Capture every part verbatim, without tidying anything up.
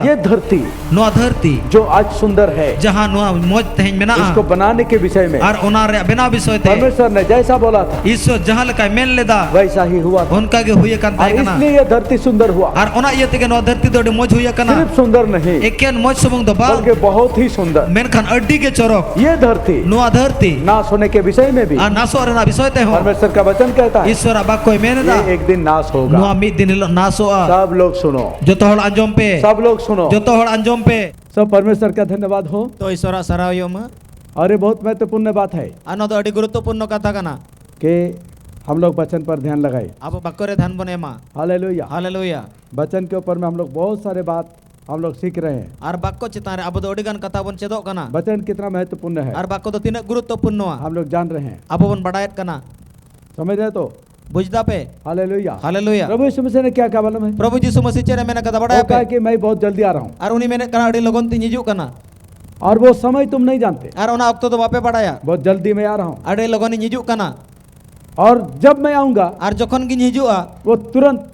ये धरती ᱱᱚᱣᱟ ᱫᱷᱟᱹᱨᱛᱤ ᱡᱚ ᱟᱡ સુંદર હૈ, ᱡᱟᱦᱟᱸ ᱱᱚᱣᱟ ᱢᱚᱡᱽ ᱛᱮᱦᱮᱧ ᱢᱮᱱᱟᱜᱼᱟ, ᱤᱥᱠᱚ ᱵᱱᱟᱱᱮ ᱠᱮ ᱵᱤᱥᱚᱭ ᱢᱮ ᱟᱨ ᱚᱱᱟ ᱨᱮᱭᱟᱜ ᱵᱮᱱᱟᱣ ᱵᱤᱥᱚᱭ ᱛᱮ ᱯᱚᱨᱢᱮᱥᱚᱨ ᱱᱮ ᱡᱟᱭᱥᱟ ᱵᱚᱞᱟ ᱛᱷᱟ, ᱤᱥᱥᱚᱨ ᱡᱟᱦᱟᱸ ᱞᱮᱠᱟᱭ ᱢᱮᱱ ᱞᱮᱫᱟ, ᱵᱟᱭᱥᱟ ᱦᱤ ᱦᱩᱣᱟ ᱛᱷᱟ᱾ ᱚᱱᱠᱟ ᱜᱮ ᱦᱩᱭ ᱟᱠᱟᱱ ᱟᱨ ᱛᱟᱦᱮᱸ ᱠᱟᱱᱟ᱾ ᱤᱥᱞᱤᱭᱮ ᱭᱮ ᱫᱷᱟᱹᱨᱛᱤ ᱥᱩᱱᱫᱚᱨ ᱦᱩᱣᱟ᱾ ᱟᱨ ᱚᱱᱟ ᱤᱭᱟᱹ ᱛᱮᱜᱮ ᱱᱚᱣᱟ ᱫᱷᱟᱹᱨᱛᱤ ᱫᱚ ᱟᱹᱰᱤ ᱢᱚᱡᱽ ᱦᱩᱭ ᱟᱠᱟᱱᱟ᱾ ᱥᱤᱨᱯᱷ ᱥᱩᱱᱫᱚᱨ ᱱᱟᱦᱤ, ᱮᱠᱮᱱ ᱢᱚᱡᱽ ᱥᱩᱢᱩᱝ ᱫᱚ ᱵᱟᱝ, ᱵᱚᱞᱠᱮ ᱵᱚᱦᱩᱛ ᱦᱤ ᱥᱩᱱᱫᱚᱨ᱾ ᱢᱮᱱᱠᱷᱟᱱ ᱟᱹᱰᱤ ᱜᱮ ᱪᱚᱨᱚᱠ᱾ ᱭᱮ ᱫᱷᱟᱹᱨᱛᱤ ᱱᱚᱣᱟ ᱫᱷᱟᱹᱨᱛᱤ ᱱᱟᱥ ᱦᱳᱱᱮ ᱠᱮ ᱵᱤᱥᱚᱭ ᱢᱮ ᱵᱷᱤ ᱟᱨ ᱱᱟᱥᱚᱜ ᱨᱮᱱᱟᱜ ᱵᱤᱥᱚᱭ ᱛᱮᱦᱚᱸ ᱯᱚᱨᱢᱮᱥᱚᱨ ᱠᱟ ᱵᱟᱪᱚᱱ ᱠᱟᱦᱛᱟ ᱦᱮ, ᱤᱥᱥᱚᱨᱟᱜ ᱵᱟᱠᱠᱚᱭ ᱢᱮᱱ ᱮᱫᱟ, ᱭᱮ ᱮᱠ ᱫᱤᱱ ᱱᱟᱥ ᱦᱳᱜᱟ᱾ ᱱᱚᱣᱟ ᱢᱤᱫ ᱫᱤᱱ ᱦᱤᱞᱳᱜ ᱱᱟᱥᱚᱜᱼᱟ᱾ ᱥᱟᱵ ᱞᱳᱜ ᱥᱩᱱᱳ᱾ ᱡᱚᱛᱚ ᱦᱚᱲ ᱟᱸᱡᱚᱢ ᱯᱮ᱾ ᱥᱟᱵ ᱞᱳᱜ ᱥᱩᱱᱳ᱾ ᱡᱚᱛᱚ ᱦᱚᱲ ᱟᱸᱡᱚᱢ ᱯᱮ᱾ सब परमेश्वर का धन्यवाद हो। ᱛᱚ ᱤᱥᱥᱚᱨᱟᱜ ᱥᱟᱨᱦᱟᱣ ᱦᱩᱭᱩᱜ ᱢᱟ᱾ और ये बहुत महत्वपूर्ण बात है ᱟᱨ ᱱᱚᱣᱟ ᱫᱚ ᱟᱹᱰᱤ ᱜᱩᱨᱩᱛᱛᱚᱯᱩᱨᱱᱚ ᱠᱟᱛᱷᱟ ᱠᱟᱱᱟ᱾ कि हम लोग वचन पर ध्यान लगाए। ᱟᱵᱚ ᱵᱟᱠᱠᱚ ᱨᱮ ᱫᱷᱮᱭᱟᱱ ᱵᱚᱱ ᱮᱢᱟ᱾ हालेलुया। ᱦᱟᱞᱮᱞᱩᱭᱟ᱾ वचन के ऊपर में हम लोग बहुत सारे बात हम लोग सीख रहे हैं। ᱟᱨ ᱵᱟᱠᱠᱚ ᱪᱮᱛᱟᱱ ᱨᱮ ᱟᱵᱚ ᱫᱚ ᱟᱹᱰᱤ ᱜᱟᱱ ᱠᱟᱛᱷᱟ ᱵᱚᱱ ᱪᱮᱫᱚᱜ ᱠᱟᱱᱟ᱾ वचन कितना महत्वपूर्ण है। ᱟᱨ ᱵᱟᱠᱠᱚ ᱫᱚ ᱛᱤᱱᱟᱹᱜ ᱜᱩᱨᱩᱛᱛᱚᱯᱩᱨᱱᱚᱣᱟ, हम लोग जान रहे हैं। ᱟᱵᱚ ᱵᱚᱱ ᱵᱟᱰᱟᱭᱮᱫ ᱠᱟᱱᱟ᱾ समझ रहे तो? ᱵᱩᱡᱽ ᱫᱟᱯᱮ? हालेलुया। ᱦᱟᱞᱮᱞᱩᱭᱟ᱾ प्रभु यीशु मसीह ने क्या कहा मालूम है? ᱯᱨᱚᱵᱷᱩ ᱡᱤᱥᱩ ᱢᱟᱹᱥᱤ ᱪᱮᱫ ᱮ ᱢᱮᱱ ᱠᱟᱫᱟ, ᱵᱟᱰᱟᱭ वो ᱟᱯᱮ? कहा कि मैं बहुत जल्दी आ रहा हूँ। ᱟᱨ ᱩᱱᱤ ᱢᱮᱱᱮᱫ ᱠᱟᱱᱟ, ᱟᱹᱰᱤ ᱞᱚᱜᱚᱱ ᱛᱤᱧ ᱦᱤᱡᱩᱜ ᱠᱟᱱᱟ᱾ और वो समय तुम नहीं जानते। ᱟᱨ ᱚᱱᱟ ᱚᱠᱛᱚ ᱫᱚ ᱵᱟᱯᱮ ᱵᱟᱰᱟᱭᱟ᱾ बहुत जल्दी मैं आ रहा हूँ। ᱟᱹᱰᱤ ᱞᱚᱜᱚᱱᱤᱧ ᱦᱤᱡᱩᱜ ᱠᱟᱱᱟ᱾ और जब मैं आऊंगा, ᱟᱨ ᱡᱚᱠᱷᱚᱱ ᱜᱤᱧ ᱦᱤᱡᱩᱜᱼᱟ, वो तुरंत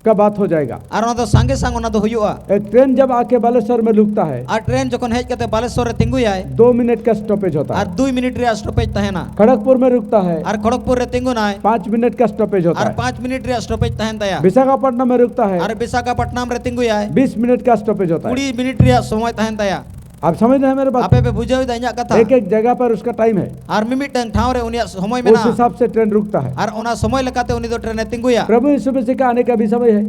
का बात हो जाएगा। ᱟᱨ ᱚᱱᱟ ᱫᱚ ᱥᱟᱸᱜᱮ ᱥᱟᱝ ᱚᱱᱟ ᱫᱚ ᱦᱩᱭᱩᱜᱼᱟ᱾ एक ट्रेन जब आके बालेश्वर में रुकता है, ᱟᱨ ᱴᱨᱮᱱ ᱡᱚᱠᱷᱚᱱ ᱦᱮᱡ ᱠᱟᱛᱮ ᱵᱟᱞᱮᱥᱚᱨ ᱨᱮ ᱛᱤᱸᱜᱩᱭᱟᱭ, दो मिनट का स्टॉपेज होता ᱟᱨ है। ᱫᱩᱭ ᱢᱤᱱᱤᱴ ᱨᱮᱭᱟᱜ ᱥᱴᱚᱯᱮᱡᱽ ᱛᱟᱦᱮᱱᱟ᱾ खड़गपुर में रुकता है, ᱟᱨ ᱠᱷᱚᱲᱚᱜᱽᱯᱩᱨ ᱨᱮ ᱛᱤᱸᱜᱩᱱᱟᱭ, पाँच मिनट का स्टॉपेज होता ᱟᱨ है। ᱯᱟᱸᱪ ᱢᱤᱱᱤᱴ ᱨᱮᱭᱟᱜ ᱥᱴᱚᱯᱮᱡᱽ ᱛᱟᱦᱮᱱ ᱛᱟᱭᱟ᱾ विशाखापट्टनम में रुकता है, ᱟᱨ ᱵᱤᱥᱟᱠᱷᱟᱯᱟᱴᱱᱟᱢ ᱨᱮ ᱛᱤᱸᱜᱩᱭᱟᱭ, बीस मिनट का स्टॉपेज होता है। ᱠᱩᱲᱤ ᱢᱤᱱᱤᱴ ᱨᱮᱭᱟᱜ ᱥᱚᱢᱚᱭ ᱛᱟᱦᱮᱱ ᱛᱟᱭᱟ᱾ आप समझ रहे हैं मेरे बात? ᱟᱯᱮ ᱯᱮ ᱵᱩᱡᱷᱟᱹᱣ ᱮᱫᱟ ᱤᱧᱟᱹᱜ ᱠᱟᱛᱷᱟ? एक एक जगह पर उसका टाइम है। ᱟᱨ ᱢᱤᱢᱤᱫᱴᱟᱝ ᱴᱷᱟᱶ ᱨᱮ ᱩᱱᱤᱭᱟᱜ ᱥᱚᱢᱚᱭ ᱩᱥ ᱢᱮᱱᱟᱜᱼᱟ᱾ ᱦᱤᱥᱟᱵ ᱥᱮ ᱴᱨᱮᱱ ᱨᱩᱠᱛᱟ ᱦᱟᱭ᱾ ᱟᱨ ᱚᱱᱟ ᱥᱚᱢᱚᱭ ᱞᱮᱠᱟᱛᱮ ᱩᱱᱤ ᱫᱚ ᱴᱨᱮᱱ ᱮ ᱛᱤᱸᱜᱩᱭᱟ᱾ प्रभु यीशु मसीह का आने का भी समय है।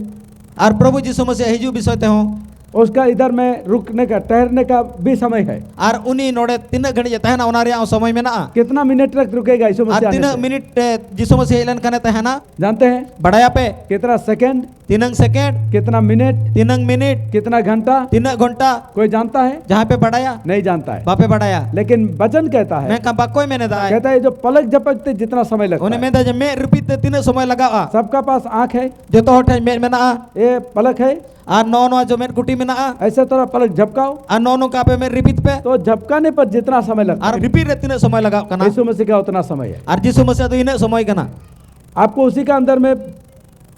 ᱟᱨ ᱯᱨᱚᱵᱷᱩ ᱡᱤᱥᱩ ᱢᱟᱹᱥᱤᱭᱟᱜ ᱦᱤᱡᱩᱜ ᱵᱤᱥᱚᱭ ᱛᱮᱦᱚᱸ᱾ उसका इधर में रुकने का, ठहरने का भी समय है। ᱟᱨ ᱩᱱᱤ ᱱᱚᱰᱮ ᱛᱤᱱᱟᱹᱜ ᱜᱷᱟᱹᱲᱤᱡ ᱮ ᱛᱟᱦᱮᱱᱟ, ᱚᱱᱟ ᱨᱮᱭᱟᱜ ᱦᱚᱸ ᱥᱚᱢᱚᱭ ᱢᱮᱱᱟᱜᱼᱟ᱾ कितना मिनट तक रुकेगा यीशु ᱟᱨ मसीह आने ᱛᱤᱱᱟᱹᱜ से? ᱢᱤᱱᱤᱴ ᱮ, ᱡᱤᱥᱩ ᱢᱟᱹᱥᱤ ᱦᱮᱡ ᱞᱮᱱᱠᱷᱟᱱ ᱮ ᱛᱟᱦᱮᱱᱟ? जानते हैं? ᱵᱟᱲᱟᱭᱟᱯᱮ? कितना सेकंड? ᱛᱤᱱᱟᱹᱝ ᱥᱮᱠᱮᱱᱰ? कितना मिनट? ᱛᱤᱱᱟᱹᱝ ᱢᱤᱱᱤᱴ? कितना घंटा? ᱛᱤᱱᱟᱹᱜ ᱜᱷᱚᱱᱴᱟ? कोई जानता है? ᱡᱟᱦᱟᱸᱭ ᱯᱮ ᱵᱟᱲᱟᱭᱟ? नहीं जानता है। ᱵᱟᱯᱮ ᱵᱟᱲᱟᱭᱟ᱾ लेकिन वचन कहता है, ᱢᱮᱱᱠᱷᱟᱱ ᱵᱟᱠᱚᱭ ᱢᱮᱱ ᱮᱫᱟ, कहता है, जो पलक झपकते जितना समय लगता ᱩᱱᱤ है, ᱢᱮᱱᱫᱟ ᱡᱮ ᱢᱮᱫ ᱨᱤᱯᱤᱫ ᱛᱮ ᱛᱤᱱᱟᱹᱜ ᱥᱚᱢᱚᱭ ᱞᱟᱜᱟᱜᱼᱟ? सबका पास आंख है, ᱡᱚᱛᱚ ᱦᱚᱲ ᱴᱷᱮᱱ ᱢᱮᱫ ᱢᱮᱱᱟᱜᱼᱟ᱾ ये पलक है, ᱟᱨ ᱱᱚᱜᱼᱚ ᱱᱚᱣᱟ ᱡᱚ ᱢᱮᱫ ᱠᱩᱴᱤ ᱢᱮᱱᱟᱜᱼᱟ᱾ ऐसे थोड़ा पलक झपकाओ, ᱟᱨ ᱱᱚᱜᱼᱚ ᱱᱚᱝᱠᱟ ᱟᱯᱮ ᱢᱮᱫ ᱨᱤᱯᱤᱫ ᱯᱮ᱾ तो झपकाने पर जितना समय लगता ᱟᱨ है, ᱨᱤᱯᱤᱫ ᱨᱮ ᱛᱤᱱᱟᱹᱜ ᱥᱚᱢᱚᱭ ᱞᱟᱜᱟᱜ ᱠᱟᱱᱟ? यीशु मसीह का उतना समय है। ᱟᱨ ᱡᱤᱥᱩ ᱢᱟᱹᱥᱤᱭᱟᱜ ᱫᱚ ᱤᱱᱟᱹᱜ ᱥᱚᱢᱚᱭ ᱠᱟᱱᱟ᱾ आपको उसी का अंदर में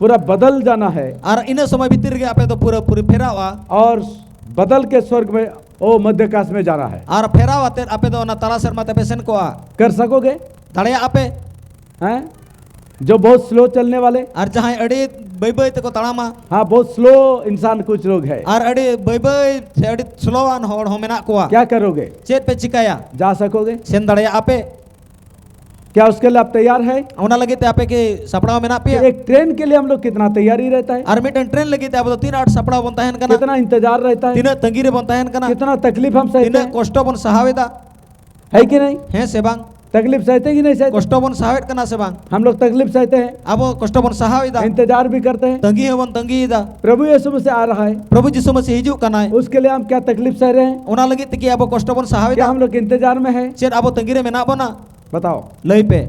पूरा बदल जाना है। ᱟᱨ ᱤᱱᱟᱹ ᱥᱚᱢᱚᱭ ᱵᱷᱤᱛᱤᱨ ᱨᱮᱜᱮ ᱟᱯᱮ ᱫᱚ ᱯᱩᱨᱟᱹᱯᱩᱨᱤ ᱯᱷᱮᱨᱟᱣᱟ᱾ और बदल के स्वर्ग में, ओ मध्याकाश में जाना है। ᱟᱨ ᱯᱷᱮᱨᱟᱣ ᱟᱛᱮᱫ ᱟᱯᱮ ᱫᱚ ᱚᱱᱟ ᱛᱟᱞᱟ ᱥᱮᱨᱢᱟ ᱛᱮᱯᱮ ᱥᱮᱱ ᱠᱚᱜᱼᱟ᱾ कर सकोगे? ᱫᱟᱲᱮᱭᱟᱜᱼᱟ ᱯᱮ? हैं? जो बहुत स्लो चलने वाले। ᱟᱨ ᱡᱟᱦᱟᱸᱭ ᱟᱹᱰᱤ ᱵᱟᱹᱭ ᱵᱟᱹᱭ ᱛᱮᱠᱚ ᱛᱟᱲᱟᱢᱟ᱾ हाँ, बहुत स्लो इंसान कुछ लोग है। ᱟᱨ ᱟᱹᱰᱤ ᱵᱟᱹᱭ ᱵᱟᱹᱭ ᱥᱮ ᱟᱹᱰᱤ ᱥᱞᱳᱣᱟᱱ ᱦᱚᱲ ᱦᱚᱸ ᱢᱮᱱᱟᱜ ᱠᱚᱣᱟ᱾ क्या करोगे? ᱪᱮᱫ ᱯᱮ ᱪᱤᱠᱟᱹᱭᱟ? जा सकोगे? ᱥᱮᱱ ᱫᱟᱲᱮᱭᱟᱜᱼᱟ ᱯᱮ? क्या उसके लिए आप तैयार है? ᱚᱱᱟ ᱞᱟᱹᱜᱤᱫ ᱛᱮ ᱟᱯᱮ ᱠᱤ ᱥᱟᱯᱲᱟᱣ ᱢᱮᱱᱟᱜ ᱯᱮᱭᱟ? एक ट्रेन के लिए हम लोग कितना तैयारी रहता है? ᱟᱨ ᱢᱤᱫᱴᱮᱱ ᱴᱨᱮᱱ ᱞᱟᱹᱜᱤᱫ ᱛᱮ ᱟᱵᱚ ᱫᱚ ᱛᱤᱱᱟᱹᱜ ᱟᱸᱴ ᱥᱟᱯᱲᱟᱣ ᱵᱚᱱ ᱛᱟᱦᱮᱱ ᱠᱟᱱᱟ? कितना इंतजार रहता है? ᱛᱤᱱᱟᱹᱜ ᱛᱟᱺᱜᱤ ᱨᱮᱵᱚᱱ ᱛᱟᱦᱮᱱ ᱠᱟᱱᱟ? कितना तकलीफ हम सहते हैं? ᱛᱤᱱᱟᱹᱜ ᱠᱚᱥᱴᱚ ᱵᱚᱱ ᱥᱟᱦᱟᱣ ᱮᱫᱟ? है कि नहीं? ᱦᱮᱸ ᱥᱮ ᱵᱟᱝ? तकलीफ सहते हैं कि नहीं सहते? ᱠᱚᱥᱴᱚ ᱵᱚᱱ ᱥᱟᱦᱟᱣᱮᱫ ᱠᱟᱱᱟ ᱥᱮ ᱵᱟᱝ? हम लोग तकलीफ सहते हैं। ᱟᱵᱚ ᱠᱚᱥᱴᱚ ᱵᱚᱱ ᱥᱟᱦᱟᱣ ᱮᱫᱟ᱾ इंतजार भी करते हैं। ᱛᱟᱺᱜᱤ ᱦᱚᱸᱵᱚᱱ ᱛᱟᱺᱜᱤᱭᱮᱫᱟ᱾ प्रभु यीशु मसीह आ रहा है। ᱯᱨᱚᱵᱷᱩ ᱡᱤᱥᱩ ᱢᱟᱹᱥᱤ ᱦᱤᱡᱩᱜ ᱠᱟᱱᱟᱭ᱾ उसके लिए हम क्या तकलीफ सह रहे हैं? ᱚᱱᱟ ᱞᱟᱹᱜᱤᱫ ᱛᱮᱜᱮ ᱟᱵᱚ ᱠᱚᱥᱴᱚ ᱵᱚᱱ ᱥᱟᱦᱟᱣ ᱮᱫᱟ᱾ क्या हम लोग इंतजार में हैं? ᱪᱮᱫ ᱟᱵᱚ ᱛᱟᱺᱜᱤ ᱨᱮ ᱢᱮᱱᱟᱜ ᱵᱚᱱᱟ? बताओ। ᱞᱟᱹᱭ ᱯᱮ᱾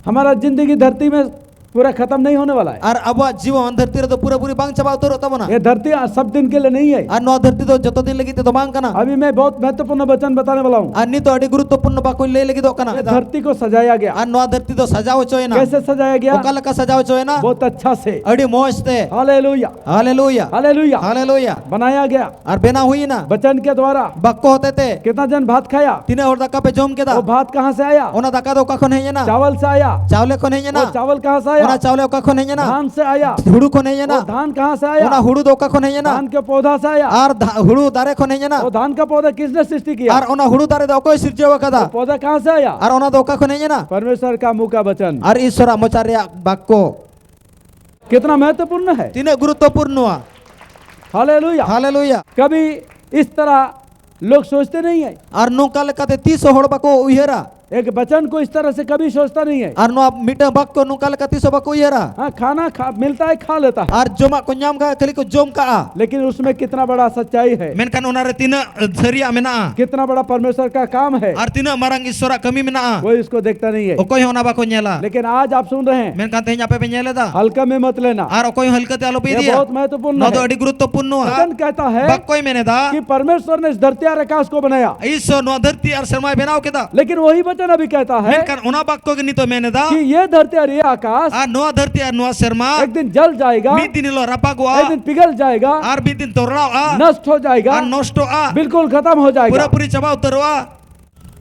हमारा जिंदगी धरती में पूरा खत्म नहीं होने वाला है। ᱟᱨ ᱟᱵᱚᱣᱟᱜ ᱡᱤᱵᱚᱱ ᱫᱷᱟᱹᱨᱛᱤ ᱨᱮᱫᱚ ᱯᱩᱨᱟᱹᱯᱩᱨᱤ ᱵᱟᱝ ᱪᱟᱵᱟ ᱩᱛᱟᱹᱨᱚᱜ ᱛᱟᱵᱚᱱᱟ᱾ ये धरती आज सब दिन के लिए नहीं है। ᱟᱨ ᱱᱚᱣᱟ ᱫᱷᱟᱹᱨᱛᱤ ᱫᱚ ᱡᱚᱛᱚ ᱫᱤᱱ ᱞᱟᱹᱜᱤᱫ ᱛᱮᱫᱚ ᱵᱟᱝ ᱠᱟᱱᱟ᱾ अभी मैं बहुत महत्वपूर्ण वचन बताने वाला हूँ। ᱟᱨ ᱱᱤᱛᱚᱜ ᱟᱹᱰᱤ ᱜᱩᱨᱩᱛᱛᱚᱯᱩᱨᱱᱚ ᱵᱟᱠᱚᱧ ᱞᱟᱹᱭ ᱞᱟᱹᱜᱤᱫᱚᱜ ᱠᱟᱱᱟ᱾ ये धरती को सजाया गया। ᱟᱨ ᱱᱚᱣᱟ ᱫᱷᱟᱹᱨᱛᱤ ᱫᱚ ᱥᱟᱡᱟᱣ ᱦᱚᱪᱚᱭᱮᱱᱟ᱾ कैसे सजाया गया? ᱚᱠᱟ ᱞᱮᱠᱟ ᱥᱟᱡᱟᱣ ᱦᱚᱪᱚᱭᱮᱱᱟ? बहुत अच्छा से। ᱟᱹᱰᱤ ᱢᱚᱡᱽ ᱛᱮ᱾ हालेलुया। ᱦᱟᱞᱮᱞᱩᱭᱟ᱾ हालेलुया। ᱦᱟᱞᱮᱞᱩᱭᱟ᱾ बनाया गया। ᱟᱨ ᱵᱮᱱᱟᱣ ᱦᱩᱭᱮᱱᱟ᱾ वचन के द्वारा। ᱵᱟᱠᱠᱚ ᱦᱚᱛᱮᱛᱮ᱾ कितना जन भात खाया? ᱛᱤᱱᱟᱹᱜ ᱦᱚᱲ ᱫᱟᱠᱟ ᱯᱮ ᱡᱚᱢ ᱠᱮᱫᱟ? वो भात कहाँ से आया? ᱚᱱᱟ ᱫᱟᱠᱟ ᱫᱚ ᱚᱠᱟ ᱠᱷᱚᱱ ᱦᱮᱡ ᱮᱱᱟ? चावल से आया। ᱪᱟᱣᱞᱮ ᱠᱷᱚᱱ ᱦᱮᱡ ᱮᱱᱟ᱾ वो चावल कहाँ से आया? ᱚᱱᱟ ᱪᱟᱣᱞᱮ ᱚᱠᱟ ᱠᱷᱚᱱ ᱦᱮᱡ ᱮᱱᱟ? धान से आया। ᱦᱩᱲᱩ ᱠᱷᱚᱱ ᱦᱮᱡ ᱮᱱᱟ᱾ वो धान कहाँ से आया? ᱚᱱᱟ ᱦᱩᱲᱩ ᱫᱚ ᱚᱠᱟ ᱠᱷᱚᱱ ᱦᱮᱡ ᱮᱱᱟ? धान के पौधा से आया। ᱟᱨ ᱫᱷᱟ-, ᱦᱩᱲᱩ ᱫᱟᱨᱮ ᱠᱷᱚᱱ ᱦᱮᱡ ᱮᱱᱟ᱾ वो धान का पौधा किसने सृष्टि किया? ᱟᱨ ᱚᱱᱟ ᱦᱩᱲᱩ ᱫᱟᱨᱮ ᱫᱚ ᱚᱠᱚᱭ ᱥᱤᱨᱡᱟᱹᱣ ᱟᱠᱟᱫᱟ? वो पौधा कहाँ से आया? ᱟᱨ ᱚᱱᱟ ᱫᱚ ᱚᱠᱟ ᱠᱷᱚᱱ ᱦᱮᱡ ᱮᱱᱟ? परमेश्वर का मुंह का वचन। ᱟᱨ ᱤᱥᱚᱨᱟᱜ ᱢᱚᱪᱟ ᱨᱮᱭᱟᱜ ᱵᱟᱠᱠᱚ᱾ कितना महत्वपूर्ण है। ᱛᱤᱱᱟᱹᱜ ᱜᱩᱨᱩᱛᱛᱚᱯᱩᱨᱱᱚᱣᱟ। हालेलुया। ᱦᱟᱞᱮᱞᱩᱭᱟ᱾ कभी इस तरह लोग सोचते नहीं है। ᱟᱨ ᱱᱚᱝᱠᱟ ᱞᱮᱠᱟᱛᱮ ᱛᱤᱥ ᱦᱚᱸ ᱦᱚᱲ ᱵᱟᱠᱚ ᱩᱭᱦᱟᱹᱨᱟ᱾ एक वचन को इस तरह से कभी सोचता नहीं है। ᱟᱨ ᱱᱚᱣᱟ ᱢᱤᱫᱴᱟᱝ ᱵᱟᱠᱠᱚ ᱱᱚᱝᱠᱟ ᱞᱮᱠᱟ ᱛᱤᱥ ᱦᱚᱸ ᱵᱟᱠᱚ ᱩᱭᱦᱟᱹᱨᱟ᱾ हाँ, खाना खा, मिलता है, खा लेता है। ᱟᱨ ᱡᱚᱢᱟᱜ ᱠᱚ ᱧᱟᱢ ᱠᱟᱜᱼᱟ, ᱠᱷᱟᱹᱞᱤ ᱠᱚ ᱡᱚᱢ ᱠᱟᱜᱼᱟ᱾ लेकिन उसमें कितना बड़ा सच्चाई है। ᱢᱮᱱᱠᱷᱟᱱ ᱚᱱᱟᱨᱮ ᱛᱤᱱᱟᱹᱜ ᱥᱟᱹᱨᱤᱭᱟᱜ ᱢᱮᱱᱟᱜᱼᱟ᱾ कितना बड़ा परमेश्वर का काम है। ᱟᱨ ᱛᱤᱱᱟᱹᱜ ᱢᱟᱨᱟᱝ ᱤᱥᱚᱨᱟᱜ ᱠᱟᱹᱢᱤ ᱢᱮᱱᱟᱜᱼᱟ᱾ कोई उसको देखता नहीं है। ᱚᱠᱚᱭ ᱦᱚᱸ ᱚᱱᱟ ᱵᱟᱠᱚ ᱧᱮᱞᱟ᱾ लेकिन आज आप सुन रहे हैं। ᱢᱮᱱᱠᱷᱟᱱ ᱛᱮᱦᱮᱧ ᱟᱯᱮ ᱯᱮ ᱧᱮᱞ ᱮᱫᱟ᱾ हल्का में मत लेना। ᱟᱨ ᱚᱠᱚᱭ ᱦᱚᱸ ᱦᱟᱹᱞᱠᱟᱹ ᱛᱮ ᱟᱞᱚᱯᱮ ये ᱤᱫᱤᱭᱟ᱾ बहुत महत्वपूर्ण ᱱᱚᱣᱟ ᱫᱚ है। ᱟᱹᱰᱤ ᱜᱩᱨᱩᱛᱛᱚᱯᱩᱨᱱᱚ᱾ वचन कहता है ᱵᱟᱠᱠᱚᱭ ᱢᱮᱱ ᱮᱫᱟ᱾ कि परमेश्वर ने इस धरती और आकाश को बनाया। ᱤᱥᱚᱨ ᱱᱚᱣᱟ ᱫᱷᱟᱹᱨᱛᱤ ᱟᱨ ᱥᱮᱨᱢᱟᱭ ᱵᱮᱱᱟᱣ ᱠᱮᱫᱟ᱾ लेकिन वही वचन वचन अभी कहता है। ᱢᱮᱱᱠᱷᱟᱱ ᱚᱱᱟ ᱵᱟᱠᱠᱚ ᱜᱮ ᱱᱤᱛᱚᱜ ᱢᱮᱱ ᱮᱫᱟ᱾ कि ये धरती और ये आकाश ᱟᱨ ᱱᱚᱣᱟ ᱫᱷᱟᱹᱨᱛᱤ ᱟᱨ ᱱᱚᱣᱟ ᱥᱮᱨᱢᱟ ᱢᱤᱫ ᱫᱤᱱ ᱡᱟᱞ ᱡᱟᱭᱮᱜᱟ, ᱢᱤᱫ ᱫᱤᱱ ᱦᱤᱞᱳᱜ ᱨᱟᱯᱟᱜᱚᱜᱼᱟ᱾ एक दिन पिघल जाएगा, ᱟᱨ ᱢᱤᱫ ᱫᱤᱱ ᱛᱚᱨᱲᱟᱜᱼᱟ᱾ नष्ट हो जाएगा, ᱟᱨ ᱱᱚᱥᱴᱚᱜᱼᱟ᱾ बिल्कुल खत्म हो जाएगा। ᱯᱩᱨᱟᱹᱯᱩᱨᱤ ᱪᱟᱵᱟ ᱩᱛᱟᱹᱨᱚᱜᱼᱟ᱾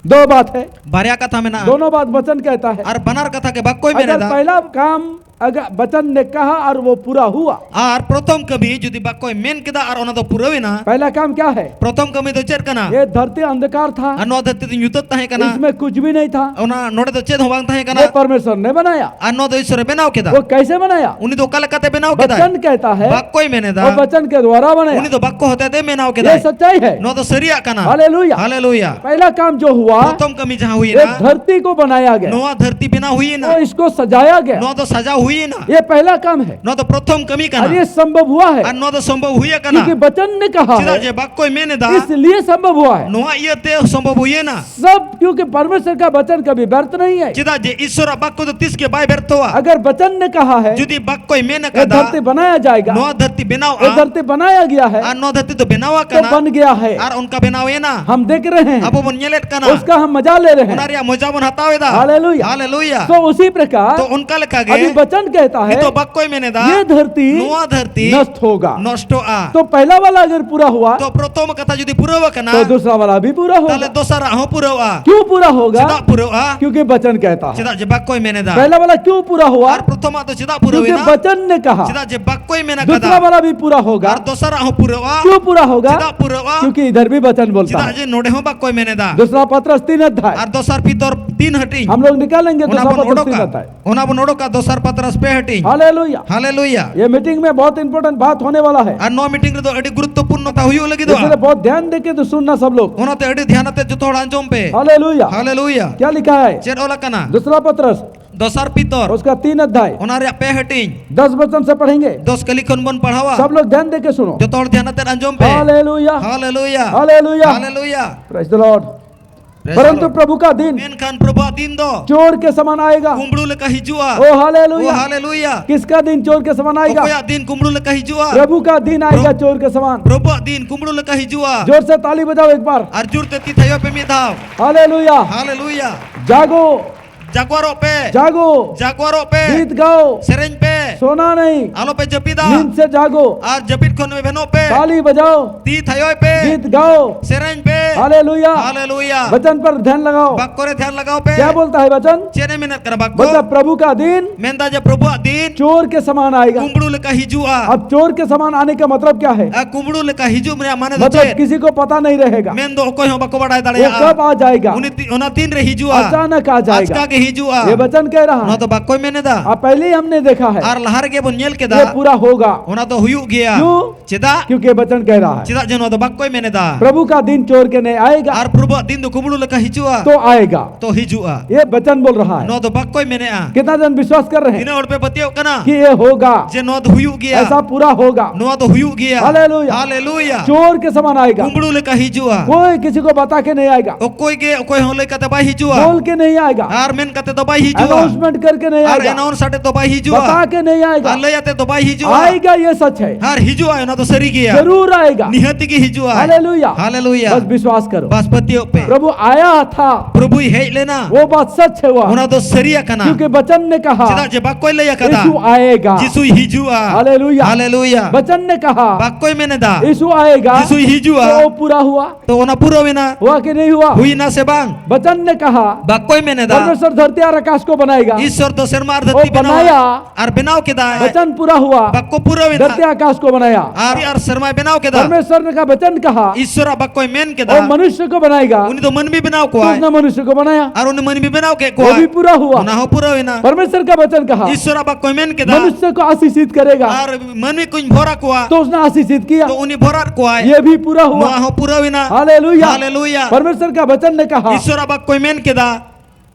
दो बात है। ᱵᱟᱨᱭᱟ ᱠᱟᱛᱷᱟ ᱢᱮᱱᱟᱜᱼᱟ᱾ दोनों बात वचन कहता है। ᱟᱨ ᱵᱟᱱᱟᱨ ᱠᱟᱛᱷᱟ ᱜᱮ ᱵᱟᱠᱠᱚᱭ ᱢᱮᱱ ᱮᱫᱟ᱾ अगर पहला काम अगर वचन ने कहा और वो पूरा हुआ। ᱟᱨ ᱯᱨᱚᱛᱷᱚᱢ ᱠᱟᱹᱢᱤ ᱡᱩᱫᱤ ᱵᱟᱠᱠᱚᱭ ᱢᱮᱱ ᱠᱮᱫᱟ ᱟᱨ ᱚᱱᱟ ᱫᱚ ᱯᱩᱨᱟᱹᱣᱮᱱᱟ᱾ पहला काम क्या है? ᱯᱨᱚᱛᱷᱚᱢ ᱠᱟᱹᱢᱤ ᱫᱚ ᱪᱮᱫ ᱠᱟᱱᱟ? ये धरती अंधकार था। ᱟᱨ ᱱᱚᱣᱟ ᱫᱷᱟᱹᱨᱛᱤ ᱫᱚ ᱧᱩᱛᱟᱹᱛ ᱛᱟᱦᱮᱸ ᱠᱟᱱᱟ᱾ इसमें कुछ भी नहीं था। ᱚᱱᱟ ᱱᱚᱰᱮ ᱫᱚ ᱪᱮᱫ ᱦᱚᱸ ᱵᱟᱝ ᱛᱟᱦᱮᱸ ᱠᱟᱱᱟ᱾ वो परमेश्वर ने बनाया। ᱟᱨ ᱱᱚᱣᱟ ᱫᱚ ᱤᱥᱚᱨᱮ ᱵᱮᱱᱟᱣ ᱠᱮᱫᱟ᱾ वो कैसे बनाया? ᱩᱱᱤ ᱫᱚ ᱚᱠᱟ ᱞᱮᱠᱟᱛᱮ ᱵᱮᱱᱟᱣ ᱠᱮᱫᱟᱭ? वचन कहता है, ᱵᱟᱠᱠᱚᱭ ᱢᱮᱱ ᱮᱫᱟ᱾ वो वचन के द्वारा बनाया। ᱩᱱᱤ ᱫᱚ ᱵᱟᱠᱠᱚ ᱦᱚᱛᱮᱛᱮ ᱵᱮᱱᱟᱣ ᱠᱮᱫᱟᱭ᱾ ये सच्चाई है। ᱱᱚᱣᱟ ᱫᱚ ᱥᱟᱹᱨᱤᱭᱟᱜ ᱠᱟᱱᱟ᱾ हालेलुया। ᱦᱟᱞᱮᱞᱩᱭᱟ᱾ पहला काम जो हुआ, ᱯᱨᱚᱛᱷᱚᱢ ᱠᱟᱹᱢᱤ ᱡᱟᱦᱟᱸ ᱦᱩᱭᱮᱱᱟ, ये धरती को बनाया गया। ᱱᱚᱣᱟ ᱫᱷᱟᱹᱨᱛᱤ ᱵᱮᱱᱟᱣ ᱦᱩᱭᱮᱱᱟ᱾ वो इसको सजाया गया। ᱱᱚᱣᱟ ᱫᱚ ᱥᱟᱡᱟᱣ ᱦᱩᱭᱮᱱᱟ᱾ ये पहला काम है। ᱱᱚᱣᱟ ᱫᱚ ᱯᱨᱚᱛᱷᱚᱢ ᱠᱟᱹᱢᱤ ᱠᱟᱱᱟ᱾ और ये संभव हुआ है। ᱟᱨ ᱱᱚᱣᱟ ᱫᱚ ᱥᱚᱢᱵᱷᱚᱵ ᱦᱩᱭ ᱟᱠᱟᱱᱟ᱾ क्योंकि वचन ने कहा है। ᱪᱮᱫᱟᱜ ᱡᱮ ᱵᱟᱠᱠᱚᱭ ᱢᱮᱱ ᱮᱫᱟ᱾ इसलिए संभव हुआ है। ᱱᱚᱣᱟ ᱤᱭᱟᱹᱛᱮ ᱥᱚᱢᱵᱷᱚᱵ ᱦᱩᱭᱮᱱᱟ᱾ सब क्योंकि परमेश्वर का वचन कभी व्यर्थ नहीं है। ᱪᱮᱫᱟᱜ ᱡᱮ ᱤᱥᱚᱨᱟᱜ ᱵᱟᱠᱠᱚ ᱫᱚ ᱛᱤᱥ ᱜᱮ ᱵᱟᱭ ᱵᱮᱨᱛᱷᱚᱜᱼᱟ᱾ अगर वचन ने कहा है, ᱡᱩᱫᱤ ᱵᱟᱠᱠᱚᱭ ᱢᱮᱱ ये ᱟᱠᱟᱫᱟ, धरती बनाया जाएगा, ᱱᱚᱣᱟ ᱫᱷᱟᱹᱨᱛᱤ ᱵᱮᱱᱟᱣᱜᱼᱟ, ये धरती बनाया गया है, ᱟᱨ ᱱᱚᱣᱟ ᱫᱷᱟᱹᱨᱛᱤ ᱫᱚ ᱵᱮᱱᱟᱣ तो ᱟᱠᱟᱱᱟ, बन गया है। ᱟᱨ ᱚᱱᱠᱟ ᱵᱮᱱᱟᱣ ᱮᱱᱟ᱾ हम देख रहे हैं, ᱟᱵᱚ ᱵᱚᱱ ᱧᱮᱞᱮᱫ ᱠᱟᱱᱟ, उसका हम मजा ले रहे ᱚᱱᱟ हैं। ᱨᱮᱭᱟᱜ ᱢᱚᱡᱟ ᱵᱚᱱ ᱦᱟᱛᱟᱣ ᱮᱫᱟ᱾ हालेलुया। ᱦᱟᱞᱮᱞᱩᱭᱟ᱾ तो उसी प्रकार ᱛᱚ ᱚᱱᱠᱟ ᱞᱮᱠᱟ ᱜᱮ ᱟᱵᱷᱤ ᱵᱟᱪᱟᱱ ᱠᱟᱦᱛᱟ ᱦᱟᱭ, ᱱᱤᱛᱚᱜ ᱵᱟᱠᱠᱚᱭ ᱢᱮᱱ ᱮᱫᱟ, ᱭᱮ ᱫᱷᱟᱹᱨᱛᱤ ᱱᱚᱣᱟ ᱫᱷᱟᱹᱨᱛᱤ ᱱᱚᱥᱴ ᱦᱳᱜᱟ᱾ ᱱᱚᱥᱴᱚᱜᱼᱟ᱾ ᱛᱚ ᱯᱮᱦᱞᱟ ᱣᱟᱞᱟ ᱟᱜᱟᱨ ᱯᱩᱨᱟ ᱦᱩᱣᱟ, ᱛᱚ ᱯᱨᱚᱛᱷᱚᱢ ᱠᱟᱛᱷᱟ ᱡᱩᱫᱤ ᱯᱩᱨᱟᱹᱣ ᱟᱠᱟᱱᱟ, ᱛᱚ ᱫᱩᱥᱨᱟ ᱣᱟᱞᱟ ᱵᱷᱤ ᱯᱩᱨᱟ ᱦᱳᱜᱟ᱾ ᱛᱟᱦᱞᱮ ᱫᱚᱥᱟᱨᱟᱜ ᱦᱚᱸ ᱯᱩᱨᱟᱹᱣᱜᱼᱟ᱾ ᱠᱭᱩ ᱯᱩᱨᱟ ᱦᱳᱜᱟ? ᱪᱮᱫᱟᱜ ᱯᱩᱨᱟᱹᱣᱜᱼᱟ? ᱠᱭᱩᱠᱤ ᱵᱟᱪᱟᱱ ᱠᱟᱦᱛᱟ ᱦᱟᱭ᱾ ᱪᱮᱫᱟᱜ ᱡᱮ ᱵᱟᱠᱠᱚᱭ ᱢᱮᱱ ᱮᱫᱟ᱾ ᱯᱮᱦᱞᱟ ᱣᱟᱞᱟ ᱠᱭᱩ ᱯᱩᱨᱟ ᱦᱩᱣᱟ? ᱟᱨ ᱯᱨᱚᱛᱷᱚᱢᱟᱜ ᱫᱚ ᱪᱮᱫᱟᱜ ᱯᱩᱨᱟᱹᱣ ᱮᱱᱟ? ᱵᱟᱪᱟᱱ ᱱᱮ ᱠᱟᱦᱟ᱾ ᱪᱮᱫᱟᱜ ᱡᱮ ᱵᱟᱠᱠᱚᱭ ᱢᱮᱱ ᱟᱠᱟᱫᱟ᱾ ᱫᱩᱥᱨᱟ ᱣᱟᱞᱟ ᱵᱷᱤ ᱯᱩᱨᱟ ᱦᱳᱜᱟ᱾ ᱟᱨ ᱫᱚᱥᱟᱨᱟᱜ ᱦᱚᱸ ᱯᱩᱨᱟᱹᱣᱜᱼᱟ᱾ ᱠᱭᱩ ᱯᱩᱨᱟ ᱦᱳᱜᱟ? ᱪᱮᱫᱟᱜ ᱯᱩᱨᱟᱹᱣᱜᱼᱟ? ᱠᱭᱩᱠᱤ ᱤᱫᱷᱟᱨ ᱵᱷᱤ ᱵᱟᱪᱟᱱ ᱵᱚᱞᱛᱟ ᱦᱟᱭ᱾ ᱪᱮᱫᱟᱜ ᱡᱮ ᱱᱚᱰᱮ ᱦᱚᱸ ᱵᱟᱠᱠᱚᱭ ᱢᱮᱱ ᱮᱫᱟ᱾ ᱫᱩᱥᱨᱟ ᱯᱟᱛᱨᱟᱥ ᱛᱤᱱ ᱟᱫᱷᱭᱟᱭ᱾ ᱟᱨ ᱫᱚᱥᱟᱨ ᱯᱤᱛᱚᱨ ᱛᱤᱱ ᱦᱟᱹᱴᱤᱧ᱾ ᱦᱟᱢ ᱞᱳᱜ ᱱᱤᱠᱟᱞᱮᱝᱜᱮ ᱚᱱᱟ ᱫᱩᱥᱨᱟ ᱵᱚᱱ ᱯᱟᱛᱨᱟᱥ ᱛᱤᱱ ᱚᱰᱚᱠᱟ᱾ ᱟᱫᱷᱭᱟᱭ᱾ ᱚᱱᱟ ᱵᱚᱱ ᱚᱰᱚᱠᱟ ᱫᱚᱥᱟᱨ ᱯᱟᱛᱨᱟᱥ ᱯᱮ ᱦᱟᱹᱴᱤᱧ᱾ ᱦᱟᱞᱮᱞᱩᱭᱟ᱾ ᱦᱟᱞᱮᱞᱩᱭᱟ᱾ ᱭᱮ ᱢᱤᱴᱤᱝ ᱢᱮ ᱵᱚᱦᱩᱛ ᱤᱢᱯᱚᱨᱴᱮᱱᱴ ᱵᱟᱛ ᱦᱳᱱᱮ ᱣᱟᱞᱟ ᱦᱟᱭ᱾ ᱟᱨ ᱱᱚᱣᱟ ᱢᱤᱴᱤᱝ ᱨᱮᱫᱚ ᱟᱹᱰᱤ ᱜᱩᱨᱩᱛᱛᱚᱯᱩᱨᱱᱚ ᱠᱟᱛᱷᱟ ᱦᱩᱭᱩᱜ ᱞᱟᱹᱜᱤᱫᱚᱜᱼᱟ᱾ ᱤᱥᱞᱤᱭᱮ ᱵᱚᱦᱩᱛ ᱫᱷᱭᱟᱱ ᱫᱮᱠᱮ ᱛᱚ ᱥᱩᱱᱱᱟ ᱥᱟᱵ ᱞᱳᱜ᱾ ᱚᱱᱟᱛᱮ ᱟᱹᱰᱤ ᱫᱷᱭᱟᱱ ᱟᱛᱮ ᱡᱚᱛᱚ ᱦᱚᱲ ᱟᱸᱡᱚᱢ ᱯᱮ᱾ ᱦᱟᱞᱮᱞᱩᱭᱟ᱾ ᱦᱟᱞᱮᱞᱩᱭᱟ᱾ ᱠᱭᱟ ᱞᱤᱠᱷᱟ ᱦᱟᱭ? ᱪᱮᱫ ᱚᱞ ᱟᱠᱟᱱᱟ? ᱫᱩᱥᱨᱟ ᱯᱟᱛᱨᱟᱥ᱾ ᱫᱚᱥᱟᱨ ᱯᱤᱛᱚᱨ᱾ ᱩᱥᱠᱟ ᱛᱤᱱ ᱟᱫᱷᱭᱟᱭ᱾ ᱚᱱᱟ ᱨᱮᱭᱟᱜ ᱯᱮ ᱦᱟᱹᱴᱤᱧ᱾ ᱫᱚᱥ ᱵᱟᱪᱟᱱ ᱥᱮ ᱯᱟᱲᱷᱮᱝᱜᱮ᱾ ᱫᱚᱥ ᱠᱟᱹᱞᱤ ᱠᱷᱚᱱ ᱵᱚᱱ ᱯᱟᱲᱦᱟᱣᱟ᱾ ᱥᱟᱵ ᱞᱳᱜ ᱫᱷᱭᱟᱱ ᱫᱮᱠᱮ ᱥᱩᱱᱳ᱾ ᱡᱚᱛᱚ ᱦᱚᱲ ᱫᱷᱭᱟᱱ ᱟᱛᱮ ᱟᱸᱡᱚᱢ ᱯᱮ᱾ ᱦᱟᱞᱮᱞᱩᱭᱟ᱾ ᱦᱟᱞᱮᱞᱩᱭᱟ᱾ ᱦᱟᱞᱮᱞᱩᱭᱟ᱾ ᱦᱟᱞᱮᱞᱩᱭᱟ᱾ Praise the Lord. Praise the Lord. परंतु प्रभु का दिन मेनᱠᱷᱟᱱ ᱯᱨᱚᱵᱷᱩᱣᱟᱜ ᱫᱤᱱ ᱫᱚ ᱪᱳᱨ के समान आएगा। ᱠᱩᱢᱵᱽᱲᱩ ᱞᱮᱠᱟ ᱦᱤᱡᱩᱜᱼᱟ᱾ ओ हालेलुया। ᱦᱟᱞᱮᱞᱩᱭᱟ। किसका दिन चोर के समान आएगा? ᱚᱠᱚᱭᱟᱜ ᱫᱤᱱ ᱠᱩᱢᱵᱽᱲᱩ ᱞᱮᱠᱟ ᱦᱤᱡᱩᱜᱼᱟ? प्रभु का दिन आएगा चोर के समान। ᱯᱨᱚᱵᱷᱩᱣᱟᱜ ᱫᱤᱱ ᱠᱩᱢᱵᱽᱲᱩ ᱞᱮᱠᱟ ᱦᱤᱡᱩᱜᱼᱟ᱾ जोर से ताली बजाओ एक बार। ᱟᱨ ᱡᱳᱨ ᱛᱮ ᱛᱤ ᱛᱷᱟᱭᱚ ᱯᱮ ᱢᱤᱫ ᱫᱷᱟᱣ᱾ हालेलुया। ᱦᱟᱞᱮᱞᱩᱭᱟ᱾ जागो। ᱡᱟᱜᱽᱣᱟᱨᱚᱜ ᱯᱮ᱾ जागो। ᱡᱟᱜᱽᱣᱟᱨᱚᱜ ᱯᱮ᱾ गीत गाओ। ᱥᱮᱨᱮᱧ ᱯᱮ᱾ सोना नहीं। ᱟᱞᱚᱯᱮ ᱡᱟᱹᱯᱤᱫᱟ᱾ नींद से जागो। ᱟᱨ ᱡᱟᱹᱯᱤᱫ ᱠᱷᱚᱱ ᱵᱮᱱᱚᱜ ᱯᱮ᱾ ताली बजाओ। ᱛᱤ ᱛᱷᱟᱭᱚᱭ ᱯᱮ᱾ गीत गाओ। ᱥᱮᱨᱮᱧ ᱯᱮ᱾ हालेलुया। ᱦᱟᱞᱮᱞᱩᱭᱟ᱾ वचन पर ध्यान लगाओ। ᱵᱟᱠᱠᱚ ᱨᱮ ᱫᱷᱮᱭᱟᱱ ᱞᱟᱜᱟᱣ ᱯᱮ᱾ क्या बोलता है वचन? ᱪᱮᱫ ᱮ ᱢᱮᱱᱮᱫ ᱠᱟᱱᱟ ᱵᱟᱠᱠᱚ? मतलब प्रभु का दिन ᱢᱮᱱᱫᱟ ᱡᱮ ᱯᱨᱚᱵᱷᱩᱣᱟᱜ ᱫᱤᱱ ᱪᱳᱨ के समान आएगा। ᱠᱩᱢᱵᱽᱲᱩ ᱞᱮᱠᱟ ᱦᱤᱡᱩᱜᱼᱟ᱾ अब चोर के समान आने का मतलब क्या है? ᱟᱨ ᱠᱩᱢᱵᱽᱲᱩ ᱞᱮᱠᱟ ᱦᱤᱡᱩᱜ ᱨᱮᱭᱟᱜ ᱢᱟᱱᱮ ᱫᱚ मतलब ᱪᱮᱫ? किसी को पता नहीं रहेगा। ᱢᱮᱱᱫᱚ ᱚᱠᱚᱭ ᱦᱚᱸ ᱵᱟᱠᱚ ᱵᱟᱲᱟᱭ ᱫᱟᱲᱮᱭᱟᱜᱼᱟ᱾ वो कब आ जाएगा? ᱩᱱᱤ ᱛᱤ- ᱚᱱᱟ ᱛᱤᱱ ᱨᱮ ᱦᱤᱡᱩᱜᱼᱟ? अचानक आ जाएगा। ᱟᱪᱠᱟ ᱜᱮ ᱦᱤᱡᱩᱜᱼᱟ। ये वचन कह रहा है। ᱱᱚᱣᱟ ᱫᱚ ᱵᱟᱠᱚᱭ ᱢᱮᱱᱮᱫᱟ। अब पहले ही हमने देखा है। ᱟᱨ ᱞᱟᱦᱟ ᱨᱮᱜᱮ ᱵᱚᱱ ᱧᱮᱞ ᱠᱮᱫᱟ। ये पूरा होगा। ᱚᱱᱟ ᱫᱚ ᱦᱩᱭᱩᱜ ᱜᱮᱭᱟ। क्यों? ᱪᱮᱫᱟᱜ? क्योंकि वचन कह रहा है। ᱪᱮᱫᱟᱜ ᱡᱮ ᱱᱚᱣᱟ ᱫᱚ ᱵᱟᱠᱚᱭ ᱢᱮᱱᱮᱫᱟ। प्रभु का दिन चोर के नहीं आएगा। ᱟᱨ ᱯᱨᱚᱵᱷᱩᱣᱟᱜ ᱫᱤᱱ ᱫᱚ ᱠᱩᱢᱵᱽᱲᱩ ᱞᱮᱠᱟ ᱦᱤᱡᱩᱜᱼᱟ। तो आएगा। ᱛᱚ ᱦᱤᱡᱩᱜᱼᱟ। ये वचन बोल रहा है। ᱱᱚᱣᱟ ᱫᱚ ᱵᱟᱠᱚᱭ ᱢᱮᱱᱮᱫᱼᱟ। कितना जन विश्वास कर रहे हैं ᱛᱤᱱᱟᱹᱜ ᱦᱚᱲ ᱯᱮ ᱯᱟᱹᱛᱭᱟᱹᱣ ᱠᱟᱱᱟ? कि ये होगा। ᱡᱮ ᱱᱚᱣᱟ ᱫᱚ ᱦᱩᱭᱩᱜ ᱜᱮᱭᱟ। ऐसा पूरा होगा। ᱱᱚᱣᱟ ᱫᱚ ᱦᱩᱭᱩᱜ ᱜᱮᱭᱟ। हालेलुया। ᱦᱟᱞᱮᱞᱩᱭᱟ। चोर के समान आएगा। ᱠᱩᱢᱵᱽᱲᱩ ᱞᱮᱠᱟ ᱦᱤᱡᱩᱜᱼᱟ। कोई किसी को बता के नहीं आएगा। ᱚᱠᱚᱭ ᱜᱮ ᱚᱠᱚᱭ ᱦᱚᱸ ᱞᱟᱹᱭ ᱠᱟᱛᱮ ᱵᱟᱭ ᱦᱤᱡᱩᱜᱼᱟ। बोल के नहीं आएगा। ᱟᱨ ᱢᱮᱱ ᱠᱟᱛᱮ ᱫᱚ ᱵᱟᱭ ᱦᱤᱡᱩᱜᱼᱟ। अनाउंसमेंट करके नहीं आएगा। अनाउंस ᱟᱛᱮ ᱫᱚ ᱵᱟᱭ ᱦᱤᱡᱩᱜᱼᱟ। बता के नहीं आएगा। ᱟᱨ ᱞᱟᱹᱭ ᱟᱛᱮ ᱫᱚ ᱵᱟᱭ ᱦᱤᱡᱩᱜᱼᱟ। आएगा, ये सच है। ᱟᱨ ᱦᱤᱡᱩᱜᱼᱟ, ᱚᱱᱟ ᱫᱚ ᱥᱟᱹᱨᱤ ᱜᱮᱭᱟ। जरूर आएगा। ᱱᱤᱦᱟᱹᱛ ᱜᱮ ᱦᱤᱡᱩᱜᱼᱟ। हालेलुया। ᱦᱟᱞᱮᱞᱩᱭᱟ। बस विश्वास करो। ᱵᱟᱥ ᱯᱟᱹᱛᱭᱟᱹᱣ ᱯᱮ। प्रभु आया था। ᱯᱨᱚᱵᱷᱩᱭ ᱦᱮᱡ ᱞᱮᱱᱟ। वो बात सच है हुआ। ᱚᱱᱟ ᱫᱚ ᱥᱟᱹᱨᱤ ᱟᱠᱟᱱᱟ। क्योंकि वचन ने कहा। ᱪᱮᱫᱟᱜ ᱡᱮ ᱵᱟᱠᱚᱭ ᱞᱟᱹᱭ ᱟᱠᱟᱫᱟ। यीशु आएगा। ᱡᱤᱥᱩᱭ ᱦᱤᱡᱩᱜᱼᱟ। हालेलुया। ᱦᱟᱞᱮᱞᱩᱭᱟ। वचन ने कहा। ᱵᱟᱠᱚᱭ ᱢᱮᱱᱮᱫᱟ। यीशु आएगा। ᱡᱤᱥᱩᱭ ᱦᱤᱡᱩᱜᱼᱟ। तो वो पूरा हुआ। ᱛᱚ ᱚᱱᱟ ᱯᱩᱨᱟᱹᱣ ᱮᱱᱟ। हुआ कि नहीं हुआ? ᱦᱩᱭᱱᱟ ᱥᱮ ᱵᱟᱝ? वचन ने कहा। ᱵᱟᱠᱚᱭ ᱢᱮᱱᱮᱫᱟ। परमेश्वर धरती और आकाश को बनाएगा। ᱤᱥᱥᱚᱨ ᱫᱚ ᱥᱮᱨᱢᱟ ᱟᱨ ᱫᱷᱟᱹᱨᱛᱤ वो ᱵᱮᱱᱟᱣᱟ। बनाया। ᱟᱨ ᱵᱮᱱᱟᱣ ᱠᱮᱫᱟᱭ। वचन पूरा हुआ। ᱵᱟᱠᱚ ᱯᱩᱨᱟᱹᱣ ᱮᱱᱟ। धरती आकाश को बनाया। ᱟᱨ ᱟᱨ ᱥᱮᱨᱢᱟᱭ ᱵᱮᱱᱟᱣ ᱠᱮᱫᱟ। परमेश्वर ने कहा, वचन कहा। ᱤᱥᱥᱚᱨᱟᱜ ᱵᱟᱠᱚᱭ ᱢᱮᱱ ᱠᱮᱫᱟ। वो मनुष्य को बनाएगा। ᱩᱱᱤ ᱫᱚ ᱢᱟᱹᱱᱢᱤ ᱵᱮᱱᱟᱣ तो ᱠᱚᱣᱟᱭ। उसने मनुष्य को बनाया। ᱟᱨ ᱩᱱᱤ ᱢᱟᱹᱱᱢᱤ ᱵᱮᱱᱟᱣ ᱠᱮᱫ वो ᱠᱚᱣᱟᱭ। भी पूरा हुआ। ᱚᱱᱟ ᱦᱚᱸ ᱯᱩᱨᱟᱹᱣ ᱮᱱᱟ। परमेश्वर का वचन कहा। ᱤᱥᱥᱚᱨᱟᱜ ᱵᱟᱠᱚᱭ ᱢᱮᱱ ᱠᱮᱫᱟ। मनुष्य को आशीषित करेगा। ᱟᱨ ᱢᱟᱹᱱᱢᱤ ᱠᱚᱧ ᱵᱷᱚᱨ ᱟᱠᱚᱣᱟ। तो उसने आशीषित किया। ᱛᱚ ᱩᱱᱤ ᱵᱷᱚᱨᱟᱫ ᱠᱚᱣᱟᱭ। ये भी पूरा हुआ। ᱱᱚᱣᱟ ᱦᱚᱸ ᱯᱩᱨᱟᱹᱣ ᱮᱱᱟ। हालेलुया। ᱦᱟᱞᱮᱞᱩᱭᱟ। परमेश्वर का वचन ने कहा। ᱤᱥᱥᱚᱨᱟᱜ ᱵᱟᱠᱚᱭ ᱢᱮᱱ ᱠᱮᱫᱟ।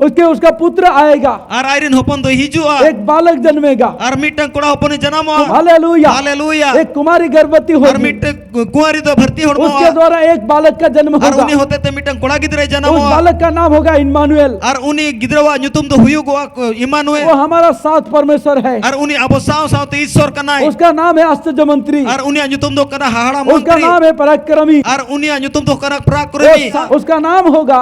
उसके उसका पुत्र आएगा। ᱟᱨ ᱟᱡᱨᱮᱱ ᱦᱚᱯᱚᱱ ᱫᱚᱭ ᱦᱤᱡᱩᱜᱼᱟ᱾ एक बालक जन्मेगा। ᱟᱨ ᱢᱤᱫᱴᱟᱝ ᱠᱚᱲᱟ ᱦᱚᱯᱚᱱᱮ ᱡᱟᱱᱟᱢᱚᱜᱼᱟ᱾ हालेलुया। ᱦᱟᱞᱮᱞᱩᱭᱟ। एक कुमारी गर्भवती होगी। ᱟᱨ ᱢᱤᱫᱴᱟᱝ ᱠᱩ- ᱠᱩᱸᱣᱟᱨᱤ ᱫᱚ ᱵᱷᱟᱹᱨᱛᱤ ᱦᱚᱲᱢᱚᱜᱼᱟ᱾ उसके द्वारा एक बालक का जन्म होगा। ᱟᱨ ᱩᱱᱤ ᱦᱚᱛᱮᱛᱮ ᱢᱤᱫᱴᱟᱝ ᱠᱚᱲᱟ ᱜᱤᱫᱽᱨᱟᱹᱭ ᱡᱟᱱᱟᱢᱚᱜᱼᱟ᱾ उस बालक का नाम होगा इम्मानुएल। ᱟᱨ ᱩᱱᱤ ᱜᱤᱫᱽᱨᱟᱹᱣᱟᱜ ᱧᱩᱛᱩᱢ ᱫᱚ ᱦᱩᱭᱩᱜᱚᱜᱼᱟ ᱠᱚ ᱤᱢᱟᱱᱩᱭᱮᱞ᱾ वो हमारा साथ परमेश्वर है। ᱟᱨ ᱩᱱᱤ ᱟᱵᱚ ᱥᱟᱶ ᱥᱟᱶᱛᱮ ᱤᱥᱥᱚᱨ ᱠᱟᱱᱟᱭ᱾ उसका नाम है आश्चर्य मंत्री। ᱟᱨ ᱩᱱᱤᱭᱟᱜ ᱧᱩᱛᱩᱢ ᱫᱚ ᱠᱟᱱᱟ ᱦᱟᱦᱟᱲᱟ ᱢᱚᱱᱛᱨᱤ᱾ उसका नाम है पराक्रमी। ᱟᱨ ᱩᱱᱤᱭᱟᱜ ᱧᱩᱛᱩᱢ ᱫᱚ ᱠᱟᱱᱟ ᱯᱨᱟᱠᱨᱚᱢᱤ᱾ उसका नाम होगा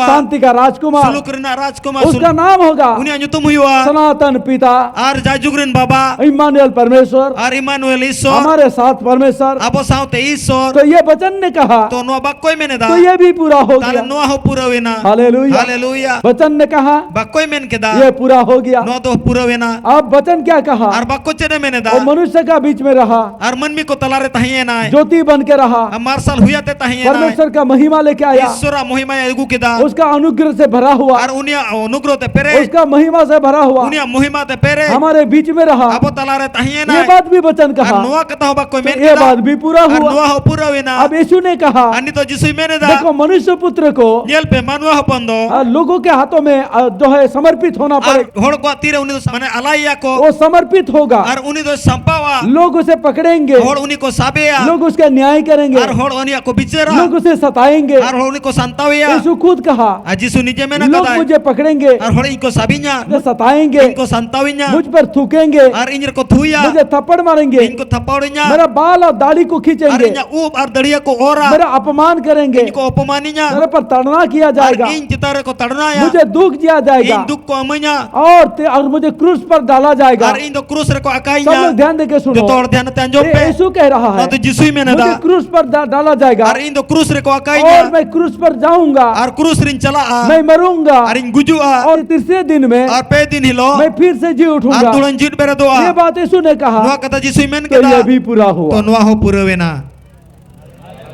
शांति का राजकुमार। ᱥᱩᱞᱩᱠ ᱨᱮᱱᱟᱜ ᱨᱟᱡᱽᱠᱩᱢᱟᱨ᱾ उसका नाम होगा ᱥᱩᱞᱩᱠ᱾ ᱩᱱᱤᱭᱟᱜ ᱧᱩᱛᱩᱢ ᱦᱩᱭᱩᱜᱼᱟ ᱥᱟᱱᱟᱛᱚᱱ ᱯᱤᱛᱟ᱾ ᱟᱨ ᱡᱟᱭᱡᱩᱜᱽ ᱨᱮᱱ ᱵᱟᱵᱟ᱾ ᱤᱢᱟᱱᱩᱭᱮᱞ ᱯᱚᱨᱢᱮᱥᱣᱚᱨ᱾ ᱟᱨ ᱤᱢᱟᱱᱩᱭᱮᱞ ᱤᱥᱥᱚᱨ᱾ ᱦᱟᱢᱟᱨᱮ ᱥᱟᱛᱷ ᱯᱚᱨᱢᱮᱥᱣᱚᱨ᱾ ᱟᱵᱚ ᱥᱟᱶᱛᱮ ᱤᱥᱥᱚᱨ᱾ ᱛᱚ ᱤᱭᱮ ᱵᱚᱪᱚᱱ ᱱᱮ ᱠᱟᱦᱟ᱾ ᱛᱚ ᱱᱚᱣᱟ ᱵᱟᱠᱚᱭ ᱢᱮᱱ ᱮᱫᱟ᱾ ᱛᱚ ᱤᱭᱮ ᱵᱷᱤ ᱯᱩᱨᱟ ᱦᱳ ᱜᱟᱭᱟ᱾ ᱛᱟᱦᱞᱮ ᱱᱚᱣᱟ ᱦᱚᱸ ᱯᱩᱨᱟᱹᱣ ᱮᱱᱟ᱾ ᱦᱟᱞᱮᱞᱩᱭᱟ᱾ ᱦᱟᱞᱮᱞᱩᱭᱟ᱾ ᱵᱚᱪᱚᱱ ᱱᱮ ᱠᱟᱦᱟ᱾ ᱵᱟᱠᱚᱭ ᱢᱮᱱ ᱠᱮᱫᱟ᱾ ᱤᱭᱮ ᱯᱩᱨᱟ ᱦᱳ ᱜᱟᱭᱟ᱾ ᱱᱚᱣᱟ ᱫᱚ ᱯᱩᱨᱟᱹᱣ ᱮᱱᱟ᱾ ᱟᱵ ᱵᱚᱪᱚᱱ ᱠᱭᱟ ᱠᱟᱦᱟ᱾ ᱟᱨ ᱵᱟᱠᱚ ᱪᱮᱫ ᱮ ᱢᱮᱱ ᱮᱫᱟ᱾ ᱢᱚᱱᱩᱥᱭᱚ ᱠᱟ ᱵᱤᱪ ᱢᱮ ᱨᱟᱦᱟ᱾ ᱟᱨ ᱢᱟᱹᱱᱢᱤ ᱠᱚ ᱛᱟᱞᱟᱨᱮ ᱛᱟᱦᱮᱸᱭᱮᱱᱟᱭ᱾ ᱡᱳᱛᱤ ᱵᱚᱱ ᱠᱮ ᱨᱟᱦᱟ᱾ ᱟᱨ ᱢᱟᱨᱥᱟᱞ ᱦᱩᱭᱟᱛᱮ ᱛᱟᱦᱮᱸᱭᱮᱱᱟᱭ᱾ ᱯᱚᱨᱢᱮᱥᱣᱚᱨ ᱠᱟ ᱢᱚᱦᱤᱢᱟ ᱞᱮᱠᱮ ᱟᱭᱟ᱾ ᱤᱥᱥᱚᱨᱟᱜ ᱢᱚᱦᱤᱢᱟᱭ ᱟᱹᱜᱩ ᱠᱮᱫᱟ᱾ ᱩᱥᱠᱟ ᱚᱱᱩᱜᱨᱚᱦ ᱥᱮ ᱵᱷᱟᱨᱟ ᱦᱩᱣᱟ᱾ ᱟᱨ ᱩᱱᱤᱭᱟᱜ ᱚᱱᱩᱜᱨᱚᱦ ᱛᱮ ᱯᱮᱨᱮᱡ᱾ ᱩᱥᱠᱟ ᱢᱚᱦᱤᱢᱟ ᱥᱮ ᱵᱷᱟᱨᱟ ᱦᱩᱣᱟ᱾ ᱩᱱᱤᱭᱟᱜ ᱢᱚᱦᱤᱢᱟ ᱛᱮ ᱯᱮᱨᱮᱡ᱾ ᱦᱟᱢᱟᱨᱮ ᱵᱤᱪ ᱢᱮ ᱨᱟᱦᱟ᱾ ᱟᱵᱚ ᱛᱟᱞᱟᱨᱮ ᱛᱟᱦᱮᱸᱭᱮᱱᱟᱭ᱾ ᱤᱭᱮ ᱵᱟᱛ ᱵᱷᱤ ᱵᱚᱪᱚᱱ ᱠᱟᱦᱟ᱾ ᱟᱨ ᱱᱚᱣᱟ ᱠᱟᱛᱷᱟ ᱦᱚᱸ ᱵᱟᱠᱚ ᱢᱮᱱ ᱠᱮᱫᱟ᱾ ᱤᱭᱮ ᱵᱟᱛ ᱵᱷᱤ ᱯᱩᱨᱟ ᱦᱩᱣᱟ᱾ ᱟᱨ ᱱᱚᱣᱟ ᱦᱚᱸ ᱯᱩᱨᱟᱹᱣ ᱮᱱᱟ᱾ ᱟᱵ ᱭᱤᱥᱩ ᱱᱮ ᱠᱟᱦᱟ᱾ ᱟᱨ ᱱᱤᱛᱚᱜ ᱡᱤᱥᱩᱭ ᱢᱮᱱ ᱮᱫᱟ᱾ ᱫᱮᱠᱷᱚ ᱢᱚᱱᱩᱥᱭᱚ ᱯᱩᱛᱨᱚ ᱠᱚ᱾ ᱧᱮᱞ ᱯᱮ ᱢᱟᱱᱣᱟ ᱦᱚᱯᱚᱱ ᱫᱚ᱾ ᱞᱳᱜᱳ ᱠᱮ ᱦᱟᱛᱷᱚ ᱢᱮ ᱡᱳ ᱦᱮ ᱥᱚᱢᱚᱨᱯᱤᱛ ᱦᱳᱱᱟ ᱯᱚᱲᱮ᱾ ᱦᱚᱲ ᱠᱚᱣᱟᱜ ᱛᱤᱨᱮ ᱩᱱᱤ ᱫᱚ ᱢᱟᱱᱮ ᱟᱞᱟᱭᱮᱭᱟ ᱠᱚ᱾ ᱣᱚ ᱥᱚᱢᱚᱨᱯᱤᱛ ᱦᱳᱜᱟ᱾ ᱟᱨ ᱩᱱᱤ ᱫᱚ ᱥᱟᱢᱯᱟᱣᱟ᱾ ᱞᱳᱜ ᱩᱥᱮ ᱯᱚᱠᱲᱮᱝᱜᱮ᱾ ᱦᱚᱲ ᱩᱱᱤ ᱠᱚ ᱥᱟᱵᱮᱭᱟ᱾ ᱞᱳᱜ ᱩᱥᱠᱟ ᱱᱭᱟᱭ ᱠᱟᱨᱮᱝᱜᱮ᱾ ᱟᱨ ᱦᱚᱲ ᱩᱱᱤᱭᱟᱜ ᱠᱚ ᱵᱤᱪᱟᱹᱨᱟ᱾ ᱞᱳᱜ ᱩᱥᱮ ᱥᱟᱛᱟᱭᱮᱝᱜᱮ᱾ ᱟᱨ ᱦᱚᱲ ᱩᱱᱤ ᱠᱚ ᱥᱟᱱᱛᱟᱣᱮᱭᱟ᱾ ᱭᱤᱥᱩ ᱠᱷᱩᱫ ᱠᱟᱦᱟ᱾ ᱟᱨ ᱡᱤᱥᱩ ᱱᱤᱡᱮ ᱢᱮᱱ ᱞᱳᱜ ᱟᱠᱟᱫᱟᱭ᱾ ᱢᱩᱡᱷᱮ ᱯᱚᱠᱲᱮᱝᱜᱮ᱾ ᱟᱨ ᱦᱚᱲ ᱤᱧ ᱠᱚ ᱥᱟᱵᱤᱧᱟ᱾ ᱥᱟᱛᱟᱭᱮᱝᱜᱮ᱾ ᱤᱧ ᱠᱚ ᱥᱟᱱᱛᱟᱣᱤᱧᱟ᱾ ᱢᱩᱡᱷ ᱯᱚᱨ ᱛᱷᱩᱠᱮᱝᱜᱮ᱾ ᱟᱨ ᱤᱧ ᱨᱮᱠᱚ ᱛᱷᱩᱭᱟ᱾ ᱢᱩᱡᱷᱮ ᱛᱷᱟᱯᱚᱲ ᱢᱟᱨᱮᱝᱜᱮ᱾ ᱤᱧ ᱠᱚ ᱛᱷᱟᱯᱚᱲᱤᱧᱟ᱾ ᱢᱮᱨᱟ ᱵᱟᱞ ᱟᱨ ᱫᱟᱲᱤ ᱠᱚ ᱟᱨ ᱠᱷᱤᱪᱮᱝᱜᱮ᱾ ᱤᱧᱟᱜ ᱩᱵ ᱟᱨ ᱫᱟᱹᱲᱤᱭᱟᱹ ᱠᱚ ᱚᱨᱟ᱾ ᱢᱮᱨᱟ ᱟᱯᱢᱟᱱ ᱠᱟᱨᱮᱝᱜᱮ᱾ ᱤᱧ ᱠᱚ ᱚᱯᱚᱢᱟᱱᱤᱧᱟ᱾ ᱢᱮᱨᱟ ᱯᱚᱨ ᱛᱟᱲᱱᱟ ᱠᱤᱭᱟ ᱡᱟᱭᱮᱜᱟ᱾ ᱟᱨ ᱤᱧ ᱪᱮᱛᱟᱱ ᱨᱮᱠᱚ ᱛᱟᱲᱱᱟᱭᱟ᱾ ᱢᱩᱡᱷᱮ ᱫᱩᱠ ᱫᱤᱭᱟ ᱡᱟᱭᱮᱜᱟ᱾ ᱤᱧ ᱫᱩᱠ ᱠᱚ ᱮᱢᱟᱹᱧᱟ᱾ ᱟᱨ ᱛᱮ ᱟᱨ ᱢᱩᱡᱷᱮ ᱠᱨᱩᱥ ᱯᱚᱨ ᱰᱟᱞᱟ ᱡᱟᱭᱮᱜᱟ᱾ ᱟᱨ ᱤᱧ ᱫᱚ ᱠᱨᱩᱥ ᱨᱮᱠᱚ ᱟᱠᱟᱭᱤᱧᱟ᱾ ᱥᱚᱵ ᱞᱳᱜ ᱫᱷᱭᱟᱱ ᱫᱮᱠᱮ ᱥᱩᱱᱳ᱾ ᱡᱚᱛᱚ ᱦᱚᱲ ᱫᱷᱭᱟᱱ ᱛᱮ ᱟᱸᱡᱚᱢ ᱯᱮ᱾ ᱭᱤᱥᱩ ᱠᱟᱦ ᱨᱟᱦᱟ ᱦᱟᱭ᱾ ᱱᱚᱣᱟ ᱫᱚ ᱡᱤᱥᱩᱭ ᱢᱮᱱ ᱮᱫᱟ᱾ ᱢᱩᱡᱷᱮ ᱠᱨᱩᱥ ᱯᱚᱨ ᱰᱟᱞᱟ ᱡᱟᱭᱮᱜᱟ᱾ ᱟᱨ ᱤᱧ ᱫᱚ ᱠᱨᱩᱥ ᱨᱮᱠᱚ ᱟᱠᱟᱭᱤᱧᱟ᱾ ᱟᱨ ᱢᱮ ᱠᱨᱩᱥ ᱯᱚᱨ ᱡᱟᱣᱩᱝᱜᱟ᱾ ᱟᱨ ᱠᱨᱩᱥ ᱨᱤᱧ ᱪᱟᱞᱟᱜᱼᱟ᱾ ᱢᱮ ᱢᱚᱨᱩᱝᱜᱟ᱾ ᱟᱨ ᱤᱧ ᱜᱩᱡᱩᱜᱼᱟ᱾ ᱟᱨ ᱛᱤᱥᱨᱮ ᱫᱤᱱ ᱢᱮ᱾ ᱟᱨ ᱯᱮ ᱫᱤᱱ ᱦᱤᱞᱳᱜ᱾ ᱢᱮ ᱯᱷᱤᱨ ᱥᱮ ᱡᱤ ᱩᱴᱷᱩᱝᱜᱟ᱾ ᱟᱨ ᱫᱚᱦᱲᱟᱧ ᱡᱤᱣᱤᱫ ᱵᱮᱨᱮᱫᱚᱜᱼᱟ᱾ ᱭᱮ ᱵᱟᱛ ᱭᱤᱥᱩ ᱱᱮ ᱠᱟᱦᱟ᱾ ᱱᱚᱣᱟ ᱠᱟᱛᱷᱟ ᱡᱤᱥᱩᱭ ᱢᱮᱱ ᱠᱮᱫᱟ᱾ ᱛᱚ ᱭᱮ ᱵᱷᱤ ᱯᱩᱨᱟ ᱦᱩᱣᱟ᱾ ᱛᱚ ᱱᱚᱣᱟ ᱦᱚᱸ ᱯᱩᱨᱟᱹᱣ ᱮᱱᱟ᱾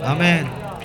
ᱟᱢᱮᱱ᱾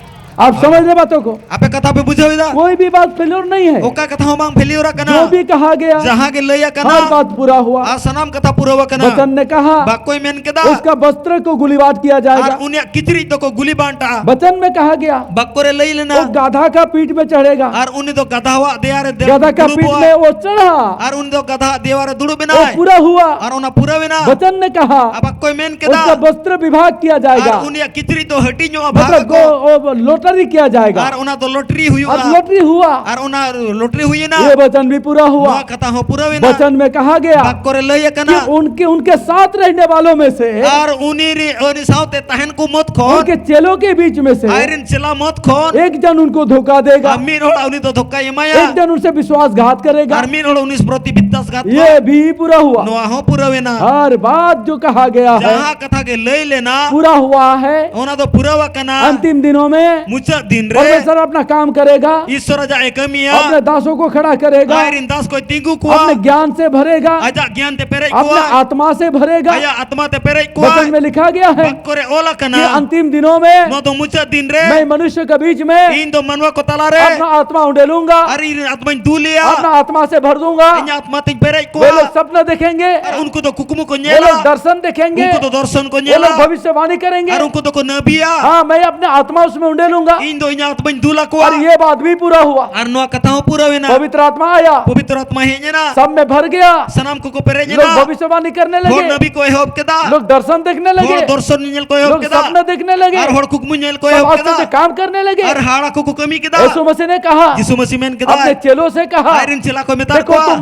आप समझ रहे बातों को? ᱟᱯᱮ ᱠᱟᱛᱷᱟ ᱯᱮ ᱵᱩᱡᱷᱟᱹᱣ ᱮᱫᱟ? कोई भी बात फेल्योर नहीं है। ᱚᱠᱟ ᱠᱟᱛᱷᱟ ᱦᱚᱸ ᱵᱟᱝ ᱯᱷᱮᱞᱤᱭᱚᱨ ᱟᱠᱟᱱᱟ᱾ जो भी कहा गया, ᱡᱟᱦᱟᱸ ᱜᱮ ᱞᱟᱹᱭ ᱟᱠᱟᱱᱟ, हर बात पूरा हुआ। ᱟᱨ ᱥᱟᱱᱟᱢ ᱠᱟᱛᱷᱟ ᱯᱩᱨᱟᱹᱣ ᱟᱠᱟᱱᱟ। वचन ने कहा, ᱵᱟᱠᱠᱚᱭ ᱢᱮᱱ ᱠᱮᱫᱟ, उसका वस्त्र को गुलीबार किया जाएगा। ᱟᱨ ᱩᱱᱤᱭᱟᱜ ᱠᱤᱪᱨᱤᱡ ᱫᱚᱠᱚ ᱜᱩᱞᱤ ᱵᱟᱱᱴᱟᱜᱼᱟ। वचन में कहा गया, ᱵᱟᱠᱠᱚ ᱨᱮ ᱞᱟᱹᱭ ᱞᱮᱱᱟ, वो गाधा का पीठ में चढ़ेगा। ᱟᱨ ᱩᱱᱤ ᱫᱚ ᱜᱟᱫᱷᱟᱣᱟᱜ ᱫᱮᱭᱟ ᱨᱮ ᱫᱮ- ᱜᱟᱫᱷᱟ ᱠᱟ ᱯᱤᱴ ᱫᱩᱲᱩᱵᱚᱜᱼᱟ। ᱢᱮ ᱣᱳ ᱪᱟᱲᱦᱟ। ᱟᱨ ᱩᱱᱤ ᱫᱚ ᱜᱟᱫᱷᱟᱣᱟᱜ ᱫᱮᱣᱟ ᱨᱮ ᱫᱩᱲᱩᱵ ᱮᱱᱟᱭ। ᱯᱩᱨᱟ ᱦᱩᱣᱟ। ᱟᱨ ᱚᱱᱟ ᱯᱩᱨᱟᱹᱣ ᱮᱱᱟ। ᱵᱟᱪᱚᱱ ᱱᱮ ᱠᱟᱦᱟ, ᱟᱨ ᱵᱟᱠᱠᱚᱭ ᱢᱮᱱ ᱠᱮᱫᱟ, ᱩᱥᱠᱟ ᱵᱚᱥᱛᱨᱚ ᱵᱤᱵᱷᱟᱜᱽ ᱠᱤᱭᱟ ᱡᱟᱭᱮᱜᱟ। ᱟᱨ ᱩᱱᱤᱭᱟᱜ ᱠᱤᱪᱨᱤᱡ ᱫᱚ ᱦᱟᱹᱴᱤᱧᱚᱜᱼᱟ, ᱵᱷᱟᱜᱽ ᱟᱠᱚ᱾ ᱞᱚᱴᱟᱨᱤ ᱠᱤᱭᱟ ᱡᱟᱭᱮᱜᱟ। ᱟᱨ ᱚᱱᱟ ᱫᱚ ᱞᱚᱴᱨᱤ ᱦᱩᱭᱩᱜᱼᱟ। ᱟᱨ ᱞᱚᱴᱨᱤ ᱦᱩᱣᱟ। ᱟᱨ ᱚᱱᱟ ᱞᱚᱴᱨᱤ ᱦᱩᱭᱮᱱᱟ। ᱭᱮ ᱵᱟᱪᱚᱱ ᱵᱷᱤ ᱯᱩᱨᱟ ᱦᱩᱣᱟ। ᱱᱚᱣᱟ ᱠᱟᱛᱷᱟ ᱦᱚᱸ ᱯᱩᱨᱟᱹᱣ ᱮᱱᱟ। ᱵᱟᱪᱚᱱ ᱢᱮ ᱠᱟᱦᱟ ᱜᱮᱭᱟ, ᱵᱟᱠᱠᱚ ᱨᱮ ᱞᱟᱹᱭ ᱟᱠᱟᱱᱟ, ᱠᱤ ᱩᱱᱠᱮ, ᱩᱱᱠᱮ ᱥᱟᱛᱷ ᱨᱮᱦᱱᱮ ᱣᱟᱞᱳ ᱢᱮ ᱥᱮ, ᱟᱨ ᱩᱱᱤ ᱨᱮ, ᱩᱱᱤ ᱥᱟᱶᱛᱮ ᱛᱟᱦᱮᱱ ᱠᱚ ᱢᱚᱫᱽ ᱠᱷᱚᱱ, ᱩᱱᱠᱮ ᱪᱮᱞᱳ ᱠᱮ ᱵᱤᱪ ᱢᱮ ᱥᱮ, ᱟᱡᱨᱮᱱ ᱪᱮᱞᱟ ᱢᱚᱫᱽ ᱠᱷᱚᱱ, ᱮᱠ ᱡᱚᱱ ᱩᱱᱠᱳ ᱫᱷᱳᱠᱟ ᱫᱮᱜᱟ, ᱟᱨ ᱢᱤᱫ ᱦᱚᱲ ᱩᱱᱤ ᱫᱚ ᱫᱷᱳᱠᱟᱭ ᱮᱢᱟᱭᱟ, ᱮᱠ ᱡᱚᱱ ᱩᱱᱥᱮ ᱵᱤᱥᱣᱟᱥ ᱜᱷᱟᱛ ᱠᱟᱨᱮᱜᱟ, ᱟᱨ ᱢᱤᱫ ᱦᱚᱲ ᱩᱱᱤ ᱯᱨᱚᱛᱤ ᱵᱤᱥᱣᱟᱥ ᱜᱷᱟᱛ ᱠᱚᱣᱟ᱾ ᱭᱮ ᱵᱷᱤ ᱯᱩᱨᱟ ᱦᱩᱣᱟ᱾ ᱱᱚᱣᱟ ᱦᱚᱸ ᱯᱩᱨᱟᱹᱣ ᱮᱱᱟ᱾ ᱦᱟᱨ ᱵᱟᱛ ᱡᱳ ᱠᱟᱦᱟ ᱜᱮᱭᱟ ᱦᱟᱭ, ᱡᱟᱦᱟᱸ ᱠᱟᱛᱷᱟ ᱜᱮ ᱞᱟᱹᱭ ᱞᱮᱱᱟ, ᱯᱩᱨᱟ ᱦᱩᱣᱟ ᱦᱟᱭ᱾ ᱚᱱᱟ ᱫᱚ ᱯᱩᱨᱟᱹᱣ ᱟᱠᱟᱱᱟ᱾ ᱟᱱᱛᱤᱢ ᱫᱤᱱᱳ ᱢᱮ ᱢᱩᱪᱟᱹᱫ ᱫᱤᱱ ᱨᱮ ᱯᱚᱨᱢᱮᱥᱚᱨ ᱟᱯᱱᱟ ᱠᱟᱢ ᱠᱟᱨᱮᱜᱟ, ᱤᱥᱣᱚᱨ ᱟᱡᱟᱜ ᱮ ᱠᱟᱹᱢᱤᱭᱟ, ᱟᱯᱱᱮ ᱫᱟᱥᱳ ᱠᱳ ᱠᱷᱟᱲᱟ ᱠᱟᱨᱮᱜᱟ, ᱟᱡᱨᱮᱱ ᱫᱟᱥ ᱠᱚᱭ ᱛᱤᱸᱜᱩ ᱠᱚᱣᱟ, ᱟᱯᱱᱮ ᱜᱭᱟᱱ ᱥᱮ ᱵᱷᱟᱨᱮᱜᱟ, ᱟᱡᱟᱜ ᱜᱭᱟᱱ ᱛᱮ ᱯᱮᱨᱮᱡ ᱠᱚᱣᱟ, ᱟᱯᱱᱮ ᱟᱛᱢᱟ ᱥᱮ ᱵᱷᱟᱨᱮᱜᱟ, ᱟᱭᱟᱜ ᱟᱛᱢᱟ ᱛᱮ ᱯᱮᱨᱮᱡ ᱠᱚᱣᱟ᱾ ᱵᱟᱪᱚᱱ ᱢᱮ ᱞᱤᱠᱷᱟ ᱜᱮᱭᱟ ᱦᱟᱭ, ᱵᱟᱠᱠᱚ ᱨᱮ ᱚᱞ ᱟᱠᱟᱱᱟ, ᱠᱤ ᱟᱱᱛᱤᱢ ᱫᱤᱱᱳ ᱢᱮ ᱱᱚᱣᱟ ᱫᱚ ᱢᱩᱪᱟᱹᱫ ᱫᱤᱱ ᱨᱮ ᱢᱮ ᱢᱟᱱᱩᱥᱭᱚ ᱠᱮ ᱵᱤᱪ ᱢᱮ ᱤᱧ ᱫᱚ ᱢᱟᱱᱣᱟ ᱠᱚ ᱛᱟᱞᱟ ᱨᱮ ᱟᱯᱱᱟ ᱟᱛᱢᱟ ᱩᱰᱮᱞᱩᱝᱜᱟ, ᱟᱨ ᱤᱧ ᱨᱮᱱ ᱟᱛᱢᱟᱧ ᱫᱩᱞᱮᱭᱟ, ᱟᱯᱱᱟ ᱟᱛᱢᱟ ᱥᱮ ᱵᱷᱟᱨ ᱫᱩᱝᱜᱟ᱾ ᱤᱧᱟᱜ ᱟᱛᱢᱟ ᱛᱮᱧ ᱯᱮᱨᱮᱡ ᱠᱚᱣᱟ᱾ वे लोग सपना देखेंगे, ᱟᱨ ᱩᱱᱠᱩ ᱫᱚ ᱠᱩᱠᱢᱩ ᱠᱚ ᱧᱮᱞᱟ, वो लोग दर्शन देखेंगे, ᱩᱱᱠᱩ ᱫᱚ ᱫᱚᱨᱥᱚᱱ ᱠᱚ ᱧᱮᱞᱟ, वो लोग भविष्यवाणी करेंगे, ᱟᱨ ᱩᱱᱠᱩ ᱫᱚᱠᱚ ᱱᱟᱹᱵᱤᱭᱟ, हाँ, मैं अपने आत्मा उसमें उंडेलूंगा। ᱤᱧ ᱫᱚ ᱤᱧᱟᱜ ᱟᱛᱢᱟᱧ ᱫᱩᱞ ᱟᱠᱚᱣᱟ᱾ और ये बात भी पूरा हुआ। ᱟᱨ ᱱᱚᱣᱟ ᱠᱟᱛᱷᱟ ᱦᱚᱸ ᱯᱩᱨᱟᱹᱣ ᱮᱱᱟ। पवित्र आत्मा आया, ᱯᱚᱵᱤᱛᱨᱚ ᱟᱛᱢᱟ ᱦᱮᱡ ᱮᱱᱟ, सब में भर गया, ᱥᱟᱱᱟᱢ ᱠᱚᱠᱚ ᱯᱮᱨᱮᱡ ᱮᱱᱟ, लोग भविष्यवाणी करने लगे, ᱦᱚᱲ ᱱᱟᱹᱵᱤ ᱠᱚ ᱮᱦᱚᱵ ᱠᱮᱫᱟ, लोग दर्शन देखने लगे, ᱦᱚᱲ ᱫᱚᱨᱥᱚᱱ ᱧᱮᱞ ᱠᱚ ᱮᱦᱚᱵ ᱠᱮᱫᱟ, सब सपना देखने लगे, ᱟᱨ ᱦᱚᱲ ᱠᱩᱠᱢᱩ ᱧᱮᱞ ᱠᱚ ᱮᱦᱚᱵ ᱠᱮᱫᱟ, ᱟᱥᱛᱮ ᱟᱥᱛᱮ ᱠᱟᱢ ᱠᱟᱨᱱᱮ ᱞᱟᱜᱮ। ᱟᱨ ᱦᱟᱲᱟ ᱠᱚᱠᱚ ᱠᱟᱹᱢᱤ ᱠᱮᱫᱟ। ᱡᱤᱥᱩ ᱢᱟᱥᱤ ᱱᱮ ᱠᱟᱦᱟ, ᱡᱤᱥᱩ ᱢᱟᱥᱤ ᱢᱮᱱ ᱠᱮᱫᱟᱭ, ᱟᱯᱱᱮ ᱪᱮᱞᱳ ᱥᱮ ᱠᱟᱦᱟ, ᱟᱡᱨᱮᱱ ᱪᱮᱞᱟ ᱠᱚ ᱢᱮᱛᱟ ᱠᱚᱣᱟ, ᱛᱩᱢ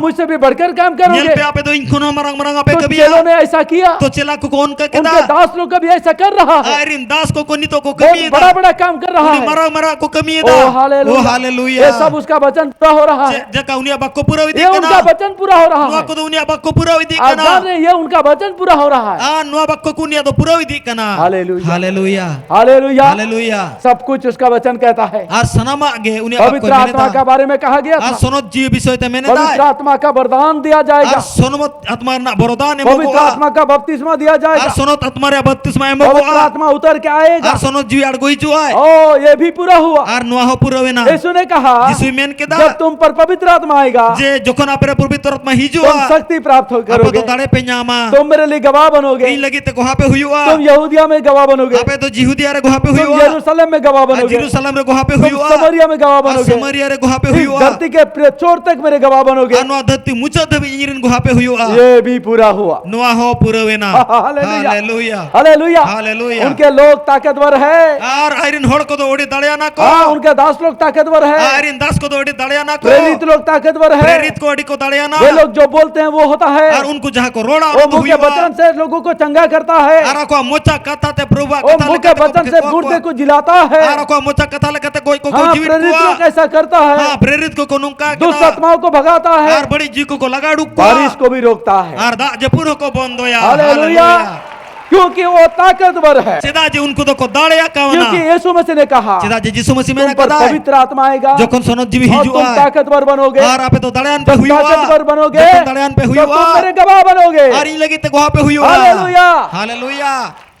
ᱢᱩᱡᱷᱥᱮ ᱵᱷᱤ ᱵᱟᱲᱠᱟᱨ ᱠᱟᱢ ᱠᱟᱨᱳᱜᱮ। ᱧᱮᱞ ᱯᱮ, ᱟᱯᱮ ᱫᱚ ᱤᱧ ᱠᱷᱚᱱ ᱦᱚᱸ ᱢᱟᱨᱟᱝ ᱢᱟᱨᱟᱝ ᱟᱯᱮ ᱠᱟᱹᱢᱤᱭᱟ᱾ ᱪᱮᱞᱳ ᱱᱮ ᱟᱭᱥᱟ ᱠᱤᱭᱟ, ᱛᱚ ᱪᱮᱞᱟ ᱠᱚᱠᱚ ᱚᱱᱠᱟ ᱠᱮᱫᱟ᱾ ᱩᱱᱠᱮ ᱫᱟᱥ ᱞᱳᱜ ᱠᱟᱵᱷᱤ ᱟᱭᱥᱟ ᱠᱟᱨ ᱨᱟᱦᱟ ᱦᱟᱭ, ᱟᱡᱨᱮᱱ ᱫᱟᱥ ᱠᱚᱠᱚ ᱱᱤᱛᱚᱜ ᱠᱚ ᱠᱟᱹᱢᱤᱭᱮᱫᱟ᱾ ᱵᱚᱦᱩᱛ ᱵᱟᱲᱟ ᱵᱟᱲᱟ ᱠᱟᱢ ᱠᱟᱨ ᱨᱟᱦᱟ ᱦᱟᱭ, ᱢᱟᱨᱟᱝ ᱢᱟᱨᱟᱝ ᱠᱚ ᱠᱟᱹᱢᱤᱭᱮᱫᱟ᱾ ᱳ ᱦᱟᱞᱮᱞᱩᱭᱟ, ᱳ ᱦᱟᱞᱮᱞᱩᱭᱟ, ᱭᱮ ᱥᱟᱵ ᱩᱥᱠᱟ ᱵᱟᱪᱚᱱ ᱯᱩᱨᱟ ᱦᱳ ᱨᱟᱦᱟ ᱦᱟᱭ, ᱡᱮ ᱡᱟᱠᱟ ᱩᱱᱤᱭᱟᱜ ᱵᱟᱠᱠᱚ ᱯᱩᱨᱟᱹᱣ ᱤᱫᱤᱜ ᱠᱟᱱᱟ᱾ ᱩᱱᱠᱟ ᱵᱟᱪᱚᱱ ᱯᱩᱨᱟ ᱦᱳ ᱨᱟᱦᱟ ᱦᱟᱭ, ᱱᱚᱣᱟ ᱠᱚᱫᱚ ᱩᱱᱤᱭᱟᱜ ᱵᱟᱠᱠᱚ ᱯᱩᱨᱟᱹᱣ ᱤᱫᱤᱜ ᱠᱟᱱᱟ᱾ ᱟᱯ ᱡᱟᱱ ᱨᱮ ᱦᱮ, ᱩᱱᱠᱟ ᱵᱟᱪᱚᱱ ᱯᱩᱨᱟ ᱦᱳ ᱨᱟᱦᱟ ᱦᱟᱭ, ᱟᱨ ᱱᱚᱣᱟ ᱵᱟᱠᱠᱚ ᱠᱚ ᱩᱱᱤᱭᱟᱜ ᱫᱚ ᱯᱩᱨᱟᱹᱣ ᱤᱫᱤᱜ ᱠᱟᱱᱟ᱾ ᱦᱟᱞᱮᱞᱩᱭᱟ, ᱦᱟᱞᱮᱞᱩᱭᱟ, ᱦᱟᱞᱮᱞᱩᱭᱟ, ᱦᱟᱞᱮᱞᱩᱭᱟ, ᱥᱟᱵ ᱠᱩᱪ ᱩᱥᱠᱟ ᱵᱟᱪᱚᱱ ᱠᱟᱦᱛᱟ ᱦᱟᱭ, ᱟᱨ ᱥᱟᱱᱟᱢᱟᱜ ᱜᱮ ᱩᱱᱤᱭᱟᱜ ᱵᱟᱠᱠᱚ ᱯᱚᱵᱤᱛᱨᱚ ᱟᱛᱢᱟ ᱠᱟ ᱵᱟᱨᱮ ᱢᱮ ᱠᱟᱦᱟ ᱜᱟᱭᱟ ᱛᱷᱟ, ᱟᱨ ᱥᱚᱱᱚᱛ ᱡᱤᱣᱤ ᱵᱤᱥᱚᱭ ᱛᱮ ᱢᱮᱱᱮᱫᱟᱭ, ᱯᱚᱵᱤᱛᱨᱚ ᱟᱛᱢᱟ ᱠᱟ ᱵᱚᱨᱫᱟᱱ ᱫᱤᱭᱟ ᱡᱟᱭᱮᱜᱟ, ᱟᱨ ᱥᱚᱱᱚᱛ ᱟᱛᱢᱟ ᱨᱮᱱᱟᱜ ᱵᱚᱨᱫᱟᱱ ᱮᱢᱚᱜᱚᱜᱼᱟ, ᱯᱚᱵᱤᱛᱨᱚ ᱟᱛᱢᱟ ᱠᱟ ᱵᱟᱯᱛᱤᱥᱢᱟ ᱫᱤᱭᱟ ᱡᱟᱭᱮᱜᱟ, ᱟᱨ ᱥᱚᱱᱚᱛ ᱟᱛᱢᱟ ᱨᱮᱭᱟᱜ ᱵᱟᱯᱛᱤᱥᱢᱟ ᱮᱢᱚᱜᱚᱜᱼᱟ, ᱯᱚᱵᱤᱛᱨᱚ ᱟᱛᱢᱟ ᱩᱛᱟᱨ ᱠᱮ ᱟᱭᱮᱜᱟ, ᱟᱨ ᱥᱚᱱᱚᱛ ᱡᱤᱣᱤ ᱟᱬᱜᱚ ᱦᱤᱡᱩᱜᱼᱟᱭ, ᱳ ये भी पूरा हुआ। ᱟᱨ ᱱᱚᱣᱟ ᱦᱚᱸ ᱯᱩᱨᱟᱹᱣ ᱮᱱᱟ᱾ यीशु ने कहा, ᱡᱤᱥᱩᱭ ᱢᱮᱱ ᱠᱮᱫᱟ, जब तुम पर पवित्र आत्मा आएगा, ᱡᱮ ᱡᱚᱠᱷᱚᱱ ᱟᱯᱮ ᱨᱮ ᱯᱚᱵᱤᱛᱨᱚ ᱟᱛᱢᱟ ᱦᱤᱡᱩᱜᱼᱟ, तुम शक्ति प्राप्त ᱟᱯᱮ ᱫᱚ ᱠरोगे, ᱫᱟᱲᱮ ᱯᱮ ᱧᱟᱢᱟ᱾ तुम मेरे लिए गवाह बनोगे। ᱤᱧ ᱞᱟᱹᱜᱤᱫ ᱛᱮ ᱜᱚᱦᱟ ᱯᱮ ᱦᱩᱭᱩᱜᱼᱟ᱾ तुम यहूदिया में गवाह बनोगे। ᱟᱯᱮ ᱫᱚ ᱡᱤᱦᱩᱫᱤᱭᱟ ᱨᱮ ᱜᱚᱦᱟ ᱯᱮ ᱟᱨ ᱦᱩᱭᱩᱜᱼᱟ᱾ ᱡᱮᱨᱩᱥᱟᱞᱮᱢ ᱨᱮ ᱜᱚᱣᱟ ᱟᱨ ᱵᱚᱱᱳᱜᱮ᱾ ᱡᱮᱨᱩᱥᱟᱞᱮᱢ ᱨᱮ ᱜᱚᱦᱟ ᱯᱮ ᱛᱩᱢ ᱦᱩᱭᱩᱜᱼᱟ᱾ ᱥᱟᱢᱟᱨᱤᱭᱟ ᱢᱮ ᱜᱚᱣᱟ ᱟᱨ ᱵᱚᱱᱳᱜᱮ᱾ ᱥᱟᱢᱟᱨᱤᱭᱟ ᱨᱮ ᱜᱚᱦᱟ ᱯᱮ ᱤᱥ ᱦᱩᱭᱩᱜᱼᱟ᱾ ᱫᱷᱟᱨᱛᱤ ᱠᱮ ᱯᱨᱮ-, ᱪᱳᱨ ᱛᱚᱠ ᱢᱮᱨᱮ ᱜᱚᱣᱟ ᱵᱚᱱᱳᱜᱮ᱾ ᱟᱨ ᱱᱚᱣᱟ ᱫᱷᱟᱹᱨᱛᱤ ᱢᱩᱪᱟᱹᱫ ᱫᱷᱟᱹᱵᱤᱡ ᱤᱧ ᱨᱮᱱ ᱜᱚᱦᱟ ᱯᱮ ᱦᱩᱭᱩᱜᱼᱟ᱾ ᱭᱮ ᱵᱷᱤ ᱯᱩᱨᱟ ᱦᱩᱣᱟ᱾ ᱱᱚᱣᱟ ᱦᱚᱸ ᱯᱩᱨᱟᱹᱣ ᱮᱱᱟ᱾ ᱦᱟᱞᱮᱞᱩᱭᱟ᱾ ᱦᱟᱞᱮᱞᱩᱭᱟ᱾ ᱦᱟᱞᱮᱞᱩᱭᱟ᱾ ᱩᱱᱠᱮ ᱞᱳᱜ ᱛᱟᱠᱛᱣᱚᱨ ᱦᱮ᱾ ᱟᱨ ᱟᱡ ᱨᱮᱱ ᱦᱚᱲ ᱠᱚᱫᱚ ᱟᱹᱰᱤ ᱫᱟᱲᱮᱭᱟᱱᱟ ᱠᱚ᱾ ᱦᱟᱸ, ᱩᱱᱠᱮ ᱫᱟᱥ ᱞᱳᱜ ᱛᱟᱠᱛᱣᱚᱨ ᱦᱮ᱾ ᱟᱨ ᱟᱡ ᱨᱮᱱ ᱫᱟᱥ ᱠᱚᱫᱚ ᱟᱹᱰᱤ ᱫᱟᱲᱮᱭᱟᱱᱟ ᱠᱚ᱾ ᱯᱨᱮᱨᱤᱛ ᱞᱳᱜ ᱛᱟᱠᱛᱣᱚᱨ ᱦᱮ᱾ ᱯᱨᱮᱨᱤᱛ ᱠᱚ ᱟᱹᱰᱤ ᱠᱚ ᱫᱟᱲᱮᱭᱟᱱᱟ᱾ ᱣᱮ ᱞᱳᱜ ᱡᱳ ᱵᱳᱞᱛᱮ ᱦᱮ ᱣᱳ ᱦᱳᱛᱟ ᱦᱮ᱾ ᱟᱨ ᱩᱱᱠᱩ ᱡᱟᱦᱟᱸ ᱠᱚ ᱨᱚᱲᱟ, ᱚᱱᱟ ᱫᱚ ᱦᱩᱭᱩᱜᱼᱟ᱾ ᱩᱱᱠᱮ ᱵᱟᱪᱚᱱ ᱥᱮ ᱞᱳᱜᱳ ᱠᱳ ᱪᱟᱝᱜᱟ ᱠᱟᱨᱛᱟ ᱦᱮ᱾ ᱟᱨ ᱟᱠᱚᱣᱟᱜ ᱢᱚᱪᱟ ᱠᱟᱛᱷᱟ ᱛᱮ ᱯᱨᱚᱵᱷᱩᱣᱟᱜ ᱠᱟᱛᱷᱟ ᱞᱮᱠᱟᱛᱮ ᱠᱚ ᱵᱚᱪᱚᱱ ᱥᱮ ᱠᱷᱮᱛᱣᱟ ᱢᱩᱨᱫᱮ ᱠᱚᱣᱟ᱾ ᱠᱳ ᱡᱤᱞᱟᱛᱟ ᱦᱮ᱾ ᱟᱨ ᱟᱠᱚᱣᱟᱜ ᱢᱚᱪᱟ ᱠᱟᱛᱷᱟ ᱞᱮᱠᱟᱛᱮ ᱜᱚᱡ ᱠᱚᱠᱚ ᱦᱟᱸ, ᱡᱤᱣᱤᱫ ᱯᱨᱮᱨᱤᱛ ᱠᱚᱣᱟ᱾ ᱞᱳᱜ ᱮᱥᱟ ᱠᱟᱨᱛᱟ ᱦᱮ᱾ ᱦᱟᱸ, ᱯᱨᱮᱨᱤᱛ ᱠᱚᱠᱚ ᱱᱚᱝᱠᱟ ᱫᱩᱥᱴ ᱠᱟᱱᱟ᱾ ᱟᱛᱢᱟᱣ ᱠᱳ ᱵᱷᱟᱜᱟᱛᱟ ᱦᱮ᱾ ᱟᱨ ᱵᱟᱹᱲᱤᱡ ᱡᱤᱣᱤ ᱠᱚᱠᱚ ᱞᱟᱜᱟ ᱩᱰᱩᱠ ᱠᱚᱣᱟ᱾ ᱵᱟᱨᱤᱥ ᱠᱳ ᱵᱷᱤ ᱨᱳᱠᱛᱟ ᱦᱮ᱾ ᱟᱨ ᱫᱟᱜ ᱡᱟᱹᱯᱩᱫ ᱦᱚᱸᱠᱚ ᱵᱚᱱᱫᱚᱭᱟ᱾ ᱦᱟᱞᱮᱞᱩᱭᱟ᱾ ᱦᱟᱞᱮᱞᱩᱭᱟ᱾ ᱠᱤᱭᱩᱸᱠᱤ ᱣᱳ ᱛᱟᱠᱛᱣᱚᱨ ᱦᱮ᱾ ᱪᱮᱫᱟᱜ ᱡᱮ ᱩᱱᱠᱩ ᱫᱚᱠᱚ ᱫᱟᱲᱮᱭᱟᱜ ᱠᱟᱣᱱᱟ᱾ ᱠᱤᱭᱩᱸᱠᱤ ᱭᱤᱥᱩ ᱢᱟᱥᱤ ᱱᱮ ᱠᱟᱦᱟ, ᱪᱮᱫᱟᱜ ᱡᱮ ᱡᱤᱥᱩ ᱢᱟᱹᱥᱤ ᱢᱮᱱ ᱛᱩᱢ ᱯᱚᱨ ᱟᱠᱟᱫᱟ, ᱯᱚᱵᱤᱛᱨ ᱟᱛᱢᱟ ᱟᱭᱮᱜᱟ, ᱡᱚᱠᱷᱚᱱ ᱥᱚᱱᱚᱛ ᱡᱤᱣᱤ ᱟᱨ ᱛᱩᱢ ᱦᱤᱡᱩᱜᱼᱟ, ᱛᱟᱠᱛᱣᱚᱨ ᱵᱚᱱᱳᱜᱮ᱾ ᱟᱨ ᱟᱯᱮ ᱫᱚ ᱫᱟᱲᱮᱭᱟᱱ ᱯᱮ ᱡᱚᱵ ᱦᱩᱭᱩᱜᱼᱟ᱾ ᱛᱟᱠᱛᱣᱚᱨ ᱵᱚᱱᱳᱜᱮ, ᱡᱚᱠᱷᱚᱱ ᱫᱟᱲᱮᱭᱟᱱ ᱯᱮ ᱛᱚ ᱦᱩᱭᱩᱜᱼᱟ, ᱛᱩᱢ ᱢᱮᱨᱮ ᱜᱟᱣᱟᱦ ᱵᱚᱱᱳᱜᱮ᱾ ᱟᱨ ᱤᱧ ᱞᱟᱹᱜᱤᱫ ᱛᱮ ᱜᱚᱣᱟᱦ ᱯᱮ ᱦᱩᱭᱩᱜᱼᱟ᱾ ᱦᱟᱞᱮᱞᱩᱭᱟ᱾ ᱦᱟᱞᱮᱞᱩᱭᱟ᱾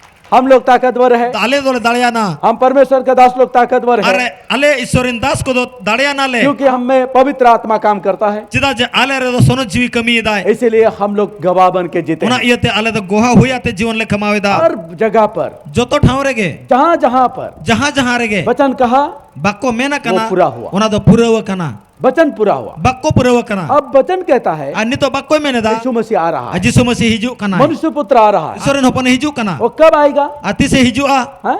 हम लोग ताकतवर है। ᱟᱞᱮ ᱫᱚᱞᱮ ᱫᱟᱲᱮᱭᱟᱱᱟ᱾ हम परमेश्वर का दास लोग ताकतवर है। ᱟᱨ ᱟᱞᱮ ᱤᱥᱥᱚᱨ ᱨᱮᱱ ᱫᱟᱥ ᱠᱚᱫᱚ ᱫᱟᱲᱮᱭᱟᱱᱟᱞᱮ᱾ क्योंकि हम में पवित्र आत्मा काम करता है। ᱪᱮᱫᱟᱜ ᱡᱮ ᱟᱞᱮ ᱨᱮᱫᱚ ᱥᱚᱱᱚᱛ ᱡᱤᱣᱤ ᱠᱟᱹᱢᱤᱭᱮᱫᱟᱭ᱾ इसीलिए हम लोग गवाह बन के जीते ᱚᱱᱟ हैं। ᱤᱭᱟᱹᱛᱮ ᱟᱞᱮ ᱫᱚ ᱜᱚᱣᱟᱦ ᱦᱩᱭ ᱟᱛᱮ ᱡᱤᱭᱚᱱ ᱞᱮ ᱠᱷᱟᱢᱟᱣ ᱮᱫᱟ᱾ हर जगह पर, ᱡᱚᱛᱚ ᱴᱷᱟᱶ ᱨᱮᱜᱮ, जहाँ जहाँ पर ᱡᱟᱦᱟᱸ ᱡᱟᱦᱟᱸ ᱨᱮᱜᱮ ᱵᱟᱪᱚᱱ ᱠᱟᱦᱟ, ᱵᱟᱠᱚ ᱢᱮᱱ ᱟᱠᱟᱱᱟ, ᱯᱩᱨᱟ ᱦᱩᱣᱟ᱾ ᱚᱱᱟ ᱫᱚ ᱯᱩᱨᱟᱹᱣ ᱟᱠᱟᱱᱟ᱾ वचन पूरा हुआ। ᱵᱟᱠᱚ ᱯᱩᱨᱟᱹᱣ ᱟᱠᱟᱱᱟ᱾ अब वचन कहता है, ᱟᱨ ᱱᱤᱛᱚᱜ ᱵᱟᱠᱚᱭ ᱢᱮᱱ ᱮᱫᱟ, यीशु मसीह आ रहा है। ᱡᱤᱥᱩ ᱢᱟᱹᱥᱤ ᱦᱤᱡᱩᱜ ᱠᱟᱱᱟᱭ᱾ मनुष्य पुत्र आ रहा है। ᱤᱥᱥᱚᱨ ᱨᱮᱱ ᱦᱚᱯᱚᱱᱮ ᱦᱤᱡᱩᱜ ᱠᱟᱱᱟ᱾ वो कब आएगा? ᱟᱨ ᱛᱤᱥᱮ ᱦᱤᱡᱩᱜᱼᱟ? ᱦᱮᱸ?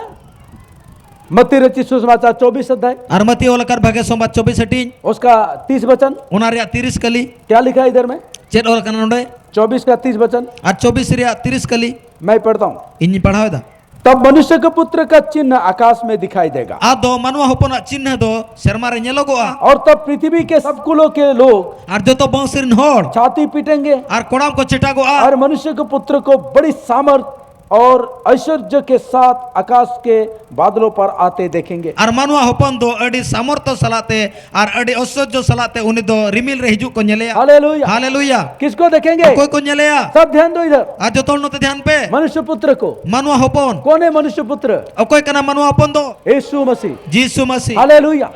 मत्ती रचित सुसमाचार चौबीस अध्याय, ᱟᱨ ᱢᱟᱛᱤ ᱚᱞ ᱟᱠᱟᱫ ᱵᱷᱟᱜᱮ ᱥᱚᱢᱵᱟᱫ ᱪᱚᱵᱵᱤᱥ ᱦᱟᱹᱴᱤᱧ, उसका तीस वचन, ᱚᱱᱟ ᱨᱮᱭᱟᱜ ᱛᱤᱨᱤᱥ ᱠᱟᱹᱞᱤ᱾ क्या लिखा है इधर में? ᱪᱮᱫ ᱚᱞ ᱟᱠᱟᱱᱟ ᱱᱚᱰᱮ? चौबीस का तीस वचन। ᱟᱨ ᱪᱚᱵᱵᱤᱥ ᱨᱮᱭᱟᱜ ᱛᱤᱨᱤᱥ ᱠᱟᱹᱞᱤ᱾ मैं पढ़ता हूँ। ᱤᱧᱤᱧ ᱯᱟᱲᱦᱟᱣ ᱮᱫᱟ᱾ तब मनुष्य के पुत्र का चिन्ह आकाश में दिखाई देगा। ᱟᱫᱚ ᱢᱟᱱᱣᱟ ᱦᱚᱯᱚᱱᱟᱜ ᱪᱤᱱᱦᱟᱹ ᱫᱚ ᱥᱮᱨᱢᱟ ᱨᱮ ᱧᱮᱞᱚᱜᱚᱜᱼᱟ᱾ और तब पृथ्वी के सब कुलों के लोग ᱟᱨ ᱡᱚᱛᱚ ᱵᱚᱝᱥ ᱨᱮᱱ ᱦᱚᱲ ᱪᱷᱟᱹᱛᱤ ᱯᱤᱴᱮᱸᱜᱮ। ᱟᱨ ᱠᱚᱲᱟᱢ ᱠᱚ ᱪᱮᱴᱟᱜᱚᱜᱼᱟ᱾ और मनुष्य के पुत्र को बड़ी सामर्थ और ऐश्वर्य के साथ आकाश के बादलों पर आते देखेंगे। ᱟᱨ ᱢᱟᱱᱣᱟ ᱦᱚᱯᱚᱱ ᱫᱚ ᱟᱹᱰᱤ ᱥᱟᱢᱚᱨᱛᱷᱚ ᱥᱟᱞᱟᱜ ᱛᱮ ᱟᱨ ᱟᱹᱰᱤ ᱚᱥᱪᱚᱨᱡᱚ ᱥᱟᱞᱟᱜ ᱛᱮ ᱩᱱᱤ ᱫᱚ ᱨᱤᱢᱤᱞ ᱨᱮ ᱦᱤᱡᱩᱜ ᱠᱚ ᱧᱮᱞᱮᱭᱟ᱾ हालेलुया। ᱦᱟᱞᱮᱞᱩᱭᱟ᱾ किसको देखेंगे? ᱚᱠᱚᱭ ᱠᱚ ᱧᱮᱞᱮᱭᱟ? सब ध्यान दो इधर। ᱟᱨ ᱡᱚᱛᱚ ᱦᱚᱲ ᱱᱚᱛᱮ ᱫᱷᱮᱭᱟᱱ ᱯᱮ᱾ मनुष्य पुत्र को। ᱢᱟᱱᱣᱟ ᱦᱚᱯᱚᱱ᱾ कौन है मनुष्य पुत्र? ᱚᱠᱚᱭ ᱠᱟᱱᱟ ᱢᱟᱱᱣᱟ ᱦᱚᱯᱚᱱ ᱫᱚ? यीशु मसीह। ᱡᱤᱥᱩ ᱢᱟᱹᱥᱤ᱾ हालेलुया।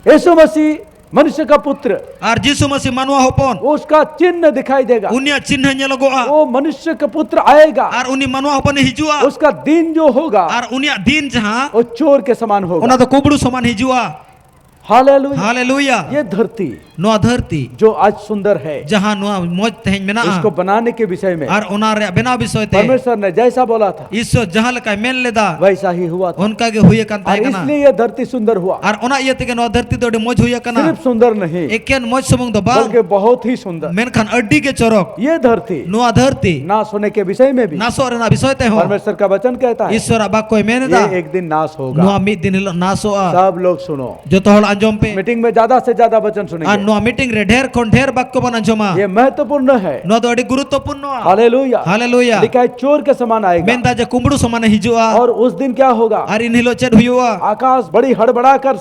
यीशु मसीह मनुष्य का पुत्र। ᱟᱨ ᱡᱤᱥᱩ ᱢᱟᱹᱥᱤ ᱢᱟᱱᱣᱟ ᱦᱚᱯᱚᱱ᱾ उसका चिन्ह दिखाई देगा। ᱩᱱᱤᱭᱟᱜ ᱪᱤᱱᱦᱟᱹ ᱧᱮᱞᱚᱜᱚᱜᱼᱟ᱾ वो मनुष्य का पुत्र आएगा। ᱟᱨ ᱩᱱᱤ ᱢᱟᱱᱣᱟ ᱦᱚᱯᱚᱱᱮ ᱦᱤᱡᱩᱜᱼᱟ᱾ उसका दिन जो होगा, ᱟᱨ ᱩᱱᱤᱭᱟᱜ ᱫᱤᱱ ᱡᱟᱦᱟᱸ, वो चोर के समान होगा। ᱚᱱᱟ ᱫᱚ ᱠᱩᱢᱵᱽᱲᱩ ᱥᱚᱢᱟᱱ ᱦᱤᱡᱩᱜᱼᱟ᱾ हालेलुया। ᱦᱟᱞᱮᱞᱩᱭᱟ᱾ ये धरती, ᱱᱚᱣᱟ ᱫᱷᱟᱹᱨᱛᱤ, जो आज सुंदर है, ᱡᱟᱦᱟᱸ ᱱᱚᱣᱟ ᱢᱚᱡᱽ ᱛᱮᱦᱮᱧ ᱢᱮᱱᱟᱜᱼᱟ, उसको बनाने के विषय में ᱟᱨ ᱚᱱᱟ ᱨᱮᱭᱟᱜ ᱵᱮᱱᱟᱣ ᱵᱤᱥᱚᱭ ᱛᱮ ᱯᱨᱚᱢᱮᱥᱚᱨ ᱱᱮ ᱡᱟᱭᱥᱟ ᱵᱚᱞᱟ ᱛᱷᱟ, ᱤᱥᱥᱚᱨ ᱡᱟᱦᱟᱸ ᱞᱮᱠᱟᱭ ᱢᱮᱱ ᱞᱮᱫᱟ, ᱵᱟᱭᱥᱟ ᱦᱤ ᱦᱩᱣᱟ ᱛᱷᱟ᱾ ᱚᱱᱠᱟ ᱜᱮ ᱦᱩᱭ ᱟᱠᱟᱱ ᱟᱨ ᱛᱟᱦᱮᱸ ᱠᱟᱱᱟ᱾ ᱤᱥᱞᱤᱭᱮ ᱭᱮ ᱫᱷᱟᱹᱨᱛᱤ ᱥᱩᱱᱫᱚᱨ ᱦᱩᱣᱟ᱾ ᱟᱨ ᱚᱱᱟ ᱤᱭᱟᱹ ᱛᱮᱜᱮ ᱱᱚᱣᱟ ᱫᱷᱟᱹᱨᱛᱤ ᱫᱚ ᱟᱹᱰᱤ ᱢᱚᱡᱽ ᱦᱩᱭ ᱟᱠᱟᱱᱟ᱾ ᱥᱤᱨᱯᱷ ᱥᱩᱱᱫᱚᱨ ᱱᱟᱦᱤ, ᱮᱠᱮᱱ ᱢᱚᱡᱽ ᱥᱩᱢᱩᱝ ᱫᱚ ᱵᱟᱝ, ᱵᱚᱞᱠᱮ ᱵᱚᱦᱩᱛ ᱦᱤ ᱥᱩᱱᱫᱚᱨ᱾ ᱢᱮᱱᱠᱷᱟᱱ ᱟᱹᱰᱤ ᱜᱮ ᱪᱚᱨᱚᱠ᱾ ᱭᱮ ᱫᱷᱟᱹᱨᱛᱤ, ᱱᱚᱣᱟ ᱫᱷᱟᱹᱨᱛᱤ, ᱱᱟᱥ ᱦᱳᱱᱮ ᱠᱮ ᱵᱤᱥᱚᱭ ᱢᱮ ᱵᱷᱤ, ᱱᱟᱥᱚᱜ ᱨᱮᱱᱟᱜ ᱵᱤᱥᱚᱭ ᱛᱮᱦᱚᱸ, ᱯᱨᱚᱢᱮᱥᱚᱨ ᱠᱟ ᱵᱟᱪᱟᱱ ᱠᱟᱦᱛᱟ ᱦᱟᱭ, ᱤᱥᱥᱚᱨᱟᱜ ᱵᱟᱠᱚᱭ ᱢᱮᱱ ᱮᱫᱟ, ᱭᱮ ᱮᱠ ᱫᱤᱱ ᱱᱟᱥ ᱦᱳᱜᱟ᱾ ᱱᱚᱣᱟ ᱢᱤᱫ ᱫᱤᱱ ᱦᱤᱞᱳᱜ ᱱᱟᱥᱚᱜᱼᱟ᱾ ᱥᱟᱵ ᱞᱳᱜ ᱥᱩᱱᱚ᱾ ᱡᱚᱛᱚ ᱦᱚᱲ ᱟᱸᱡᱚᱢ ᱯᱮ᱾ ᱢᱤᱴᱤᱝ ᱢᱮ ᱡᱟᱫᱟ ᱥᱮ ᱡᱟᱫᱟ ᱵᱟᱪᱟᱱ ᱥᱩᱱᱮᱸᱜᱮ᱾ ᱟᱨ ᱱᱚᱣᱟ ᱢᱤᱴᱤᱝ ᱨᱮ ᱰᱷᱮᱨ ᱠᱷᱚᱱ ᱰᱷᱮᱨ ᱵᱟᱠᱠᱚ ᱵᱚᱱ ᱟᱸᱡᱚᱢᱟ᱾ ᱭᱮ ᱢᱚᱦᱚᱛᱛᱚᱯᱩᱨᱱ ᱦᱟᱭ᱾ ᱱᱚᱣᱟ ᱫᱚ ᱟᱹᱰᱤ ᱜᱩᱨᱩᱛᱛᱚᱯᱩᱨᱱᱚᱣᱟ᱾ ᱦᱟᱞᱮᱞᱩᱭᱟ᱾ ᱦᱟᱞᱮᱞᱩᱭᱟ᱾ ᱞᱤᱠᱷᱟ ᱦᱟᱭ ᱪᱳᱨ ᱠᱮ ᱥᱟᱢᱟᱱ ᱟᱭᱮᱜᱟ᱾ ᱢᱮᱱᱫᱟ ᱡᱮ ᱠᱩᱢᱵᱽᱲᱩ ᱥᱚᱢᱟᱱᱮ ᱦᱤᱡᱩᱜᱼᱟ᱾ ᱚᱨ ᱩᱥ ᱫᱤᱱ ᱠᱭᱟ ᱦᱳᱜᱟ? ᱟᱨ ᱤᱱ ᱦᱤᱞᱳᱜ ᱪᱮᱫ ᱦᱩᱭᱩᱜᱼᱟ? ᱟᱠᱟᱥ ᱵᱟᱲᱤ ᱦᱟᱲᱵᱟᱲᱟ ᱠᱟᱨ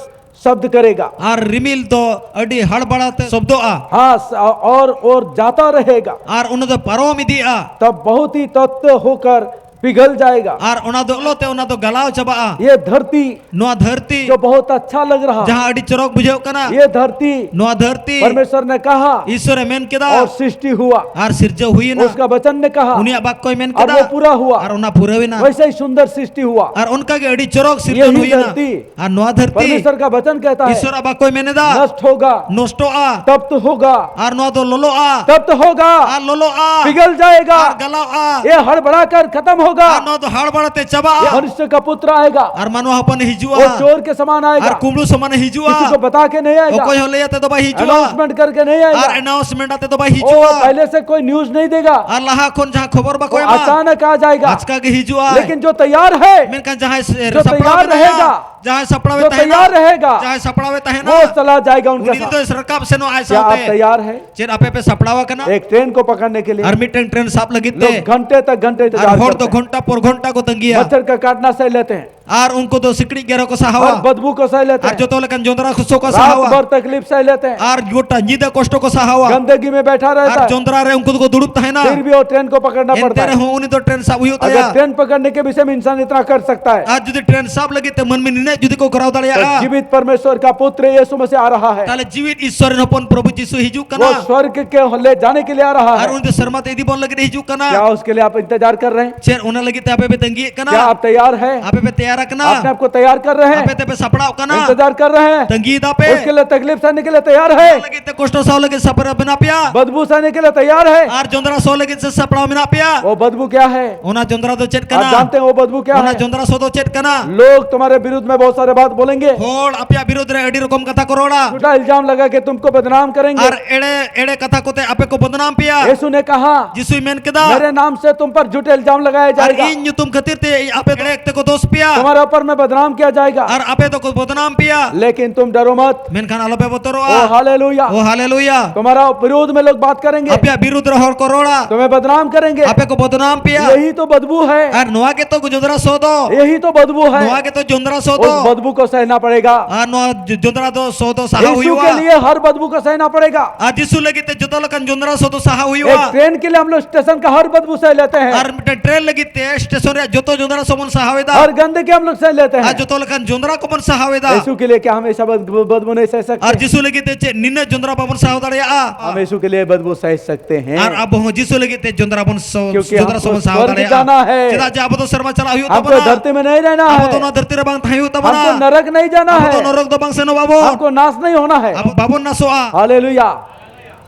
ᱥᱟᱵᱫ ᱠᱟᱨᱮᱜᱟ᱾ ᱟᱨ ᱨᱤᱢᱤᱞ ᱫᱚ ᱟᱹᱰᱤ ᱦᱟᱲᱵᱟᱲᱟ ᱛᱮ ᱥᱚᱵᱫᱚᱜᱼᱟ᱾ ᱦᱟᱸ, ᱚᱨ ᱚᱨ ᱡᱟᱛᱟ ᱨᱟᱦᱮᱜᱟ᱾ ᱟᱨ ᱚᱱᱟ ᱫᱚ ᱯᱟᱨᱚᱢ ᱤᱫᱤᱜᱼᱟ᱾ ᱛᱟᱵ ᱵᱚᱦᱩᱛ ᱦᱤ ᱛᱚᱛᱛᱷᱚ ᱦᱳᱠᱟᱨ ᱯᱤᱜᱷᱚᱞ ᱡᱟᱭᱮᱜᱟ᱾ ᱟᱨ ᱚᱱᱟ ᱫᱚ ᱞᱚᱞᱚ ᱛᱮ ᱚᱱᱟ ᱫᱚ ᱜᱟᱞᱟᱣ ᱪᱟᱵᱟᱜᱼᱟ᱾ ᱭᱮ ᱫᱷᱟᱹᱨᱛᱤ ᱱᱚᱣᱟ ᱫᱷᱟᱹᱨᱛᱤ, ᱡᱚ ᱵᱚᱦᱩᱛ ᱟᱪᱪᱷᱟ ᱞᱟᱜ ᱨᱟᱦᱟ, ᱡᱟᱦᱟᱸ ᱟᱹᱰᱤ ᱪᱚᱨᱚᱠ ᱵᱩᱡᱷᱟᱹᱜ ᱠᱟᱱᱟ᱾ ᱭᱮ ᱫᱷᱟᱹᱨᱛᱤ ᱱᱚᱣᱟ ᱫᱷᱟᱹᱨᱛᱤ ᱯᱚᱨᱢᱮᱥᱚᱨ ᱱᱮ ᱠᱟᱦᱟ, ᱤᱥᱥᱚᱨᱮ ᱢᱮᱱ ᱠᱮᱫᱟ᱾ ᱚᱨ ᱥᱨᱤᱥᱴᱤ ᱦᱩᱣᱟ᱾ ᱟᱨ ᱥᱤᱨᱡᱟᱹᱣ ᱦᱩᱭᱮᱱᱟ᱾ ᱩᱥᱠᱟ ᱵᱟᱪᱟᱱ ᱱᱮ ᱠᱟᱦᱟ᱾ ᱩᱱᱤᱭᱟᱜ ᱵᱟᱠᱠᱚᱭ ᱢᱮᱱ ᱟᱨ ᱠᱮᱫᱟ᱾ ᱣᱚ ᱯᱩᱨᱟ ᱦᱩᱣᱟ᱾ ᱟᱨ ᱚᱱᱟ ᱯᱩᱨᱟᱹᱣᱮᱱᱟ᱾ ᱣᱮᱥᱮ ᱦᱤ ᱥᱩᱱᱫᱚᱨ ᱥᱨᱤᱥᱴᱤ ᱦᱩᱣᱟ᱾ ᱟᱨ ᱚᱱᱠᱟ ᱜᱮ ᱟᱹᱰᱤ ᱪᱚᱨᱚᱠ ᱥᱤᱨᱡᱚᱱ ᱭᱮᱦᱤ ᱦᱩᱭᱮᱱᱟ᱾ ᱫᱷᱟᱹᱨᱛᱤ ᱟᱨ ᱱᱚᱣᱟ ᱫᱷᱟᱹᱨᱛᱤ ᱯᱚᱨᱢᱮᱥᱚᱨ ᱠᱟ ᱵᱟᱪᱟᱱ ᱠᱟᱦᱛᱟ ᱦᱟᱭ᱾ ᱤᱥᱥᱚᱨᱟᱜ ᱵᱟᱠᱠᱚᱭ ᱢᱮᱱ ᱮᱫᱟ᱾ ᱱᱚᱥᱴ ᱦᱳᱜᱟ᱾ ᱱᱚᱥᱴᱚᱜᱼᱟ᱾ ᱛᱟᱯᱛ ᱦᱳᱜᱟ᱾ ᱟᱨ ᱱᱚᱣᱟ ᱫᱚ ᱞᱚᱞᱚᱜᱼᱟ᱾ ᱛᱟᱯᱛ ᱦᱳᱜᱟ᱾ ᱟᱨ ᱞᱚᱞᱚᱜᱼᱟ᱾ ᱯᱤᱜᱷᱚᱞ ᱡᱟᱭᱮᱜᱟ᱾ ᱟᱨ ᱜᱟᱞᱟᱣᱜᱼᱟ᱾ ᱭᱮ ᱦᱟᱲᱵᱟᱲᱟ ᱠᱟᱨ ᱠᱷᱟᱛᱟᱢ ᱦᱳᱜᱟ᱾ ᱟᱨ ᱱᱚᱣᱟ ᱫᱚ ᱦᱟᱲᱵᱟᱲᱟ ᱛᱮ ᱪᱟᱵᱟᱜᱼᱟ᱾ ᱭᱮ ᱢᱚᱱᱩᱥᱭᱚ ᱠᱟ ᱯᱩᱛᱨ ᱟᱭᱮᱜᱟ᱾ ᱟᱨ ᱢᱟᱱᱣᱟ ᱦᱚᱯᱚᱱᱮ ᱦᱤᱡᱩᱜᱼᱟ᱾ ᱣᱚ ᱪᱳᱨ ᱠᱮ ᱥᱟᱢᱟᱱ ᱟᱭᱮᱜᱟ᱾ ᱟᱨ ᱠᱩᱢᱵᱽᱲᱩ ᱥᱚᱢᱟᱱᱮ ᱦᱤᱡᱩᱜᱼᱟ᱾ ᱠᱤᱥᱤ ᱠᱳ ᱵᱟᱛᱟ ᱠᱮ ᱱᱟᱦᱤ ᱟᱭᱮᱜᱟ᱾ ᱚᱠᱚᱭ ᱦᱚᱸ ᱞᱟᱹᱭ ᱟᱛᱮ ᱫᱚ ᱵᱟᱭ ᱦᱤᱡᱩᱜᱼᱟ᱾ ᱟᱱᱟᱣᱩᱱᱥᱢᱮᱱᱴ ᱠᱟᱨᱠᱮ ᱱᱟᱦᱤ ᱟᱭᱮᱜᱟ᱾ ᱟᱨ ᱟᱱᱟᱣᱩᱱᱥᱢᱮᱱᱴ ᱟᱛᱮ ᱫᱚ ᱵᱟᱭ ᱦᱤᱡᱩᱜᱼᱟ᱾ ᱯᱮᱦᱞᱮ ᱥᱮ ᱠᱳᱭ ᱱᱤᱭᱩᱡ ᱱᱟᱦᱤ ᱫᱮᱜᱟ᱾ ᱟᱨ ᱞᱟᱦᱟ ᱠᱷᱚᱱ ᱡᱟᱦᱟᱸ ᱠᱷᱚᱵᱚᱨ ᱵᱟᱠᱚ ᱮᱢᱟ᱾ ᱟᱪᱟᱱᱚᱠ ᱟ ᱡᱟᱭᱮᱜᱟ᱾ ᱟᱪᱠᱟ ᱜᱮ ᱦᱤᱡᱩᱜᱼᱟ᱾ ᱞᱮᱠᱤᱱ ᱡᱚ ᱛᱮᱭᱟᱨ ᱦᱟᱭ, ᱢᱮᱱᱠᱷᱟᱱ ᱡᱟᱦᱟᱸᱭ ᱥᱮ-, ᱡᱚ ᱥᱟᱯᱲᱟᱣ ᱛᱮᱭᱟᱨ ᱢᱮᱱᱟᱭᱟ, ᱨᱟᱦᱮᱜᱟ᱾ ᱡᱟᱦᱟᱸᱭ ᱥᱟᱯᱲᱟᱣᱮ जो ᱛᱟᱦᱮᱱᱟ, तैयार रहेगा, ᱡᱟᱦᱟᱸᱭ ᱥᱟᱯᱲᱟᱣᱮ ᱛᱟᱦᱮᱱᱟ, वो चला जाएगा उनके ᱩᱱᱤ ᱫᱚᱭ साथ। ᱨᱟᱠᱟᱵ ᱥᱮᱱᱚᱜᱼᱟ ᱟᱡ क्या आप ᱥᱟᱶᱛᱮ᱾ तैयार है? ᱪᱮᱫ ᱟᱯᱮ ᱯᱮ ᱥᱟᱯᱲᱟᱣ ᱟᱠᱟᱱᱟ? एक ट्रेन को पकड़ने के लिए ᱟᱨ ᱢᱤᱫᱴᱮᱱ ᱴᱨᱮᱱ ᱥᱟᱵ ᱞᱟᱹᱜᱤᱫ ᱛᱮ लोग घंटे तक घंटे ᱟᱨ इंतजार ᱦᱚᱲ करते ᱫᱚ हैं। ᱜᱷᱚᱱᱴᱟ ᱯᱚᱨ ᱜᱷᱚᱱᱴᱟ ᱠᱚ ᱛᱟᱺᱜᱤᱭᱟ᱾ मच्छर का काटना सह लेते हैं, ᱟᱨ ᱩᱱᱠᱩ ᱫᱚ ᱥᱤᱠᱲᱤᱡ ᱜᱮᱨ ᱦᱚᱸᱠᱚ ᱥᱟᱦᱟᱣᱟ᱾ हर बदबू को सह लेते ᱟᱨ हैं, ᱡᱚᱛᱚ ᱞᱮᱠᱟᱱ ᱡᱚᱸᱫᱽᱨᱟ ᱥᱚ ᱠᱚ रात ᱥᱟᱦᱟᱣᱟ᱾ भर तकलीफ सह लेते हैं। ᱟᱨ ᱜᱚᱴᱟ ᱧᱤᱫᱟᱹ ᱠᱚᱥᱴᱚ ᱠᱚ ᱥᱟᱦᱟᱣᱟ᱾ गंदगी में बैठा रहता ᱟᱨ है, ᱡᱚᱸᱫᱽᱨᱟ ᱨᱮ ᱩᱱᱠᱩ ᱫᱚᱠᱚ ᱫᱩᱲᱩᱵ ᱛᱟᱦᱮᱱᱟ᱾ फिर भी वो ट्रेन को पकड़ना ᱮᱱᱛᱮ पड़ता है। ᱨᱮᱦᱚᱸ ᱩᱱᱤ ᱫᱚ ᱴᱨᱮᱱ ᱥᱟᱵ ᱦᱩᱭᱩᱜ अगर ᱛᱟᱭᱟ᱾ ट्रेन पकड़ने के विषय में इंसान इतना कर सकता है, ᱟᱨ ᱡᱩᱫᱤ ᱴᱨᱮᱱ ᱥᱟᱵ ᱞᱟᱹᱜᱤᱫ ᱛᱮ ᱢᱟᱹᱱᱢᱤ ᱱᱤᱱᱟᱹᱜ ᱡᱩᱫᱤ ᱠᱚ ᱠᱚᱨᱟᱣ तो ᱫᱟᱲᱮᱭᱟᱜᱼᱟ, जीवित परमेश्वर का पुत्र यीशु मसीह आ रहा है। ᱛᱟᱦᱞᱮ ᱡᱤᱣᱤᱫ ᱤᱥᱥᱚᱨ ᱨᱮᱱ ᱦᱚᱯᱚᱱ ᱯᱨᱚᱵᱷᱩ ᱡᱤᱥᱩ ᱦᱤᱡᱩᱜ ᱠᱟᱱᱟ᱾ वो स्वर्ग के ले जाने के लिए आ रहा ᱟᱨ है। ᱩᱱᱤ ᱫᱚ ᱥᱮᱨᱢᱟ ᱛᱮ ᱤᱫᱤ ᱵᱚᱱ ᱞᱟᱹᱜᱤᱫ ᱮ ᱦᱤᱡᱩᱜ ᱠᱟᱱᱟ᱾ क्या उसके लिए आप इंतजार कर रहे हैं? ᱪᱮᱫ ᱚᱱᱟ ᱞᱟᱹᱜᱤᱫ ᱛᱮ ᱟᱯᱮ ᱯᱮ ᱛᱟᱺᱜᱤᱭᱮᱫ ᱠᱟᱱᱟ? क्या आप तैयार हैं? ᱟᱯᱮ ᱯᱮ ᱛᱮᱭᱟᱨ ᱟᱠᱟᱱᱟ? अपने आप को तैयार कर रहे ᱟᱯᱮ हैं? ᱛᱮᱯᱮ ᱥᱟᱯᱲᱟᱣ ᱠᱟᱱᱟ? इंतजार कर रहे हैं? ᱛᱟᱺᱜᱤᱭ ᱫᱟᱯᱮ? उसके लिए तकलीफ सहने के लिए तैयार है? ᱚᱱᱟ ᱞᱟᱹᱜᱤᱫ ᱛᱮ ᱠᱚᱥᱴᱚ ᱥᱟᱦᱟᱣ ᱞᱟᱹᱜᱤᱫ ᱥᱟᱯᱲᱟᱣ ᱢᱮᱱᱟᱜ ᱯᱮᱭᱟ? बदबू सहने के लिए तैयार है? ᱟᱨ ᱡᱚᱸᱫᱽᱨᱟ ᱥᱚ ᱞᱟᱹᱜᱤᱫ ᱥᱮ ᱥᱟᱯᱲᱟᱣ ᱢᱮᱱᱟᱜ ᱯᱮᱭᱟ? वो बदबू क्या है? ᱚᱱᱟ ᱡᱚᱸᱫᱽᱨᱟ ᱫᱚ ᱪᱮᱫ आप ᱠᱟᱱᱟ? जानते हैं वो बदबू क्या ᱚᱱᱟ है? ᱡᱚᱸᱫᱽᱨᱟ ᱥᱚ ᱫᱚ ᱪᱮᱫ ᱠᱟᱱᱟ? लोग तुम्हारे विरुद्ध में बहुत सारे बात बोलेंगे, ᱦᱚᱲ ᱟᱯᱮᱭᱟᱜ ᱵᱤᱨᱩᱫᱷ ᱨᱮ ᱟᱹᱰᱤ ᱨᱚᱠᱚᱢ ᱠᱟᱛᱷᱟ ᱠᱚ ᱨᱚᱲᱟ᱾ झूठा इल्जाम लगा के तुमको बदनाम करेंगे। ᱟᱨ ᱮᱲᱮ ᱮᱲᱮ ᱠᱟᱛᱷᱟ ᱠᱚᱛᱮ ᱟᱯᱮ ᱠᱚ ᱵᱚᱫᱱᱟᱢ ᱯᱮᱭᱟ᱾ यीशु ने कहा, ᱡᱤᱥᱩᱭ ᱢᱮᱱ ᱠᱮᱫᱟ, मेरे नाम से तुम पर झूठे इल्जाम लगाया ᱟᱨ जाएगा, ᱤᱧ ᱧᱩᱛᱩᱢ ᱠᱷᱟᱹᱛᱤᱨ ᱛᱮ ᱟᱯᱮ ᱮᱲᱮ ᱛᱮᱠᱚ ᱫᱳᱥ ᱯᱮᱭᱟ᱾ तुम्हारे ऊपर में बदनाम किया जाएगा, ᱟᱨ ᱟᱯᱮ ᱫᱚᱠᱚ ᱵᱚᱫᱱᱟᱢ ᱯᱮᱭᱟ᱾ लेकिन तुम डरो मत। ᱢᱮᱱᱠᱷᱟᱱ ᱟᱞᱚᱯᱮ ओ ᱵᱚᱛᱚᱨᱚᱜᱼᱟ᱾ हालेलुया। ᱳ ᱦᱟᱞᱮᱞᱩᱭᱟ᱾ तुम्हारा विरोध में लोग बात करेंगे, ᱟᱯᱮᱭᱟᱜ ᱵᱤᱨᱩᱫᱷ ᱨᱮ ᱦᱚᱲ ᱠᱚ ᱨᱚᱲᱟ᱾ तुम्हें बदनाम करेंगे। ᱟᱯᱮ ᱠᱚ ᱵᱚᱫᱱᱟᱢ ᱯᱮᱭᱟ᱾ यही तो बदबू है, ᱟᱨ ᱱᱚᱣᱟ ᱜᱮᱛᱚ ᱡᱚᱸᱫᱽᱨᱟ ᱥᱚ ᱫᱚ᱾ यही तो बदबू है। ᱱᱚᱣᱟ ᱜᱮᱛᱚ ᱡᱚᱸᱫᱽᱨᱟ ᱥᱚ ᱫᱚ᱾ उस बदबू को सहना पड़ेगा। ᱟᱨ ᱱᱚᱣᱟ ᱡᱚ- ᱡᱚᱸᱫᱽᱨᱟ ᱫᱚ ᱥᱚ ᱫᱚ ᱥᱟᱦᱟᱣ यीशु के ᱦᱩᱭᱩᱜᱼᱟ᱾ लिए हर बदबू को सहना पड़ेगा। ᱟᱨ ᱡᱤᱥᱩ ᱞᱟᱹᱜᱤᱫ ᱛᱮ ᱡᱚᱛᱚ ᱞᱮᱠᱟᱱ ᱡᱚᱸᱫᱽᱨᱟ ᱥᱚ ᱫᱚ ᱥᱟᱦᱟᱣ एक ᱦᱩᱭᱩᱜᱼᱟ᱾ ट्रेन के लिए हम लोग स्टेशन का हर बदबू सह लेते हैं, ᱟᱨ ᱢᱤᱫᱴᱮᱱ ᱴᱨᱮᱱ ᱞᱟᱹᱜᱤᱫ ᱛᱮ ᱥᱴᱮᱥᱚᱱ ᱨᱮᱭᱟᱜ ᱡᱚᱛᱚ ᱡᱚᱸᱫᱽᱨᱟ ᱥᱚ ᱵᱚᱱ ᱥᱟᱦᱟᱣ ᱮᱫᱟ᱾ हर गंदगी हम लोग सह लेते ᱟᱨ हैं। ᱡᱚᱛᱚ ᱞᱮᱠᱟᱱ ᱡᱚᱸᱫᱽᱨᱟ ᱠᱚᱵᱚᱱ ᱥᱟᱦᱟᱣ ᱮᱫᱟ᱾ यीशु के लिए क्या हम ऐसा बद- बदबू नहीं सह सकते? ᱟᱨ ᱡᱤᱥᱩ ᱞᱟᱹᱜᱤᱫ ᱛᱮ ᱪᱮᱫ ᱱᱤᱱᱟᱹᱜ ᱡᱚᱸᱫᱽᱨᱟ ᱵᱟᱵᱚᱱ ᱥᱟᱦᱟᱣ ᱫᱟᱲᱮᱭᱟᱜᱼᱟ? हम यीशु के लिए बदबू सह सकते हैं। ᱟᱨ ᱟᱵᱚ ᱦᱚᱸ ᱡᱤᱥᱩ ᱞᱟᱹᱜᱤᱫ ᱛᱮ ᱡᱚᱸᱫᱽᱨᱟ ᱵᱚᱱ ᱥᱚ- क्योंकि ᱡᱚᱸᱫᱽᱨᱟ हमको ᱥᱚ ᱵᱚᱱ ᱥᱟᱦᱟᱣ स्वर्ग ᱫᱟᱲᱮᱭᱟᱜᱼᱟ᱾ जाना है। ᱪᱮᱫᱟᱜ ᱡᱮ ᱟᱵᱚ ᱫᱚ ᱥᱮᱨᱢᱟ ᱪᱟᱞᱟᱜ ᱦᱩᱭᱩᱜ हमको ᱛᱟᱵᱚᱱᱟ᱾ धरती में नहीं रहना ᱟᱵᱚ ᱫᱚ है। ᱱᱚᱣᱟ ᱫᱷᱟᱹᱨᱛᱤ ᱨᱮ ᱵᱟᱝ ᱛᱟᱦᱮᱸ ᱦᱩᱭᱩᱜ ᱛᱟᱵᱚᱱᱟ᱾ हमको नरक नहीं जाना ᱟᱵᱚ ᱫᱚ है। ᱱᱚᱨᱚᱠ ᱫᱚ ᱵᱟᱝ ᱥᱮᱱᱚᱜ ᱟᱵᱚ᱾ हमको नाश नहीं होना है। ᱟᱵᱚ ᱵᱟᱵᱚᱱ ᱱᱟᱥᱚᱜᱼᱟ᱾ हालेलुया।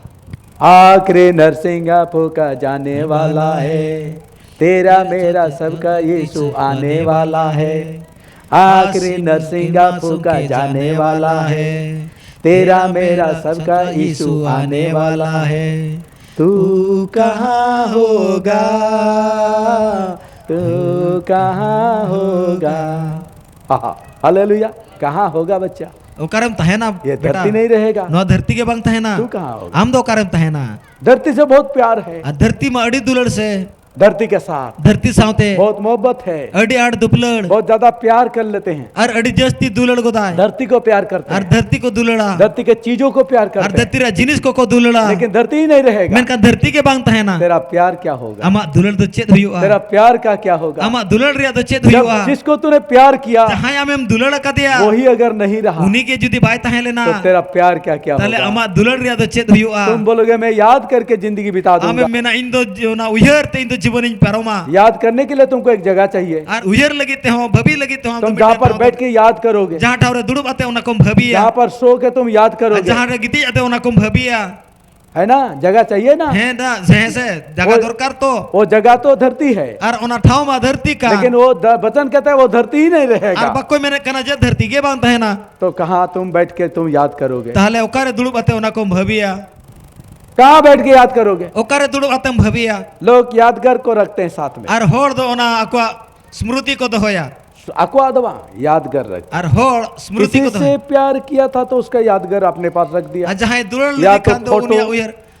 आखिरी नरसिंगा फूका जाने वाला है, तेरा मेरा सबका यीशु आने वाला है। आखिरी नरसिंगा फूका जाने वाला है, तेरा मेरा सबका यीशु आने वाला है। तू कहाँ होगा, तू कहाँ होगा? हालेलुया। कहाँ होगा बच्चा? ᱚᱠᱟᱨᱮᱢ ᱛᱟᱦᱮᱱᱟ? ये बेटा, धरती नहीं रहेगा। ᱱᱚᱣᱟ ᱫᱷᱟᱹᱨᱛᱤ ᱜᱮ ᱵᱟᱝ ᱛᱟᱦᱮᱱᱟ। तू कहाँ होगा? ᱟᱢ ᱫᱚ ᱚᱠᱟᱨᱮᱢ ᱛᱟᱦᱮᱱᱟ? धरती से बहुत प्यार है। ᱟᱨ ᱫᱷᱟᱹᱨᱛᱤ ᱢᱟ ᱟᱹᱰᱤ ᱫᱩᱞᱟᱹᱲ ᱥᱮ। धरती के साथ ᱫᱷᱟᱹᱨᱛᱤ ᱥᱟᱶᱛᱮ ᱵᱚᱦᱩᱛ ᱢᱚᱦᱚᱵᱵᱚᱛ ᱦᱮ, ᱟᱹᱰᱤ ᱟᱸᱴ ᱫᱩᱯᱞᱟᱹᱲ᱾ ᱵᱚᱦᱩᱛ ᱡᱟᱫᱟ ᱯᱭᱟᱨ ᱠᱟᱨ ᱞᱮᱛᱮ ᱦᱮ᱾ ᱟᱨ ᱟᱹᱰᱤ ᱡᱟᱹᱥᱛᱤ ᱫᱩᱞᱟᱹᱲ ᱜᱚᱫᱟᱭ᱾ ᱫᱷᱟᱹᱨᱛᱤ ᱠᱚ ᱯᱭᱟᱨ ᱠᱟᱨᱛᱮ ᱟᱨ ᱦᱮ᱾ ᱫᱷᱟᱹᱨᱛᱤ ᱠᱚ ᱫᱩᱞᱟᱹᱲᱟ᱾ ᱫᱷᱟᱹᱨᱛᱤ ᱠᱮ ᱪᱤᱡᱚ ᱠᱚ ᱯᱭᱟᱨ ᱠᱟᱨᱛᱮ ᱦᱮ᱾ ᱟᱨ ᱫᱷᱟᱹᱨᱛᱤ ᱨᱮᱭᱟᱜ ᱡᱤᱱᱤᱥ ᱠᱚᱠᱚ ᱫᱩᱞᱟᱹᱲᱟ᱾ ᱞᱮᱠᱤᱱ ᱫᱷᱟᱹᱨᱛᱤ ᱦᱤ ᱱᱟᱦᱤ ᱨᱮᱦᱮᱜᱟ᱾ ᱢᱮᱱᱠᱷᱟᱱ ᱫᱷᱟᱹᱨᱛᱤ ᱜᱮ ᱵᱟᱝ ᱛᱟᱦᱮᱱᱟ᱾ ᱛᱮᱨᱟ ᱯᱭᱟᱨ ᱠᱭᱟ ᱦᱳᱜᱟ? ᱟᱢᱟᱜ ᱫᱩᱞᱟᱹᱲ ᱫᱚ ᱪᱮᱫ ᱦᱩᱭᱩᱜᱼᱟ? ᱛᱮᱨᱟ ᱯᱭᱟᱨ ᱠᱟ ᱠᱭᱟ ᱦᱳᱜᱟ? ᱟᱢᱟᱜ ᱫᱩᱞᱟᱹᱲ ᱨᱮᱭᱟᱜ ᱫᱚ ᱪᱮᱫ ᱦᱩᱭᱩᱜᱼᱟ? ᱡᱤᱥᱠᱚ ᱛᱩᱢᱱᱮ ᱯᱭᱟᱨ ᱠᱭᱟ, ᱡᱟᱦᱟᱸᱭ ᱟᱢᱮᱢ ᱫᱩᱞᱟᱹᱲ ᱟᱠᱟᱫᱮᱭᱟ, ᱣᱚᱦᱤ ᱟᱜᱟᱨ ᱱᱟᱦᱤ ᱨᱟᱦᱟ, ᱩᱱᱤ ᱜᱮ ᱡᱩᱫᱤ ᱵᱟᱭ ᱛᱟᱦᱮᱸ ᱞᱮᱱᱟ, ᱛᱚ ᱛᱮᱨᱟ ᱯᱭᱟᱨ ᱠᱭᱟ ᱠᱭᱟ ᱦᱳᱜᱟ? ᱛᱟᱦᱞᱮ ᱟᱢᱟᱜ ᱫᱩᱞᱟᱹᱲ ᱨᱮᱭᱟᱜ ᱫᱚ ᱪᱮᱫ ᱦᱩᱭᱩᱜᱼᱟ? ᱛᱩᱢ ᱵᱚᱞᱚᱜᱮ ᱢᱮ ᱭᱟᱫ ᱠᱟᱨᱠᱮ ᱡᱤᱱᱫᱜᱤ ᱵᱤᱛᱟ ᱫᱩᱝᱜᱟ᱾ ᱟᱢᱮᱢ ᱢᱮᱱᱟ, ᱤᱧ ᱫᱚ ᱚᱱᱟ ᱩᱭᱦᱟᱹᱨ ᱛᱮ ᱤᱧ ᱫᱚ ᱡᱤᱵᱚᱱᱤᱧ ᱯᱟᱨᱚᱢᱟ᱾ ᱭᱟᱫ ᱠᱟᱨᱱᱮ ᱠᱮ ᱞᱤᱭᱮ ᱛᱩᱢᱠᱳ ᱮᱠ ᱡᱟᱜᱟ ᱪᱟᱦᱤᱭᱮ᱾ ᱟᱨ ᱩᱭᱦᱟᱹᱨ ᱞᱟᱹᱜᱤᱫ ᱛᱮᱦᱚᱸ, ᱵᱷᱟᱹᱵᱤ ᱞᱟᱹᱜᱤᱫ ᱛᱮᱦᱚᱸ ᱛᱩᱢ ᱡᱟᱦᱟᱸ ᱯᱟᱨ ᱵᱮᱴᱷ ᱠᱮ ᱭᱟᱫ ᱠᱟᱨᱳᱜᱮ, ᱡᱟᱦᱟᱸ ᱴᱷᱟᱶ ᱨᱮ ᱫᱩᱲᱩᱵ ᱟᱛᱮ ᱚᱱᱟ ᱠᱚᱢ ᱵᱷᱟᱹᱵᱤᱭᱟ᱾ ᱡᱟᱦᱟᱸ ᱯᱟᱨ ᱥᱳ ᱠᱮ ᱛᱩᱢ ᱭᱟᱫ ᱠᱟᱨᱳᱜᱮ, ᱡᱟᱦᱟᱸ ᱨᱮ ᱜᱤᱛᱤᱡ ᱟᱛᱮ ᱚᱱᱟ ᱠᱚᱢ ᱵᱷᱟᱹᱵᱤᱭᱟ᱾ ᱦᱮᱸ ᱥᱮ? ᱡᱟᱜᱟ ᱛᱚ ᱫᱷᱟᱹᱨᱛᱤ ᱦᱮ᱾ ᱟᱨ ᱚᱱᱟ ᱴᱷᱟᱶ ᱢᱟ ᱫᱷᱟᱹᱨᱛᱤ ᱠᱟᱱ᱾ ᱞᱮᱠᱤᱱ ᱣᱚ ᱵᱚᱪᱚᱱ ᱠᱟᱛᱮ ᱣᱚ ᱫᱷᱟᱹᱨᱛᱤ ᱦᱤ ᱱᱟᱦᱤ ᱨᱮᱦᱮᱜᱟ᱾ ᱟᱨ ᱵᱟᱠᱚ ᱢᱮᱱᱮᱫ ᱠᱟᱱᱟ ᱡᱮ ᱫᱷᱟᱹᱨᱛᱤ ᱜᱮ ᱵᱟᱝ ᱛᱟᱦᱮᱱᱟ᱾ ᱛᱚ ᱠᱟᱦᱟᱸ ᱛᱩᱢ ᱵᱮᱴᱷ ᱠᱮ ᱛᱩᱢ ᱭᱟᱫ ᱠᱟᱨᱳᱜᱮ? ᱛᱟᱦᱞᱮ ᱚᱠᱟᱨᱮ ᱫᱩᱲᱩᱵ ᱟᱛᱮ ᱚᱱᱟ ᱠᱚᱢ ᱵᱷᱟᱹᱵᱤᱭᱟ? ᱠᱟᱦᱟᱸ ᱵᱮᱴᱷ ᱠᱮ ᱭᱟᱫ ᱠᱟᱨᱳᱜᱮ? ᱚᱠᱟᱨᱮ ᱫᱩᱲᱩᱵ ᱟᱛᱮᱢ ᱵᱷᱟᱹᱵᱤᱭᱟ? ᱞᱳᱜ ᱭᱟᱫᱽᱜᱟᱨ ᱠᱳ ᱨᱟᱠᱷᱛᱮ ᱦᱮ ᱥᱟᱛᱷ ᱢᱮ᱾ ᱟᱨ ᱦᱚᱲ ᱫᱚ ᱚᱱᱟ ᱟᱠᱚᱣᱟᱜ ᱥᱢᱨᱩᱛᱤ ᱠᱚ ᱫᱚᱦᱚᱭᱟ᱾ ᱟᱠᱚᱣᱟᱜ ᱫᱚ ᱵᱟᱝ, ᱭᱟᱫᱽᱜᱟᱨ ᱨᱟᱠᱷᱛᱮ ᱦᱮ᱾ ᱟᱨ ᱦᱚᱲ ᱥᱢᱨᱩᱛᱤ ᱠᱤᱥᱤ ᱠᱚ ᱫᱚᱦᱚᱭᱟ᱾ ᱠᱤᱥᱤ ᱥᱮ ᱯᱭᱟᱨ ᱠᱤᱭᱟ ᱛᱷᱟ ᱛᱚ ᱩᱥᱠᱟ ᱭᱟᱫᱽᱜᱟᱨ ᱟᱯᱱᱮ ᱯᱟᱥ ᱨᱟᱠᱷ ᱫᱤᱭᱟ᱾ ᱟᱨ ᱡᱟᱦᱟᱸᱭ ᱫᱩᱞᱟᱹᱲ ᱞᱮᱫᱮ ᱠᱷᱟᱱ ᱫᱚ ᱩᱱᱤᱭᱟᱜ ᱩᱭᱦᱟᱹᱨ᱾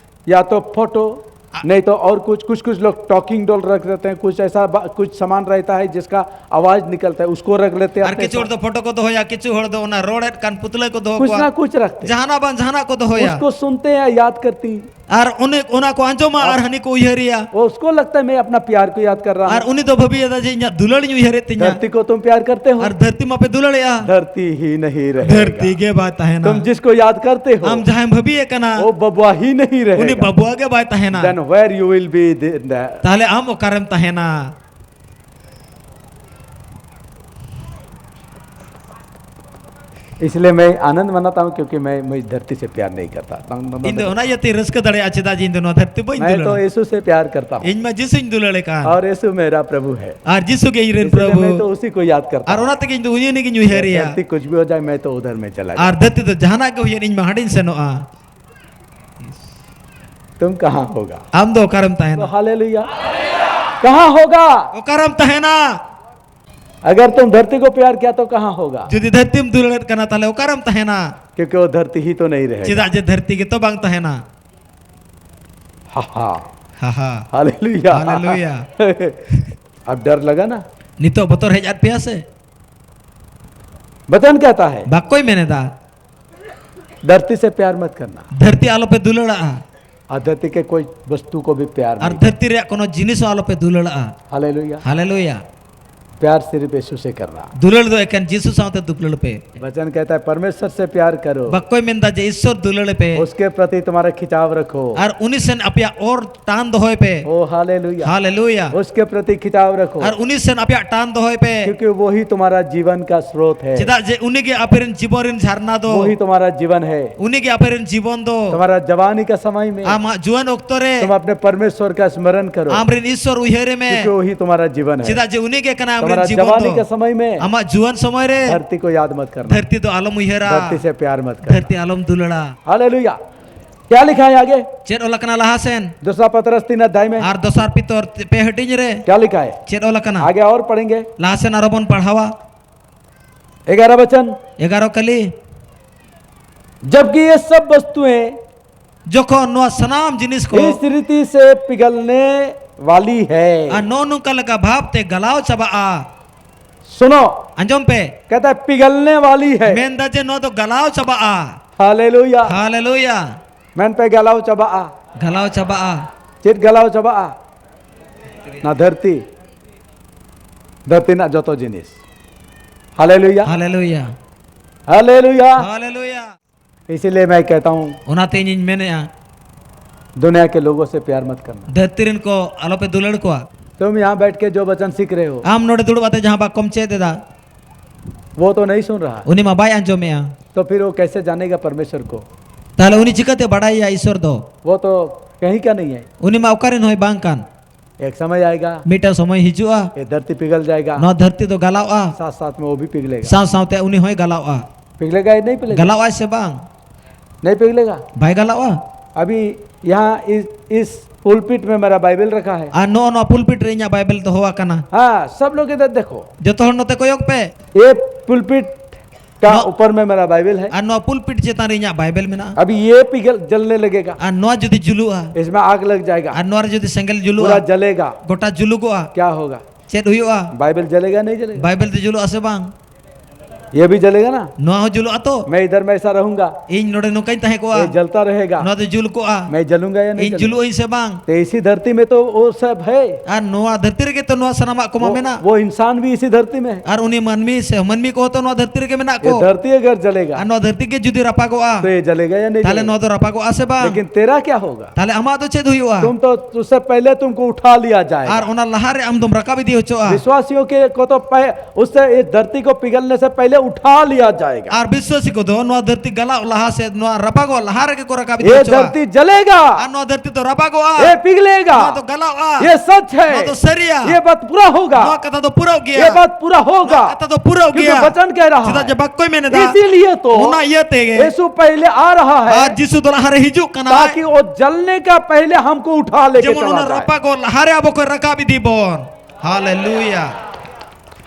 या तो फोटो, नहीं तो और कुछ, कुछ, कुछ लोग टॉकिंग डॉल रख देते हैं, कुछ ऐसा कुछ सामान रहता है जिसका आवाज निकलता है, उसको रख लेते हैं। ᱟᱨ ᱠᱤᱪᱷᱩ ᱦᱚᱲ ᱫᱚ ᱯᱷᱳᱴᱳ ᱠᱚ ᱫᱚᱦᱚᱭᱟ, ᱠᱤᱪᱷᱩ ᱦᱚᱲ ᱫᱚ ᱚᱱᱟ ᱨᱚᱲᱮᱫ ᱠᱟᱱ ᱯᱩᱛᱞᱟᱹ ᱠᱚ ᱫᱚᱦᱚ ᱠᱚᱣᱟ᱾ कुछ ना कुछ रखते हैं। ᱡᱟᱦᱟᱱᱟᱜ ᱵᱟᱝ ᱡᱟᱦᱟᱱᱟᱜ ᱠᱚ ᱫᱚᱦᱚᱭᱟ᱾ उसको सुनते हैं, याद करती। ᱟᱨ ᱚᱱᱮ ᱚᱱᱟ ᱠᱚ ᱟᱸᱡᱚᱢᱟ ᱟᱨ ᱦᱟᱹᱱᱤ ᱠᱚ ᱩᱭᱦᱟᱹᱨᱮᱭᱟ᱾ वो उसको लगता है मैं अपना प्यार को याद कर रहा हूँ। ᱟᱨ ᱩᱱᱤ ᱫᱚ ᱵᱷᱟᱹᱵᱤᱭᱮᱫᱟ ᱡᱮ ᱤᱧᱟᱜ ᱫᱩᱞᱟᱹᱲ ᱤᱧ ᱩᱭᱦᱟᱹᱨᱮᱫ ᱛᱤᱧᱟ᱾ धरती को तुम प्यार करते हो? ᱟᱨ ᱫᱷᱟᱹᱨᱛᱤ ᱢᱟᱯᱮ ᱫᱩᱞᱟᱹᱲᱮᱜᱼᱟ᱾ धरती ही नहीं रहेगा। ᱫᱷᱟᱹᱨᱛᱤ ᱜᱮ ᱵᱟᱭ ᱛᱟᱦᱮᱱᱟ᱾ तुम जिसको याद करते हो, ᱟᱢ ᱡᱟᱦᱟᱸᱭᱮᱢ ᱵᱷᱟᱹᱵᱤᱭᱮ ᱠᱟᱱᱟ, वो बबुआ ही नहीं रहेगा। ᱩᱱᱤ ᱵᱟᱵᱩᱣᱟ ᱜᱮ ᱵᱟᱭ ᱛᱟᱦᱮᱱᱟ᱾ Then where you will be the, the ᱛᱟᱦᱞᱮ ᱟᱢ ᱚᱠᱟᱨᱮᱢ ᱛᱟᱦᱮᱱᱟ? इसलिए मैं आनंद मनाता हूँ क्योंकि मैं, मैं धरती से प्यार नहीं करता। ᱤᱧ ᱫᱚ ᱚᱱᱟ ᱤᱭᱟᱹᱛᱮ ᱨᱟᱹᱥᱠᱟᱹ ᱫᱟᱲᱮᱭᱟᱜᱼᱟ, ᱪᱮᱫᱟᱜ ᱡᱮ ᱤᱧ ᱫᱚ ᱱᱚᱣᱟ ᱫᱷᱟᱹᱨᱛᱤ ᱵᱟᱹᱧ ᱫᱩᱞᱟᱹᱲᱟ। मैं तो यीशु से प्यार करता हूँ। ᱤᱧ ᱢᱟ ᱡᱤᱥᱩᱧ ᱫᱩᱞᱟᱹᱲᱮ ᱠᱟᱱ। और यीशु मेरा प्रभु है। ᱟᱨ ᱡᱤᱥᱩ ᱜᱮ ᱤᱧ ᱨᱮᱱ ᱯᱨᱚᱵᱷᱩ। इसलिए मैं तो उसी को याद करता हूँ। ᱟᱨ ᱚᱱᱟ ᱛᱮᱜᱮ ᱤᱧ ᱫᱚ ᱩᱱᱤ ᱜᱤᱧ ᱩᱭᱦᱟᱹᱨᱮᱭᱟ। धरती कुछ भी हो जाए, मैं तो उधर में चला जाऊँ। ᱟᱨ ᱫᱷᱟᱹᱨᱛᱤ ᱫᱚ ᱡᱟᱦᱟᱱᱟᱜ ᱜᱮ ᱦᱩᱭᱮᱱ, ᱤᱧ ᱢᱟ ᱦᱟᱸᱰᱮᱧ ᱥᱮᱱᱚᱜᱼᱟ। तुम कहाँ होगा? ᱟᱢ ᱫᱚ ᱚᱠᱟᱨᱮᱢ ᱛᱟᱦᱮᱱᱟ? तो हालेलुया। कहाँ होगा? ᱚᱠᱟᱨᱮᱢ ᱛᱟᱦᱮᱱᱟ? अगर तुम धरती को प्यार किया तो कहाँ होगा? ᱡᱩᱫᱤ ᱫᱷᱟᱹᱨᱛᱤᱢ ᱫᱩᱞᱟᱹᱲᱮᱫ ᱠᱟᱱᱟ, ᱛᱟᱦᱞᱮ ᱚᱠᱟᱨᱮᱢ ᱛᱟᱦᱮᱱᱟ? क्योंकि वो धरती ही तो नहीं रहेगा। ᱪᱮᱫᱟᱜ ᱡᱮ ᱫᱷᱟᱹᱨᱛᱤ ᱜᱮᱛᱚ ᱵᱟᱝ ᱛᱟᱦᱮᱱᱟ᱾ हा हा। ᱦᱟ ᱦᱟ᱾ हालेलुया। हालेलुया। अब डर लगा ना? ᱱᱤᱛᱚᱜ ᱵᱚᱛᱚᱨ ᱦᱮᱡ ᱟᱫ ᱯᱮᱭᱟ ᱥᱮ? वचन कहता है, ᱵᱟᱠᱚᱭ ᱢᱮᱱᱮᱫᱟ, धरती से प्यार मत करना। ᱫᱷᱟᱹᱨᱛᱤ ᱟᱞᱚᱯᱮ ᱫᱩᱞᱟᱹᱲᱟᱜᱼᱟ, और धरती के कोई वस्तु को भी प्यार ᱟᱨ नहीं। ᱫᱷᱟᱹᱨᱛᱤ ᱨᱮᱭᱟᱜ ᱠᱳᱱᱳ ᱡᱤᱱᱤᱥ ᱦᱚᱸ ᱟᱞᱚᱯᱮ ᱫᱩᱞᱟᱹᱲᱟᱜᱼᱟ᱾ हालेलुया। ᱦᱟᱞᱮᱞᱩᱭᱟ। प्यार सिर्फ यीशु से करना। ᱫᱩᱞᱟᱹᱲ ᱫᱚ ᱮᱠᱮᱱ ᱡᱤᱥᱩ ᱥᱟᱶᱛᱮ ᱫᱩᱯᱞᱟᱹᱲ ᱯᱮ᱾ वचन कहता है, परमेश्वर से प्यार करो, ᱵᱟᱠᱚᱭ ᱢᱮᱱᱫᱟ ᱡᱮ ᱤᱥᱥᱚᱨ ᱫᱩᱞᱟᱹᱲ ᱯᱮ, उसके प्रति तुम्हारा खिंचाव रखो। ᱟᱨ ᱩᱱᱤ ᱥᱮᱱ ᱟᱯᱮᱭᱟᱜ ᱚᱨ ᱴᱟᱱ ᱫᱚᱦᱚᱭ ᱯᱮ᱾ ओ हालेलुया। ᱦᱟᱞᱮᱞᱩᱭᱟ। उसके प्रति खिंचाव रखो, ᱟᱨ ᱩᱱᱤ ᱥᱮᱱ ᱟᱯᱮᱭᱟᱜ ᱴᱟᱱ ᱫᱚᱦᱚᱭ ᱯᱮ, क्योंकि वही तुम्हारा जीवन का स्रोत है। ᱪᱮᱫᱟᱜ ᱡᱮ ᱩᱱᱤ ᱜᱮ ᱟᱯᱮ ᱨᱮᱱ ᱡᱤᱵᱚᱱ ᱨᱮᱱ ᱡᱷᱟᱨᱱᱟ ᱫᱚ᱾ वही तुम्हारा जीवन है। ᱩᱱᱤ ᱜᱮ ᱟᱯᱮ ᱨᱮᱱ ᱡᱤᱵᱚᱱ ᱫᱚ᱾ तुम्हारा जवानी का समय में ᱟᱢᱟᱜ ᱡᱩᱣᱟᱹᱱ ᱚᱠᱛᱚ ᱨᱮ तुम अपने परमेश्वर का स्मरण करो, ᱟᱢ ᱨᱮᱱ ᱤᱥᱥᱚᱨ ᱩᱭᱦᱟᱹᱨᱮ ᱢᱮ, क्योंकि वही तुम्हारा जीवन है। ᱪᱮᱫᱟᱜ ᱡᱮ ᱩᱱᱤ ᱜᱮ ᱠᱟᱱᱟᱭ ᱟᱢ तुम्हारा ᱨᱮᱱ ᱡᱤᱵᱚᱱ जवानी ᱫᱚ᱾ के समय में ᱟᱢᱟᱜ ᱡᱩᱣᱟᱹᱱ ᱥᱚᱢᱚᱭ ᱨᱮ धरती को याद मत करना, ᱫᱷᱟᱹᱨᱛᱤ ᱫᱚ ᱟᱞᱚᱢ ᱩᱭᱦᱟᱹᱨᱟ, धरती से प्यार मत करना। ᱫᱷᱟᱹᱨᱛᱤ ᱟᱞᱚᱢ ᱫᱩᱞᱟᱹᱲᱟ᱾ हालेलुया। क्या लिखा है आगे? ᱪᱮᱫ ᱚᱞ ᱟᱠᱟᱱᱟ ᱞᱟᱦᱟ ᱥᱮᱱ? दूसरा पतरस तीन अध्याय में ᱟᱨ ᱫᱚᱥᱟᱨ ᱯᱤᱛᱚᱨ ᱯᱮ ᱦᱟᱹᱴᱤᱧ ᱨᱮ क्या लिखा है? ᱪᱮᱫ ᱚᱞ ᱟᱠᱟᱱᱟ? आगे और पढ़ेंगे। ᱞᱟᱦᱟ ᱥᱮᱱ ᱟᱨᱚ ᱵᱚᱱ ᱯᱟᱲᱦᱟᱣᱟ᱾ ग्यारह वचन। ᱮᱜᱟᱨᱚ ᱠᱟᱹᱞᱤ᱾ जबकि ये सब वस्तुएं ᱡᱚᱠᱷᱚᱱ ᱱᱚᱣᱟ ᱥᱟᱱᱟᱢ ᱡᱤᱱᱤᱥ ᱠᱚ इस रीति से पिघलने वाली है। ᱟᱨ ᱱᱚᱜᱼᱚ ᱱᱚᱝᱠᱟ ᱞᱮᱠᱟ ᱵᱷᱟᱵᱽ ᱛᱮ ᱜᱟᱞᱟᱣ ᱪᱟᱵᱟᱜᱼᱟ᱾ सुनो, ᱟᱸᱡᱚᱢ ᱯᱮ, कहता है पिघलने वाली है। ᱢᱮᱱᱫᱟ ᱡᱮ ᱱᱚᱣᱟ ᱫᱚ ᱜᱟᱞᱟᱣ ᱪᱟᱵᱟᱜᱼᱟ᱾ हालेलुया। ᱦᱟᱞᱮᱞᱩᱭᱟ᱾ ᱢᱮᱱ ᱯᱮ, ᱜᱟᱞᱟᱣ ᱪᱟᱵᱟᱜᱼᱟ᱾ ᱜᱟᱞᱟᱣ ᱪᱟᱵᱟᱜᱼᱟ᱾ ᱪᱮᱫ ᱜᱟᱞᱟᱣ ᱪᱟᱵᱟᱜᱼᱟ? ᱱᱚᱣᱟ ᱫᱷᱟᱹᱨᱛᱤ, ᱫᱷᱟᱹᱨᱛᱤ ᱨᱮᱱᱟᱜ ᱡᱚᱛᱚ ᱡᱤᱱᱤᱥ᱾ ᱦᱟᱞᱮᱞᱩᱭᱟ᱾ ᱦᱟᱞᱮᱞᱩᱭᱟ᱾ ᱦᱟᱞᱮᱞᱩᱭᱟ᱾ ᱦᱟᱞᱮᱞᱩᱭᱟ᱾ इसीलिए मैं कहता हूँ, ᱚᱱᱟᱛᱮ ᱤᱧᱤᱧ ᱢᱮᱱᱮᱫᱼᱟ, दुनिया के लोगों से प्यार मत करना। ᱫᱷᱟᱹᱨᱛᱤ ᱨᱮᱱ ᱠᱚ ᱟᱞᱚᱯᱮ ᱫᱩᱞᱟᱹᱲ ᱠᱚᱣᱟ᱾ तुम यहाँ बैठ के जो वचन सीख रहे हो, ᱟᱢ ᱱᱚᱰᱮ ᱫᱩᱲᱩᱵ ᱠᱟᱛᱮ ᱡᱟᱦᱟᱸ ᱵᱟᱠᱚᱢ ᱪᱮᱫ ᱮᱫᱟ, वो तो नहीं सुन रहा, ᱩᱱᱤ ᱢᱟ ᱵᱟᱭ ᱟᱸᱡᱚᱢᱮᱜᱼᱟ᱾ तो फिर वो कैसे जानेगा परमेश्वर को? ᱛᱟᱦᱞᱮ ᱩᱱᱤ ᱪᱤᱠᱟᱹᱛᱮ ᱵᱟᱰᱟᱭᱮᱭᱟ ᱤᱥᱥᱚᱨ ᱫᱚ? वो तो कहीं का नहीं है। ᱩᱱᱤ ᱢᱟ ᱚᱠᱟᱨᱮᱱ ᱦᱚᱸᱭ ᱵᱟᱝ ᱠᱟᱱ᱾ एक समय आएगा, ᱢᱤᱫᱴᱟᱝ ᱥᱚᱢᱚᱭ ᱦᱤᱡᱩᱜᱼᱟ, ये धरती पिघल जाएगा, ᱱᱚᱣᱟ ᱫᱷᱟᱹᱨᱛᱤ ᱫᱚ ᱜᱟᱞᱟᱣᱼᱟ, साथ साथ में वो भी पिघलेगा। ᱥᱟᱶ ᱥᱟᱶᱛᱮ ᱩᱱᱤ ᱦᱚᱸᱭ ᱜᱟᱞᱟᱣᱼᱟ᱾ पिघलेगा या नहीं पिघलेगा? ᱜᱟᱞᱟᱣᱼᱟᱭ ᱥᱮ ᱵᱟᱝ? नहीं पिघलेगा। ᱵᱟᱭ ᱜᱟᱞᱟᱣᱼᱟ᱾ अभी यहाँ इस, इस पुलपिट में मेरा बाइबल रखा है। ᱟᱨ ᱱᱚᱜᱼᱚ ᱱᱚᱣᱟ ᱯᱩᱞᱯᱤᱴ ᱨᱮ ᱤᱧᱟᱹᱜ ᱵᱟᱭᱵᱮᱞ ᱫᱚᱦᱚ ᱟᱠᱟᱱᱟ᱾ हाँ, सब लोग इधर देखो। ᱡᱚᱛᱚ ᱦᱚᱲ ᱱᱚᱛᱮ ᱠᱚᱭᱚᱜ ᱯᱮ᱾ ये पुलपिट का नो- ऊपर में मेरा बाइबल है। ᱟᱨ ᱱᱚᱣᱟ ᱯᱩᱞᱯᱤᱴ ᱪᱮᱛᱟᱱ ᱨᱮ ᱤᱧᱟᱹᱜ ᱵᱟᱭᱵᱮᱞ ᱢᱮᱱᱟᱜᱼᱟ᱾ अभी ये पिघल, जलने लगेगा, ᱟᱨ ᱱᱚᱣᱟ ᱡᱩᱫᱤ ᱡᱩᱞᱩᱜᱼᱟ, इसमें आग लग जाएगा, ᱟᱨ ᱱᱚᱣᱟ ᱨᱮ ᱡᱩᱫᱤ ᱥᱮᱸᱜᱮᱞ पूरा ᱡᱩᱞᱩᱜᱼᱟ, जलेगा। ᱜᱚᱴᱟ ᱡᱩᱞᱩᱜᱚᱜᱼᱟ᱾ क्या होगा? ᱪᱮᱫ ᱦᱩᱭᱩᱜᱼᱟ? बाइबल जलेगा, नहीं जलेगा? ᱵᱟᱭᱵᱮᱞ ᱫᱚ ᱡᱩᱞᱩᱜᱼᱟ ᱥᱮ ᱵᱟᱝ? ये भी जलेगा ना? ᱱᱚᱣᱟ ᱦᱚᱸ ᱡᱩᱞᱩᱜᱼᱟ ᱛᱚ? मैं इधर में ऐसा रहूंगा, ये जलता रहेगा। ᱱᱚᱣᱟ ᱫᱚ ᱡᱩᱞ ᱠᱚᱜᱼᱟ᱾ मैं जलूंगा या नहीं ᱤᱧ जलूंगा? ᱡᱩᱞᱩᱜ ᱟᱹᱧ ᱥᱮ ᱵᱟᱝ? तो इसी धरती में तो वो सब है। ᱟᱨ ᱱᱚᱣᱟ ᱫᱷᱟᱹᱨᱛᱤ ᱨᱮᱜᱮ ᱛᱚ ᱱᱚᱣᱟ ᱥᱟᱱᱟᱢᱟᱜ ᱠᱚᱢᱟ वो, ᱢᱮᱱᱟᱜ᱾ वो इंसान भी इसी धरती में है। ᱟᱨ ᱩᱱᱤ ᱢᱟᱹᱱᱢᱤ ᱥᱮ ᱢᱟᱹᱱᱢᱤ ᱠᱚᱦᱚᱸ ᱛᱚ ᱱᱚᱣᱟ ᱫᱷᱟᱹᱨᱛᱤ ᱨᱮᱜᱮ ᱢᱮᱱᱟᱜ ये ᱠᱚ᱾ धरती अगर जलेगा, ᱟᱨ ᱱᱚᱣᱟ ᱫᱷᱟᱹᱨᱛᱤ ᱜᱮ ᱡᱩᱫᱤ ᱨᱟᱯᱟᱜᱚᱜᱼᱟ, तो ये जलेगा या नहीं ᱛᱟᱦᱞᱮ जलेगा? ᱱᱚᱣᱟ ᱫᱚ ᱨᱟᱯᱟᱜᱚᱜᱼᱟ ᱥᱮ ᱵᱟᱝ? लेकिन तेरा क्या होगा? ᱛᱟᱦᱞᱮ ᱟᱢᱟᱜ ᱫᱚ ᱪᱮᱫ ᱦᱩᱭᱩᱜᱼᱟ? तुम तो, उससे पहले तुमको उठा लिया जाएगा। ᱟᱨ ᱚᱱᱟ ᱞᱟᱦᱟᱨᱮ ᱟᱢ ᱫᱚᱢ ᱨᱟᱠᱟᱵ ᱤᱫᱤ ᱦᱚᱪᱚᱜᱼᱟ᱾ विश्वासियों के को तो पह-, उससे, इस धरती को पिघलने से पहले उठा लिया जाएगा। ᱟᱨ ᱵᱤᱥᱣᱟᱥᱤ ᱠᱚᱫᱚ ᱱᱚᱣᱟ ᱫᱷᱟᱹᱨᱛᱤ ᱜᱟᱞᱟᱜ ᱞᱟᱦᱟ ᱥᱮ ᱱᱚᱣᱟ ᱨᱟᱯᱟᱜᱚᱜ ᱞᱟᱦᱟ ᱨᱮᱜᱮ ᱠᱚ ᱨᱟᱠᱟᱵ ᱤᱫᱤ ये ᱦᱚᱪᱚᱜᱼᱟ᱾ धरती जलेगा, ᱟᱨ ᱱᱚᱣᱟ ᱫᱷᱟᱹᱨᱛᱤ ᱫᱚ ᱨᱟᱯᱟᱜᱚᱜᱼᱟ᱾ ये पिघलेगा, ᱱᱚᱣᱟ ᱫᱚ ᱜᱟᱞᱟᱜᱼᱟ᱾ ये सच है, ᱱᱚᱣᱟ ᱫᱚ ᱥᱟᱹᱨᱤᱭᱟ᱾ ये बात पूरा होगा, ᱱᱚᱣᱟ ᱠᱟᱛᱷᱟ ᱫᱚ ᱯᱩᱨᱟᱹᱣ ᱜᱮᱭᱟ᱾ ये बात पूरा होगा, ᱱᱚᱣᱟ ᱠᱟᱛᱷᱟ ᱫᱚ ᱯᱩᱨᱟᱹᱣ क्योंकि ᱜᱮᱭᱟ᱾ वचन कह रहा ᱪᱮᱫᱟᱜ ᱡᱮ है। ᱵᱟᱠᱚᱭ ᱢᱮᱱ ᱮᱫᱟ᱾ इसीलिए तो ᱚᱱᱟ ᱤᱭᱟᱹ ᱛᱮᱜᱮ यीशु पहले आ रहा ᱟᱨ है, ᱡᱤᱥᱩ ᱫᱚ ᱞᱟᱦᱟᱨᱮ ᱦᱤᱡᱩᱜ ᱠᱟᱱᱟ᱾ ताकि वो जलने का पहले हमको उठा लेके ᱡᱮᱢᱚᱱ चला ᱚᱱᱟ जाए। ᱨᱟᱯᱟᱜᱚᱜ ᱞᱟᱦᱟᱨᱮ ᱟᱵᱚ ᱠᱚ ᱨᱟᱠᱟᱵ ᱤᱫᱤ ᱵᱚᱱ᱾ ᱦᱟᱞᱮᱞᱩᱭᱟ,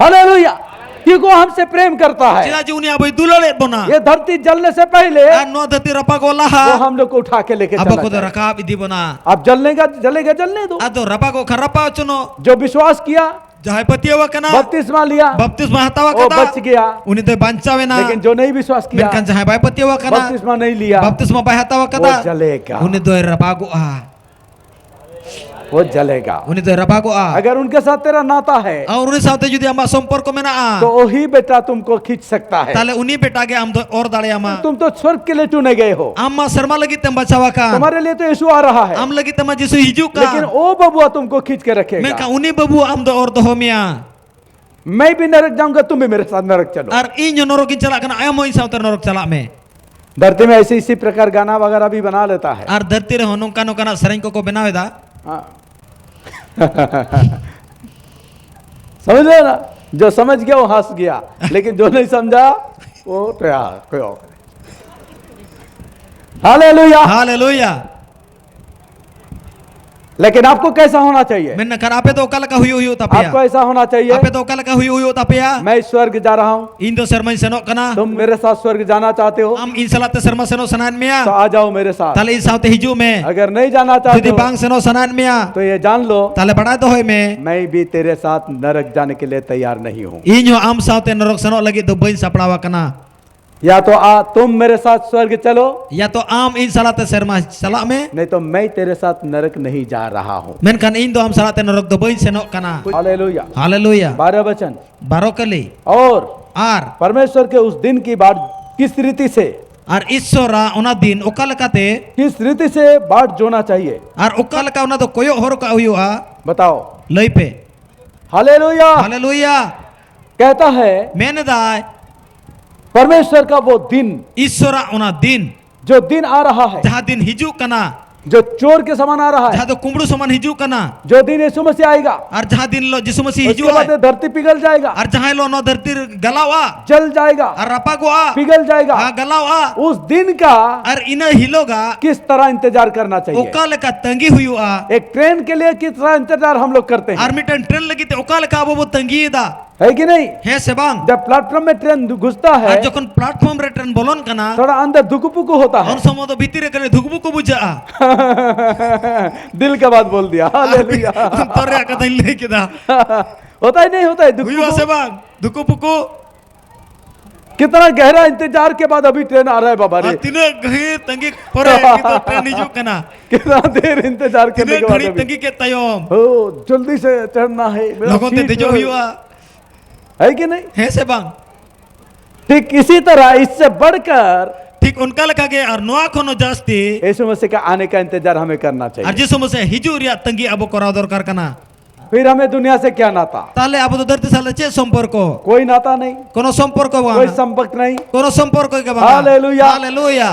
हालेलुया। क्योंकि वो हमसे प्रेम करता है। ᱪᱮᱫᱟᱜ ᱡᱮ ᱩᱱᱤ ᱟᱵᱚᱭ ᱫᱩᱞᱟᱹᱲᱮᱫ ᱵᱚᱱᱟ᱾ ये धरती जलने से पहले ᱟᱨ ᱱᱚᱣᱟ ᱫᱷᱟᱹᱨᱛᱤ ᱨᱟᱯᱟᱜᱚᱜ वो ᱞᱟᱦᱟ हम लोग को उठा के लेके ᱟᱵᱚ चला ᱠᱚᱫᱚ जाए। ᱨᱟᱠᱟᱵ ᱤᱫᱤ ᱵᱚᱱᱟ᱾ अब जलने का, जलेगा, जलने दो। ᱟᱫᱚ ᱨᱟᱯᱟᱜᱚᱜ ᱠᱷᱟᱱ ᱨᱟᱯᱟᱜ ᱦᱚᱪᱚᱱᱚᱜ᱾ जो विश्वास किया, ᱡᱟᱦᱟᱸᱭ ᱯᱟᱹᱛᱭᱟᱹᱣ ᱟᱠᱟᱱᱟ, ᱵᱟᱯᱛᱤᱥᱢᱟ ᱞᱤᱭᱟ, ᱵᱟᱯᱛᱤᱥᱢᱟ ᱦᱟᱛᱟᱣ ᱣᱳ ᱟᱠᱟᱫᱟ, ᱵᱟᱪ ᱜᱮᱭᱟ᱾ ᱩᱱᱤ ᱫᱚᱭ ᱵᱟᱧᱪᱟᱣ ᱮᱱᱟ᱾ ᱞᱮᱠᱤᱱ ᱡᱳ ᱱᱟᱦᱤ ᱵᱤᱥᱣᱟᱥ ᱠᱤᱭᱟ, ᱢᱮᱱᱠᱷᱟᱱ ᱡᱟᱦᱟᱸᱭ ᱵᱟᱭ ᱯᱟᱹᱛᱭᱟᱹᱣ ᱟᱠᱟᱱᱟ, ᱵᱟᱯᱛᱤᱥᱢᱟ ᱱᱟᱦᱤ ᱞᱤᱭᱟ, ᱵᱟᱯᱛᱤᱥᱢᱟ ᱵᱟᱭ ᱦᱟᱛᱟᱣ ᱟᱠᱟᱫᱟ, ᱣᱳ ᱡᱟᱞᱮᱜᱟ᱾ ᱩᱱᱤ ᱫᱚᱭ ᱨᱟᱯᱟᱜᱚᱜᱼᱟ᱾ ᱣᱳ ᱡᱟᱞᱮᱜᱟ᱾ ᱩᱱᱤ ᱫᱚᱭ ᱨᱟᱯᱟᱜᱚᱜᱼᱟ᱾ ᱟᱜᱟᱨ ᱩᱱᱠᱮ ᱥᱟᱛᱷ ᱛᱮᱨᱟ ᱱᱟᱛᱟ ᱦᱟᱭ, ᱟᱨ ᱩᱱᱤ ᱥᱟᱶᱛᱮ ᱡᱩᱫᱤ ᱟᱢᱟᱜ ᱥᱚᱢᱯᱚᱨᱠᱚ ᱢᱮᱱᱟᱜᱼᱟ, ᱛᱚ ᱳᱦᱤ ᱵᱮᱴᱟ ᱛᱩᱢᱠᱳ ᱠᱷᱤᱸᱪ ᱥᱟᱠᱛᱟ ᱦᱟᱭ᱾ ᱛᱟᱦᱞᱮ ᱩᱱᱤ ᱵᱮᱴᱟ ᱜᱮ ᱟᱢ ᱫᱚ ᱚᱨ ᱫᱟᱲᱮᱭᱟᱢᱟ᱾ ᱛᱩᱢ ᱛᱚ ᱥᱣᱚᱨᱜᱽ ᱠᱮ ᱞᱤᱭᱮ ᱪᱩᱱᱮ ᱜᱮ ᱦᱳ᱾ ᱟᱢ ᱢᱟ ᱥᱮᱨᱢᱟ ᱞᱟᱹᱜᱤᱫ ᱛᱮᱢ ᱵᱟᱪᱷᱟᱣ ᱟᱠᱟᱱ᱾ ᱛᱩᱢᱦᱟᱨᱮ ᱞᱤᱭᱮ ᱛᱚ ᱭᱤᱥᱩ ᱟ ᱨᱟᱦᱟ ᱦᱟᱭ᱾ ᱟᱢ ᱞᱟᱹᱜᱤᱫ ᱛᱮᱢᱟ ᱡᱤᱥᱩ ᱦᱤᱡᱩᱜ ᱠᱟᱱ᱾ ᱞᱮᱠᱤᱱ ᱣᱳ ᱵᱟᱵᱩᱣᱟ ᱛᱩᱢᱠᱳ ᱠᱷᱤᱸᱪ ᱠᱮ ᱨᱟᱠᱷᱮᱜᱟ᱾ ᱢᱮᱱᱠᱷᱟᱱ ᱩᱱᱤ ᱵᱟᱹᱵᱩ ᱟᱢ ᱫᱚ ᱚᱨ ᱫᱚᱦᱚ ᱢᱮᱭᱟ᱾ ᱢᱮᱭ ᱵᱷᱤ ᱱᱚᱨᱚᱠ ᱡᱟᱣᱩᱸᱜᱟ, ᱛᱩᱢ ᱵᱷᱤ ᱢᱮᱨᱮ ᱥᱟᱛᱷ ᱱᱚᱨᱚᱠ ᱪᱟᱞᱳ᱾ ᱟᱨ ᱤᱧ ᱦᱚᱸ ᱱᱚᱨᱚᱠ ᱤᱧ ᱪᱟᱞᱟᱜ ᱠᱟᱱᱟ, ᱟᱢ ᱦᱚᱸ ᱤᱧ ᱥᱟᱶᱛᱮ ᱱᱚᱨᱚᱠ ᱪᱟᱞᱟᱜ ᱢᱮ᱾ ᱫᱷᱟᱹᱨᱛᱤ ᱢᱮ ᱮᱥᱮ ᱤᱥᱤ ᱯᱨᱚᱠᱟᱨ ᱜᱟᱱᱟ ᱣᱟᱜᱟᱨᱟ ᱵᱷᱤ ᱵᱟᱱᱟ ᱞᱮᱛᱟ ᱦᱟᱭ᱾ ᱟᱨ ᱫᱷᱟᱹᱨᱛᱤ ᱨᱮᱦᱚᱸ ᱱᱚᱝᱠᱟ ᱱᱚᱝᱠᱟᱱᱟᱜ ᱥᱮᱨᱮᱧ ᱠᱚᱠᱚ ᱵᱮᱱᱟᱣ ᱮᱫᱟ᱾ ᱦᱟᱸ᱾ ᱥᱚᱢᱡᱷ ᱨᱟᱦᱮ ᱦᱳ ᱱᱟ? ᱡᱳ ᱥᱚᱢᱡᱷ ᱜᱮᱭᱟ ᱣᱳ ᱦᱟᱸᱥ ᱜᱮᱭᱟ, ᱞᱮᱠᱤᱱ ᱡᱳ ᱱᱟᱦᱤ ᱥᱚᱢᱡᱷᱟ ᱣᱳ ᱴᱮᱦᱟ ᱠᱚᱭᱚᱜ᱾ ᱦᱟᱞᱮᱞᱩᱭᱟ᱾ ᱦᱟᱞᱮᱞᱩᱭᱟ᱾ लेकिन आपको कैसा होना चाहिए? ᱢᱮᱱᱠᱷᱟᱱ ᱟᱯᱮ ᱫᱚ ᱚᱠᱟ ᱞᱮᱠᱟ ᱦᱩᱭᱩᱜ ᱦᱩᱭᱩᱜ ᱛᱟᱯᱮᱭᱟ? आपको ऐसा होना चाहिए, ᱟᱯᱮ ᱫᱚ ᱚᱠᱟ ᱞᱮᱠᱟ ᱦᱩᱭᱩᱜ ᱦᱩᱭᱩᱜ ᱛᱟᱯᱮᱭᱟ? मैं स्वर्ग जा रहा हूं। ᱤᱧ ᱫᱚ ᱥᱮᱨᱢᱟᱧ ᱥᱮᱱᱚᱜ ᱠᱟᱱᱟ। तुम मेरे साथ स्वर्ग जाना चाहते हो? ᱟᱢ ᱤᱧ ᱥᱟᱞᱟᱜ ᱛᱮ ᱥᱮᱨᱢᱟ ᱥᱮᱱᱚᱜ ᱥᱟᱱᱟᱭᱮᱫ ᱢᱮᱭᱟ? तो आ जाओ मेरे साथ। ᱛᱟᱦᱞᱮ ᱤᱧ ᱥᱟᱶᱛᱮ ᱦᱤᱡᱩᱜ ᱢᱮ। अगर नहीं जाना चाहते ᱡᱩᱫᱤ हो, ᱵᱟᱝ ᱥᱮᱱᱚᱜ ᱥᱟᱱᱟᱭᱮᱫ ᱢᱮᱭᱟ, तो ये जान लो, ᱛᱟᱦᱞᱮ ᱵᱟᱲᱟᱭ ᱫᱚᱦᱚᱭ ᱢᱮ, मैं भी तेरे साथ नरक जाने के लिए तैयार नहीं हूं। ᱤᱧ ᱦᱚᱸ ᱟᱢ ᱥᱟᱶᱛᱮ ᱱᱚᱨᱚᱠ ᱥᱮᱱᱚᱜ ᱞᱟᱹᱜᱤᱫ ᱫᱚ ᱵᱟᱹᱧ ᱥᱟᱯᱲᱟᱣ ᱟᱠᱟᱱᱟ। या तो आ, तुम मेरे साथ स्वर्ग चलो, ᱭᱟ ᱛᱚ ᱟᱢ ᱤᱧ ᱥᱟᱞᱟᱜ ᱛᱮ ᱥᱮᱨᱢᱟ ᱪᱟᱞᱟᱜ ᱢᱮ, नहीं तो मैं तेरे साथ नरक नहीं जा रहा हूं। ᱢᱮᱱᱠᱷᱟᱱ ᱤᱧ ᱫᱚ ᱟᱢ ᱥᱟᱞᱟᱜ ᱛᱮ ᱱᱚᱨᱚᱠ ᱫᱚ ᱵᱟᱹᱧ ᱥᱮᱱᱚᱜ ᱠᱟᱱᱟ। हालेलुया। ᱦᱟᱞᱮᱞᱩᱭᱟ। बारह वचन। ᱵᱟᱨᱚ ᱠᱟᱹᱞᱤ। और ᱟᱨ परमेश्वर के उस दिन की बाट किस रीति से, ᱟᱨ ᱤᱥᱥᱚᱨᱟᱜ ᱚᱱᱟ ᱫᱤᱱ ᱚᱠᱟ ᱞᱮᱠᱟᱛᱮ, किस रीति से बाट जोना चाहिए? ᱟᱨ ᱚᱠᱟ ᱞᱮᱠᱟ ᱚᱱᱟ ᱫᱚ ᱠᱚᱭᱚᱜ ᱦᱚᱨ ᱠᱟᱜ ᱦᱩᱭᱩᱜᱼᱟ? बताओ। ᱞᱟᱹᱭ ᱯᱮ। हालेलुया। ᱦᱟᱞᱮᱞᱩᱭᱟ। कहता है, ᱢᱮᱱ ᱮᱫᱟᱭ, परमेश्वर का वो दिन, ᱤᱥᱥᱚᱨᱟᱜ ᱚᱱᱟ ᱫᱤᱱ, जो दिन आ रहा है, ᱡᱟᱦᱟᱸ ᱫᱤᱱ ᱦᱤᱡᱩᱜ ᱠᱟᱱᱟ, जो चोर के समान आ रहा है, ᱡᱟᱦᱟᱸ ᱫᱚ ᱠᱩᱢᱵᱽᱲᱩ ᱥᱚᱢᱟᱱ ᱦᱤᱡᱩᱜ ᱠᱟᱱᱟ, जो दिन यीशु मसीह आएगा, ᱟᱨ ᱡᱟᱦᱟᱸ ᱫᱤᱱ ᱦᱤᱞᱳᱜ ᱡᱤᱥᱩ ᱢᱟᱹᱥᱤ उसके ᱦᱤᱡᱩᱜᱼᱟ, बाद ये धरती पिघल जाएगा, ᱟᱨ ᱡᱟᱦᱟᱸ ᱦᱤᱞᱳᱜ ᱱᱚᱣᱟ ᱫᱷᱟᱹᱨᱛᱤ ᱜᱟᱞᱟᱣᱼᱟ, जल जाएगा, ᱟᱨ ᱨᱟᱯᱟᱜᱚᱜᱼᱟ, पिघल जाएगा। उस दिन का ᱟᱨ ᱤᱱᱟᱹ ᱦᱤᱞᱳᱜᱟ ᱠᱤᱥᱛᱟᱨᱟ ᱤᱱᱛᱮᱡᱟᱨ ᱠᱟᱨᱱᱟ ᱪᱟᱦᱤᱭᱮ? ᱚᱠᱟ ᱞᱮᱠᱟ ᱛᱟᱺᱜᱤ ᱦᱩᱭᱩᱜᱼᱟ? ᱮᱠ ᱴᱨᱮᱱ ᱠᱮ ᱞᱤᱭᱮ ᱠᱤᱥᱛᱟᱨᱟ ᱤᱱᱛᱮᱡᱟᱨ ᱦᱟᱢ ᱞᱳᱜ ᱠᱟᱨᱛᱮ ᱦᱮᱸ? ᱟᱨ ᱢᱤᱫᱴᱮᱱ ᱴᱨᱮᱱ ᱞᱟᱹᱜᱤᱫ ᱛᱮ ᱚᱠᱟ ᱞᱮᱠᱟ ᱟᱵᱚ ᱵᱚ ᱛᱟᱺᱜᱤᱭᱮᱫᱟ? ᱦᱮᱸ ᱥᱮ ᱵᱟᱝ? ᱡᱟᱵ ᱯᱞᱟᱴᱯᱷᱚᱨᱢ ᱢᱮ ᱴᱨᱮᱱ ᱜᱷᱩᱥᱛᱟ ᱦᱟᱭ, ᱟᱨ ᱡᱚᱠᱷᱚᱱ ᱯᱞᱟᱴᱯᱷᱚᱨᱢ ᱨᱮ ᱴᱨᱮᱱ ᱵᱚᱞᱚᱱ ᱠᱟᱱᱟ, ᱛᱷᱚᱲᱟ ᱟᱱᱫᱟᱨ ᱫᱷᱩᱠᱩᱯᱩᱠᱩ ᱦᱳᱛᱟ ᱦᱟᱭ᱾ ᱩᱱ ᱥᱚᱢᱚᱭ ᱫᱚ ᱵᱷᱤᱛᱤᱨ ᱨᱮ ᱠᱟᱹᱴᱤᱡ ᱫᱷᱩᱠᱩᱯᱩᱠᱩ ᱵᱩᱡᱷᱟᱹᱜᱼᱟ᱾ ᱫᱤᱞ ᱠᱟ ᱵᱟᱛ ᱵᱳᱞ ᱫᱤᱭᱟ᱾ ᱦᱟᱞᱮᱞᱩᱭᱟ᱾ ᱚᱱᱛᱚᱨ ᱨᱮᱭᱟᱜ ᱠᱟᱛᱷᱟᱧ ᱞᱟᱹᱭ ᱠᱮᱫᱟ᱾ ᱦᱳᱛᱟ ᱦᱤ ᱱᱟᱦᱤ ᱦᱳᱛᱟ ᱦᱤ ᱫᱷᱩᱠᱩᱯᱩᱠᱩ? ᱦᱩᱭᱩᱜᱼᱟ ᱥᱮ ᱵᱟᱝ ᱫᱷᱩᱠᱩᱯᱩᱠᱩ? कितना गहरा इंतजार के बाद अभी ट्रेन आ रहा है बाबा रे। ᱟᱨ ᱛᱤᱱᱟᱹᱜ ᱜᱷᱟᱹᱲᱤᱡ ᱛᱟᱺᱜᱤ ᱯᱚᱨᱮ ᱱᱤᱛᱚᱜ ᱴᱨᱮᱱ ᱦᱤᱡᱩᱜ ᱠᱟᱱᱟ᱾ कितना देर इंतजार करने के बाद अभी। ᱛᱤᱱᱟᱹᱜ ᱜᱷᱟᱹᱲᱤᱡ ᱛᱟᱺᱜᱤ ᱠᱮᱫ ᱛᱟᱭᱚᱢ᱾ ᱞᱚᱜᱚᱱ ᱛᱮ ᱫᱮᱡᱚᱜ ᱦᱩᱭᱩᱜᱼᱟ᱾ ᱦᱮᱸ ᱥᱮ ᱵᱟᱝ? ᱴᱷᱤᱠ ᱤᱥᱤ ᱛᱟᱨᱟ ᱤᱥᱥᱮ ᱵᱟᱲᱠᱟᱨ ᱴᱷᱤᱠ ᱚᱱᱠᱟ ᱞᱮᱠᱟ ᱜᱮ ᱟᱨ ᱱᱚᱣᱟ ᱠᱷᱚᱱ ᱦᱚᱸ ᱡᱟᱹᱥᱛᱤ ᱭᱤᱥᱩ ᱢᱟᱥᱤ ᱠᱟ ᱟᱱᱮ ᱠᱟ ᱤᱱᱛᱮᱡᱟᱨ ᱦᱟᱢᱮ ᱠᱟᱨᱱᱟ ᱪᱟᱦᱤᱭᱮ᱾ ᱟᱨ ᱡᱤᱥᱩ ᱢᱟᱥᱤ ᱦᱤᱡᱩᱜ ᱨᱮᱭᱟᱜ ᱛᱟᱺᱜᱤ ᱟᱵᱚ ᱠᱚᱨᱟᱣ ᱫᱚᱨᱠᱟᱨ ᱠᱟᱱᱟ᱾ फिर हमें दुनिया से क्या नाता? ᱛᱟᱦᱞᱮ ᱟᱵᱚ ᱫᱚ ᱫᱷᱟᱹᱨᱛᱤ ᱥᱟᱞᱟᱜ ᱪᱮᱫ ᱥᱚᱢᱯᱚᱨᱠᱚ? कोई नाता नहीं। ᱠᱳᱱᱳ ᱥᱚᱢᱯᱚᱨᱠᱚ ᱵᱟᱝ। कोई संपर्क नहीं। ᱠᱳᱱᱳ ᱥᱚᱢᱯᱚᱨᱠᱚ ᱜᱮ ᱵᱟᱝ। ᱦᱟᱞᱮᱞᱩᱭᱟ। ᱦᱟᱞᱮᱞᱩᱭᱟ।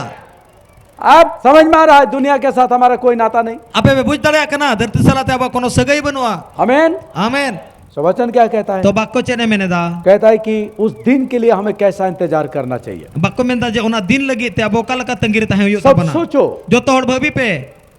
अब समझ में आ रहा है दुनिया के साथ हमारा कोई नाता नहीं। ᱟᱯᱮ ᱯᱮ ᱵᱩᱡᱽ ᱫᱟᱲᱮᱭᱟᱜ ᱠᱟᱱᱟ ᱫᱷᱟᱹᱨᱛᱤ ᱥᱟᱞᱟᱜ ᱛᱮ ᱟᱵᱚᱣᱟᱜ ᱠᱳᱱᱳ ᱥᱟᱹᱜᱟᱹᱭ ᱵᱟᱹᱱᱩᱜᱼᱟ। ᱟᱢᱮᱱ। ᱟᱢᱮᱱ। तो वचन क्या कहता है? ᱛᱚ ᱵᱟᱠᱠᱚ ᱪᱮᱫ ᱮ ᱢᱮᱱ ᱮᱫᱟ? कहता है कि उस दिन के लिए हमें कैसा इंतजार करना चाहिए। ᱵᱟᱠᱠᱚ ᱢᱮᱱ ᱮᱫᱟ ᱡᱮ ᱚᱱᱟ ᱫᱤᱱ ᱞᱟᱹᱜᱤᱫ ᱛᱮ ᱟᱵᱚ ᱚᱠᱟ ᱞᱮᱠᱟ ᱛᱟᱺᱜᱤ ᱨᱮ ᱛᱟᱦᱮᱸ ᱦᱩᱭᱩᱜ ᱛᱟᱵᱚᱱᱟ। ᱡᱚᱛᱚ ᱦᱚᱲ ᱵᱷᱟᱹᱵᱤ ᱯᱮ᱾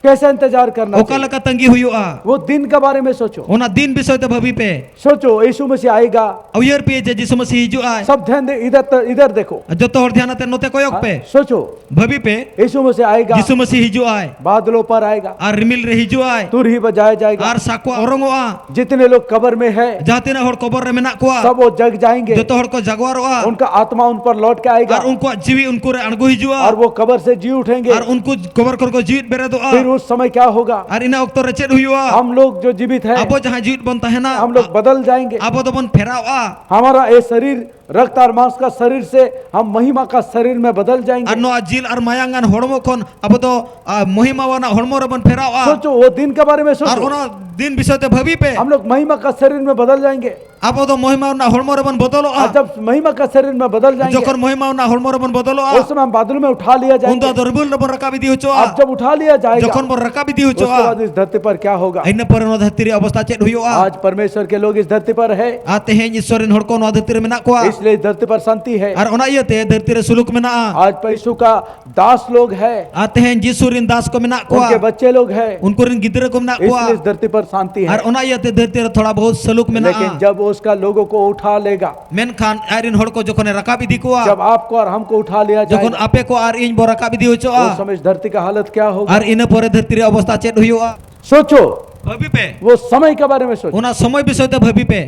कैसे इंतजार करना चाहिए? ᱚᱠᱟ ᱞᱮᱠᱟ ᱛᱟᱺᱜᱤ ᱦᱩᱭᱩᱜᱼᱟ? वो दिन के बारे में सोचो। ᱚᱱᱟ ᱫᱤᱱ ᱵᱤᱥᱚᱭ ᱛᱮ ᱵᱷᱟᱹᱵᱤ ᱯᱮ᱾ सोचो, यीशु मसीह आएगा। ᱩᱭᱦᱟᱹᱨ ᱯᱮ ᱡᱮ ᱡᱤᱥᱩ ᱢᱟᱹᱥᱤ ᱦᱤᱡᱩᱜ ᱟᱭ᱾ सब ध्यान दे, इधर त-, इधर देखो। ᱡᱚᱛᱚ ᱦᱚᱲ ध्यान ᱟᱛᱮ ᱱᱚᱛᱮ ᱠᱚᱭᱚᱜ ᱯᱮ᱾ हाँ, सोचो। ᱵᱷᱟᱹᱵᱤ ᱯᱮ᱾ यीशु मसीह आएगा। ᱡᱤᱥᱩ ᱢᱟᱹᱥᱤ ᱦᱤᱡᱩᱜ ᱟᱭ᱾ बादलों पर आएगा। ᱟᱨ ᱨᱤᱢᱤᱞ ᱨᱮ ᱦᱤᱡᱩᱜ ᱟᱭ᱾ तुरही बजाया जाएगा। ᱟᱨ ᱥᱟᱠᱣᱟ ᱚᱨᱚᱝᱚᱜᱼᱟ। जितने लोग कब्र में है, ᱡᱟᱦᱟᱸ ᱛᱤᱱᱟᱹᱜ ᱦᱚᱲ ᱠᱚᱵᱚᱨ ᱨᱮ ᱢᱮᱱᱟᱜ ᱠᱚᱣᱟ, सब वो जग जाएंगे। ᱡᱚᱛᱚ ᱦᱚᱲ ᱠᱚ ᱡᱟᱜᱣᱟᱨᱚᱜᱼᱟ। उनका आत्मा उन पर लौट के आएगा। ᱟᱨ ᱩᱱᱠᱩᱣᱟᱜ ᱡᱤᱣᱤ ᱩᱱᱠᱩ ᱨᱮ ᱟᱬᱜᱚ ᱦᱤᱡᱩᱜᱼᱟ। और वो कब्र से जी उठेंगे। ᱟᱨ ᱩᱱᱠᱩ ᱠᱚᱵᱚᱨ ᱠᱷᱚᱱ ᱠᱚ ᱡᱤᱣᱤᱫ ᱵᱮᱨᱮᱫᱚᱜᱼᱟ। फिर उस समय क्या होगा? ᱟᱨ ᱤᱱᱟᱹ ᱚᱠᱛᱚ ᱨᱮ ᱪᱮᱫ ᱦᱩᱭᱩᱜᱼᱟ? हम लोग जो जीवित हैं, ᱟᱵᱚ ᱡᱟᱦᱟᱸᱭ ᱡᱤᱣᱤᱫ ᱵᱚᱱ ᱛᱟᱦᱮᱱᱟ, हम लोग बदल जाएंगे। ᱟᱵᱚ ᱫᱚᱵᱚᱱ ᱯᱷᱮᱨᱟᱣᱜᱼᱟ। हमारा ये शरीर, रक्त और मांस का शरीर से हम महिमा का शरीर में बदल ᱟᱨ जाएंगे। ᱱᱚᱣᱟ ᱡᱤᱞ ᱟᱨ ᱢᱟᱭᱟᱝ ᱟᱱ ᱦᱚᱲᱢᱚ ᱠᱷᱚᱱ ᱟᱵᱚ ᱫᱚ, ᱟ, ᱢᱚᱦᱤᱢᱟᱣᱟᱱᱟᱜ ᱦᱚᱲᱢᱚ ᱨᱮᱵᱚᱱ ᱯᱷᱮᱨᱟᱣᱜᱼᱟ। सोचो, वो दिन के बारे में ᱟᱨ सोचो। ᱚᱱᱟ ᱫᱤᱱ ᱵᱤᱥᱚᱭ ᱛᱮ ᱵᱷᱟᱹᱵᱤ ᱯᱮ। हम लोग महिमा का शरीर में बदल जाएंगे। ᱟᱵᱚ ᱫᱚ ᱢᱚᱦᱤᱢᱟ ᱨᱮᱱᱟᱜ ᱦᱚᱲᱢᱚ ᱨᱮᱵᱚᱱ ᱵᱚᱫᱚᱞᱚᱜᱼᱟ। और जब महिमा का शरीर में बदल जाएंगे, ᱡᱚᱠᱷᱚᱱ ᱢᱚᱦᱤᱢᱟ ᱨᱮᱱᱟᱜ ᱦᱚᱲᱢᱚ ᱨᱮᱵᱚᱱ ᱵᱚᱫᱚᱞᱚᱜᱼᱟ, उस समय हम बादलों में उठा लिया ᱩᱱ ᱫᱚ ᱡᱟᱭᱜᱟ। ᱟᱫᱚ ᱨᱤᱢᱤᱞ ᱨᱮᱵᱚᱱ ᱨᱟᱠᱟᱵ ᱤᱫᱤ ᱦᱚᱪᱚᱜᱼᱟ। अब जब उठा लिया ᱡᱟᱭᱜᱟ, ᱡᱚᱠᱷᱚᱱ ᱵᱚᱱ ᱨᱟᱠᱟᱵ ᱤᱫᱤ ᱩᱥᱠᱮ ᱦᱚᱪᱚᱜᱼᱟ, ᱵᱟᱫ ᱤᱥ ᱫᱷᱟᱨᱛᱤ ᱯᱟᱨ ᱠᱭᱟ ᱦᱳᱜᱟ? ᱤᱱᱟᱹ ᱯᱚᱨᱮ ᱱᱚᱣᱟ ᱫᱷᱟᱹᱨᱛᱤ ᱨᱮᱭᱟᱜ ᱚᱵᱚᱥᱛᱟ ᱪᱮᱫ ᱦᱩᱭᱩᱜᱼᱟ? ᱟᱡ ᱯᱚᱨᱢᱮᱥᱣᱚᱨ ᱠᱮ ᱞᱳᱜ ᱤᱥ ᱫᱷᱟᱨᱛᱤ ᱯᱟᱨ ᱦᱮ, ᱟᱨ ᱛᱮᱦᱮᱧ ᱤᱥᱥᱚᱨ ᱨᱮᱱ ᱦᱚᱲ ᱠᱚ ᱱᱚᱣᱟ ᱫᱷᱟᱹᱨᱛᱤ ᱨᱮ ᱢᱮᱱᱟᱜ ᱠᱚᱣᱟ᱾ ᱤᱥᱞᱤᱭᱮ ᱤᱥ ᱫᱷᱟᱨᱛᱤ ᱯᱟᱨ ᱥᱟᱱᱛᱤ ᱦᱮ᱾ ᱟᱨ ᱚᱱᱟ ᱤᱭᱟᱹᱛᱮ ᱫᱷᱟᱹᱨᱛᱤ ᱨᱮ ᱥᱩᱞᱩᱠ ᱢᱮᱱᱟᱜᱼᱟ᱾ ᱟᱡ ᱯᱚᱨᱢᱮᱥᱣᱚᱨ ᱠᱟ ᱫᱟᱥ ᱞᱳᱜ ᱦᱮ, ᱟᱨ ᱛᱮᱦᱮᱧ ᱡᱤᱥᱩ ᱨᱮᱱ ᱫᱟᱥ ᱠᱚ ᱢᱮᱱᱟᱜ ᱠᱚᱣᱟ᱾ ᱩᱱᱠᱮ ᱵᱟᱪᱪᱮ ᱞᱳᱜ ᱦᱮ, ᱩᱱᱠᱩ ᱨᱮᱱ ᱜᱤᱫᱽᱨᱟᱹ ᱠᱚ ᱢᱮᱱᱟᱜ ᱠᱚᱣᱟ᱾ ᱤᱥᱞᱤᱭᱮ ᱤᱥ ᱫᱷᱟᱨᱛᱤ ᱯᱟᱨ ᱥᱟᱱᱛᱤ ᱦᱮ᱾ ᱟᱨ ᱚᱱᱟ ᱤᱭᱟᱹᱛᱮ ᱫᱷᱟᱹᱨᱛᱤ ᱨᱮ ᱛᱷᱚᱲᱟ ᱵᱚᱦᱩᱛ ᱥᱩᱞᱩᱠ ᱢᱮᱱᱟᱜᱼᱟ᱾ ᱞᱮᱠᱤᱱ ᱡᱟᱵ ᱩᱥᱠᱟ ᱞᱳᱜᱳ ᱠᱳ ᱩᱴᱷᱟ ᱞᱮᱜᱟ, ᱢᱮᱱᱠᱷᱟᱱ ᱟᱡ ᱨᱮᱱ ᱦᱚᱲ ᱠᱚ ᱡᱚᱠᱷᱚᱱᱮ ᱨᱟᱠᱟᱵ ᱤᱫᱤ ᱠᱚᱣᱟ, ᱡᱟᱵ ᱟᱯᱠᱳ ᱚᱨ ᱦᱟᱢᱠᱳ ᱩᱴᱷᱟ ᱞᱤᱭᱟ ᱡᱟᱭᱮᱜᱟ, ᱡᱚᱠᱷᱚᱱ ᱟᱯᱮ ᱠᱚ ᱟᱨ ᱤᱧ ᱵᱚ ᱨᱟᱠᱟᱵ ᱤᱫᱤ ᱦᱚᱪᱚᱜᱼᱟ, ᱩᱥ ᱥᱚᱢᱚᱭ ᱫᱷᱟᱹᱨᱛᱤ ᱠᱟ ᱦᱟᱞᱚᱛ ᱠᱭᱟ ᱦᱳᱜᱟ? ᱟᱨ ᱤᱱᱟᱹ ᱯᱚᱨᱮ ᱫᱷᱟᱹᱨᱛᱤ ᱨᱮᱭᱟᱜ ᱚᱵᱚᱥᱛᱟ ᱪᱮᱫ ᱦᱩᱭᱩᱜᱼᱟ? ᱥᱳᱪᱳ, ᱵᱷᱟᱹᱵᱤ ᱯᱮ᱾ ᱣᱳ ᱥᱚᱢᱚᱭ ᱠᱮ ᱵᱟᱨᱮ ᱢᱮ ᱥᱳᱪᱳ᱾ ᱚᱱᱟ ᱥᱚᱢᱚᱭ ᱵᱤᱥᱚᱭ ᱛᱮ ᱵᱷᱟᱹᱵᱤ ᱯᱮ᱾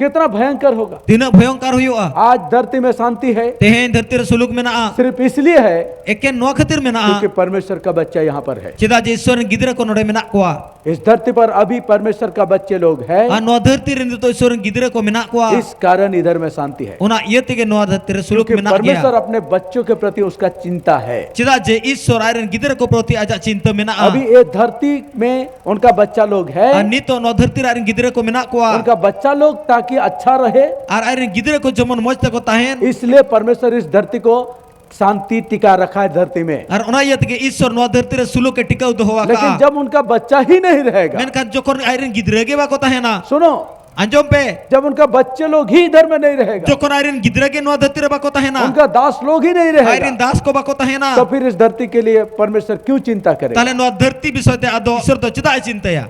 ᱠᱤᱛᱱᱟ ᱵᱷᱚᱭᱚᱝᱠᱚᱨ ᱦᱳᱜᱟ? ᱛᱤᱱᱟᱹᱜ ᱵᱷᱚᱭᱚᱝᱠᱚᱨ ᱦᱩᱭᱩᱜᱼᱟ? ᱟᱡ ᱫᱷᱟᱹᱨᱛᱤ ᱢᱮ ᱥᱟᱱᱛᱤ ᱦᱮ, ᱛᱮᱦᱮᱧ ᱫᱷᱟᱹᱨᱛᱤ ᱨᱮ ᱥᱩᱞᱩᱠ ᱢᱮᱱᱟᱜᱼᱟ᱾ ᱥᱤᱨᱯᱷ ᱤᱥᱞᱤᱭᱮ ᱦᱮ, ᱮᱠᱮᱱ ᱱᱚᱣᱟ ᱠᱷᱟᱹᱛᱤᱨ ᱢᱮᱱᱟᱜᱼᱟ, ᱠᱭᱩᱠᱤ ᱯᱚᱨᱢᱮᱥᱣᱚᱨ ᱠᱟ ᱵᱟᱪᱪᱟ ᱭᱟᱦᱟᱸ ᱯᱟᱨ ᱦᱮ᱾ ᱪᱮᱫᱟᱜ ᱡᱮ ᱤᱥᱥᱚᱨ ᱨᱮᱱ ᱜᱤᱫᱽᱨᱟᱹ ᱠᱚ ᱱᱚᱰᱮ ᱢᱮᱱᱟᱜ ᱠᱚᱣᱟ᱾ ᱤᱥ ᱫᱷᱟᱹᱨᱛᱤ ᱯᱟᱨ ᱟᱵᱷᱤ ᱯᱚᱨᱢᱮᱥᱣᱚᱨ ᱠᱟ ᱵᱟᱪᱪᱮ ᱞᱳᱜ ᱦᱮ, ᱟᱨ ᱱᱚᱣᱟ ᱫᱷᱟᱹᱨᱛᱤ ᱨᱮ ᱱᱤᱛᱚᱜ ᱤᱥᱥᱚᱨ ᱨᱮᱱ ᱜᱤᱫᱽᱨᱟᱹ ᱠᱚ ᱢᱮᱱᱟᱜ ᱠᱚᱣᱟ᱾ ᱤᱥ ᱠᱟᱨᱚᱱ ᱤᱫᱷᱟᱨ ᱢᱮ ᱥᱟᱱᱛᱤ ᱦᱮ, ᱚᱱᱟ ᱤᱭᱟᱹ ᱛᱮᱜᱮ ᱱᱚᱣᱟ ᱫᱷᱟᱹᱨᱛᱤ ᱨᱮ ᱥᱩᱞᱩᱠ ᱠᱭᱩᱠᱤ ᱢᱮᱱᱟᱜ ᱜᱮᱭᱟ᱾ ᱯᱚᱨᱢᱮᱥᱣᱚᱨ ᱟᱯᱱᱮ ᱵᱟᱪᱪᱳ ᱠᱮ ᱯᱨᱚᱛᱤ ᱩᱥᱠᱟ ᱪᱤᱱᱛᱟ ᱦᱮ᱾ ᱪᱮᱫᱟᱜ ᱡᱮ ᱤᱥᱥᱚᱨ ᱟᱡ ᱨᱮᱱ ᱜᱤᱫᱽᱨᱟᱹ ᱠᱚ ᱯᱨᱚᱛᱤ ᱟᱡᱟᱜ ᱪᱤᱱᱛᱟᱹ ᱢᱮᱱᱟᱜᱼᱟ᱾ ᱟᱵᱷᱤ ᱭᱮ ᱫᱷᱟᱹᱨᱛᱤ ᱢᱮ ᱩᱱᱠᱟ ᱵᱟᱪᱪᱟ ᱞᱳᱜ ᱦᱮ, ᱟᱨ ᱱᱤᱛᱚᱜ ᱱᱚᱣᱟ ᱫᱷᱟᱹᱨᱛᱤ ᱨᱮ ᱟᱡ ᱨᱮᱱ ᱜᱤᱫᱽᱨᱟᱹ ᱠᱚ ᱢᱮᱱᱟᱜ ᱠᱚᱣᱟ᱾ ᱩᱱᱠᱟ ᱵᱟᱪᱪᱟ ᱞᱳᱜ ᱛᱟᱠᱤ ᱟᱪᱪᱷᱟ ᱨᱟᱦᱮ, ᱟᱨ ᱟᱡ ᱨᱮᱱ ᱜᱤᱫᱽᱨᱟᱹ ᱠᱚ ᱡᱮᱢᱚᱱ ᱢᱚᱡᱽ ᱛᱮᱠᱚ ᱛᱟᱦᱮᱱ, ᱤᱥᱞᱤᱭᱮ ᱯᱚᱨᱢᱮᱥᱣᱚᱨ ᱤᱥ ᱫᱷᱟᱹᱨᱛᱤ ᱠᱳ ᱥᱟᱱᱛᱤ ᱴᱤᱠᱟ ᱨᱟᱠᱷᱟ ᱦᱮ ᱫᱷᱟᱹᱨᱛᱤ ᱢᱮ᱾ ᱟᱨ ᱚᱱᱟ ᱤᱭᱟᱹ ᱛᱮᱜᱮ ᱤᱥᱥᱚᱨ ᱱᱚᱣᱟ ᱫᱷᱟᱹᱨᱛᱤ ᱨᱮ ᱥᱩᱞᱩᱠ ᱮ ᱴᱤᱠᱟᱹᱣ ᱫᱚᱦᱚ ᱟᱠᱟᱫᱼᱟ᱾ ᱞᱮᱠᱤᱱ ᱡᱟᱵ ᱩᱱᱠᱟ ᱵᱟᱪᱪᱟ ᱦᱤ ᱱᱟᱦᱤ ᱨᱟᱦᱮᱜᱟ, ᱢᱮᱱᱠᱷᱟᱱ ᱡᱚᱠᱷᱚᱱ ᱟᱡ ᱨᱮᱱ ᱜᱤᱫᱽᱨᱟᱹ ᱜᱮ ᱵᱟᱠᱚ ᱛᱟᱦᱮᱱᱟ, ᱥᱩᱱᱳ, ᱟᱸᱡᱚᱢ ᱯᱮ᱾ जब उनका बच्चे लोग ही इधर में नहीं रहेगा, ᱡᱚᱠᱷᱚᱱ ᱟᱡᱨᱮᱱ ᱜᱤᱫᱽᱨᱟ ᱜᱮ ᱱᱚᱣᱟ ᱫᱷᱟᱹᱨᱛᱤ ᱨᱮ ᱵᱟᱠᱚ ᱛᱟᱦᱮᱱᱟ, उनका दास लोग ही नहीं रहेगा, ᱟᱡᱨᱮᱱ ᱫᱟᱥ ᱠᱚ ᱵᱟᱠᱚ ᱛᱟᱦᱮᱱᱟ, तो फिर इस धरती के लिए परमेश्वर क्यों चिंता करेगा? ᱛᱟᱦᱞᱮ ᱱᱚᱣᱟ ᱫᱷᱟᱹᱨᱛᱤ ᱵᱤᱥᱚᱭ ᱛᱮ ᱟᱫᱚ ᱤᱥᱚᱨ ᱫᱚ ᱪᱮᱫᱟᱜ ᱮ ᱪᱤᱱᱛᱟᱹᱭᱟ?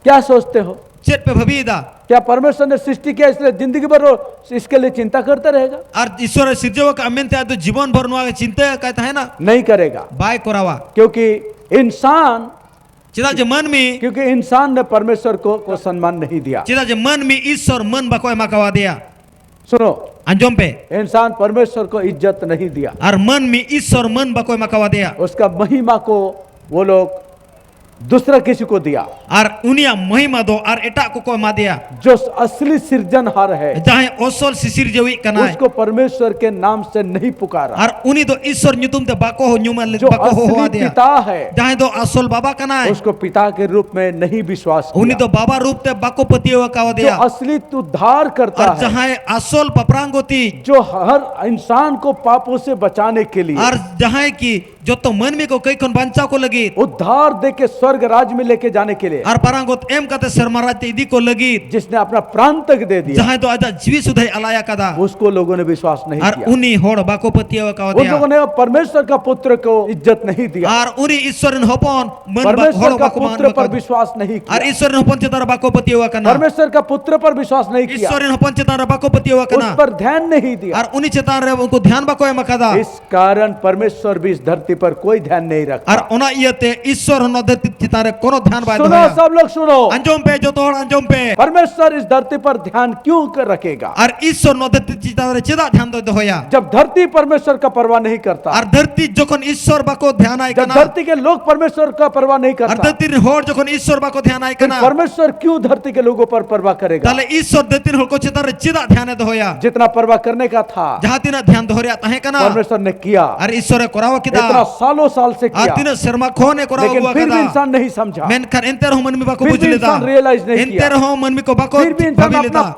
क्या सोचते हो? ᱪᱮᱫ ᱯᱮ ᱵᱷᱟᱹᱵᱤᱭᱮᱫᱟ? क्या परमेश्वर ने सृष्टि किया इसलिए जिंदगी भर वो इसके लिए चिंता करता रहेगा? ᱟᱨ ᱤᱥᱚᱨᱮ ᱥᱤᱨᱡᱟᱹᱣ ᱟᱠᱟᱫ ᱢᱮᱱᱛᱮ ᱟᱫᱚ ᱡᱤᱵᱚᱱ ᱵᱷᱚᱨ ᱱᱚᱣᱟ ᱜᱮ ᱪᱤᱱᱛᱟᱹ ᱟᱠᱟᱫ ᱛᱟᱦᱮᱱᱟ? नहीं करेगा। ᱵᱟᱭ ᱠᱚᱨᱟᱣᱟ᱾ क्योंकि इंसान ᱪᱮᱫᱟᱜ ᱡᱮ ᱢᱟᱹᱱᱢᱤ क्योंकि इंसान ने परमेश्वर को, को सम्मान नहीं दिया। ᱪᱮᱫᱟᱜ ᱡᱮ ᱢᱟᱹᱱᱢᱤ ᱤᱥᱚᱨ ᱢᱟᱹᱱ ᱵᱟᱠᱚ ᱮᱢᱟ ᱠᱟᱣᱟᱫᱮᱭᱟ᱾ सुनो, ᱟᱸᱡᱚᱢ ᱯᱮ᱾ इंसान परमेश्वर को इज्जत नहीं दिया, ᱟᱨ ᱢᱟᱹᱱᱢᱤ ᱤᱥᱚᱨ ᱢᱟᱹᱱ ᱵᱟᱠᱚ ᱮᱢᱟ ᱠᱟᱣᱟᱫᱮᱭᱟ᱾ उसका महिमा को वो लोग दूसरा किसी को दिया। ᱟᱨ ᱩᱱᱤᱭᱟᱜ ᱢᱚᱦᱤᱢᱟ ᱫᱚ ᱟᱨ ᱮᱴᱟᱜ ᱠᱚᱠᱚ ᱮᱢᱟᱫᱮᱭᱟ᱾ जो असली सिरजनहार है, ᱡᱟᱦᱟᱸᱭ ᱚᱥᱚᱞ ᱥᱤᱥᱤᱨᱡᱟᱹᱣᱤᱡ ᱠᱟᱱᱟᱭ, उसको परमेश्वर के नाम से नहीं पुकारा। ᱟᱨ ᱩᱱᱤ ᱫᱚ ᱤᱥᱚᱨ ᱧᱩᱛᱩᱢ ᱛᱮ ᱵᱟᱠᱚ ᱧᱩᱢ जो ᱵᱟᱠᱚ ᱦᱚᱦᱚ असली ᱟᱫᱮᱭᱟ᱾ पिता है, ᱡᱟᱦᱟᱸᱭ ᱫᱚ ᱟᱥᱚᱞ ᱵᱟᱵᱟ ᱠᱟᱱᱟᱭ, उसको पिता के रूप में नहीं विश्वास ᱩᱱᱤ किया। ᱫᱚ ᱵᱟᱵᱟ ᱨᱩᱯ ᱛᱮ ᱵᱟᱠᱚ ᱯᱟᱹᱛᱭᱟᱹᱣ ᱟᱠᱟᱣᱟᱫᱮᱭᱟ᱾ जो असली उद्धार करता ᱟᱨ है, ᱡᱟᱦᱟᱸᱭ ᱟᱥᱚᱞ ᱯᱟᱯᱨᱟᱝᱜᱚᱛᱤ, जो हर इंसान को पापों से बचाने के लिए ᱟᱨ ᱡᱟᱦᱟᱸᱭ ᱠᱤ ᱡᱚᱛᱚ ᱢᱟᱹᱱᱢᱤ ᱠᱚ ᱠᱟᱹᱭ ᱠᱷᱚᱱ ᱵᱟᱧᱪᱟᱣ ᱠᱚ ᱞᱟᱹᱜᱤᱫ उद्धार देके स्वर्ग राज्य में लेके जाने के लिए ᱟᱨ ᱯᱟᱨᱟᱝᱜᱚᱛ ᱮᱢ ᱠᱟᱛᱮ ᱥᱮᱨᱢᱟ ᱨᱟᱡᱽ ᱛᱮ ᱤᱫᱤ ᱠᱚ ᱞᱟᱹᱜᱤᱫ, जिसने अपना प्राण तक दे दिया, ᱡᱟᱦᱟᱸᱭ ᱫᱚ ᱟᱡᱟᱜ ᱡᱤᱣᱤ ᱥᱩᱫᱷᱟᱹᱭ ᱟᱞᱟᱭ ᱟᱠᱟᱫᱟ, उसको लोगों ने विश्वास नहीं ᱟᱨ किया। ᱩᱱᱤ ᱦᱚᱲ ᱵᱟᱠᱚ ᱯᱟᱹᱛᱭᱟᱹᱣ उन ᱟᱠᱟᱣᱟᱫᱮᱭᱟ᱾ लोगों ने परमेश्वर का पुत्र को इज्जत नहीं दिया। ᱟᱨ ᱩᱱᱤ ᱤᱥᱚᱨ ᱨᱮᱱ ᱦᱚᱯᱚᱱ ᱢᱟᱹᱱ ᱵᱟ- ᱦᱚᱲ परमेश्वर का ᱵᱟᱠᱚ ᱢᱟᱹᱱ पुत्र पर ᱟᱠᱟᱫᱟ᱾ विश्वास नहीं ᱟᱨ किया। ᱤᱥᱚᱨ ᱨᱮᱱ ᱦᱚᱯᱚᱱ ᱪᱮᱛᱟᱱ ᱨᱮ ᱵᱟᱠᱚ ᱯᱟᱹᱛᱭᱟᱹᱣ ᱟᱠᱟᱱᱟ᱾ परमेश्वर का पुत्र पर विश्वास नहीं किया। ᱤᱥᱚᱨ ᱨᱮᱱ ᱦᱚᱯᱚᱱ ᱪᱮᱛᱟᱱ ᱨᱮ ᱵᱟᱠᱚ ᱯᱟᱹᱛᱭᱟᱹᱣ उस ᱟᱠᱟᱱᱟ᱾ पर ध्यान नहीं दिया। ᱟᱨ ᱩᱱᱤ ᱪᱮᱛᱟᱱ ᱨᱮ ᱩᱱᱠᱩ ᱫᱷᱮᱭᱟᱱ ᱵᱟᱠᱚ ᱮᱢ ᱟᱠᱟᱫᱟ᱾ इस कारण परमेश्वर भी इस धरती पर कोई ध्यान नहीं रखता। ᱟᱨ ᱚᱱᱟ ᱤᱭᱟᱹᱛᱮ ᱤᱥᱚᱨ ᱦᱚᱸ ᱱᱚᱣᱟ ᱫᱷᱟᱹᱨᱛᱤ ᱪᱮᱛᱟᱱ ᱨᱮ ᱠᱳᱱᱳ ᱫᱷᱮᱭᱟᱱ ᱵᱟᱭ सुनो, ᱫᱚᱦᱚᱭᱟ᱾ सब लोग सुनो। ᱟᱸᱡᱚᱢ ᱯᱮ, ᱡᱚᱛᱚ ᱦᱚᱲ ᱟᱸᱡᱚᱢ ᱯᱮ᱾ परमेश्वर इस धरती पर ध्यान क्यों कर रखेगा? ᱟᱨ ᱤᱥᱚᱨ ᱱᱚᱣᱟ ᱫᱷᱟᱹᱨᱛᱤ ᱪᱮᱛᱟᱱ ᱨᱮ ᱪᱮᱫᱟᱜ ᱫᱷᱮᱭᱟᱱ ᱫᱚᱭ ᱫᱚᱦᱚᱭᱟ? जब धरती परमेश्वर का परवाह नहीं करता, ᱟᱨ ᱫᱷᱟᱹᱨᱛᱤ ᱡᱚᱠᱷᱚᱱ ᱤᱥᱚᱨ ᱵᱟᱠᱚ ᱫᱷᱮᱭᱟᱱᱟᱭ जब ᱠᱟᱱᱟ, धरती के लोग परमेश्वर का परवाह नहीं ᱟᱨ करता, ᱫᱷᱟᱹᱨᱛᱤ ᱨᱮᱱ ᱦᱚᱲ ᱡᱚᱠᱷᱚᱱ ᱤᱥᱚᱨ ᱵᱟᱠᱚ ᱫᱷᱮᱭᱟᱱᱟᱭ फिर ᱠᱟᱱᱟ, परमेश्वर क्यों धरती के लोगों पर परवाह करेगा? ᱛᱟᱦᱞᱮ ᱤᱥᱚᱨ ᱫᱷᱟᱹᱨᱛᱤ ᱨᱮᱱ ᱦᱚᱲ ᱠᱚ ᱪᱮᱛᱟᱱ ᱨᱮ ᱪᱮᱫᱟᱜ ᱫᱷᱮᱭᱟᱱᱮ ᱫᱚᱦᱚᱭᱟ? जितना परवाह करने का था, ᱡᱟᱦᱟᱸ ᱛᱤᱱᱟᱹᱜ ᱫᱷᱮᱭᱟᱱ ᱫᱚᱦᱚ ᱨᱮᱭᱟᱜ ᱛᱟᱦᱮᱸ ᱠᱟᱱᱟ, परमेश्वर ने किया। ᱟᱨ ᱤᱥᱚᱨᱮ ᱠᱚᱨᱟᱣ ᱠᱮᱫᱟ᱾ इतना सालों साल से ᱟᱨ किया। ᱛᱤᱱᱟᱹᱜ ᱥᱮᱨᱢᱟ ᱠᱷᱚᱱᱮ ᱠᱚᱨᱟᱣ लेकिन ᱟᱹᱜᱩ फिर भी ᱟᱠᱟᱫᱟ᱾ इंसान नहीं समझा। ᱢᱮᱱᱠᱷᱟᱱ ᱮᱱᱛᱮ ᱨᱮᱦᱚᱸ ᱢᱟᱹᱱᱢᱤ ᱵᱟᱠᱚ ᱵᱩᱡᱷᱟᱹᱣ ᱞᱮᱫᱟ᱾ ᱮᱱᱛᱮ ᱨᱮᱦᱚᱸ ᱢᱟᱹᱱᱢᱤ ᱠᱚ ᱵᱟᱠᱚ ᱵᱷᱟᱹᱵᱤ ᱞᱮᱫᱟ᱾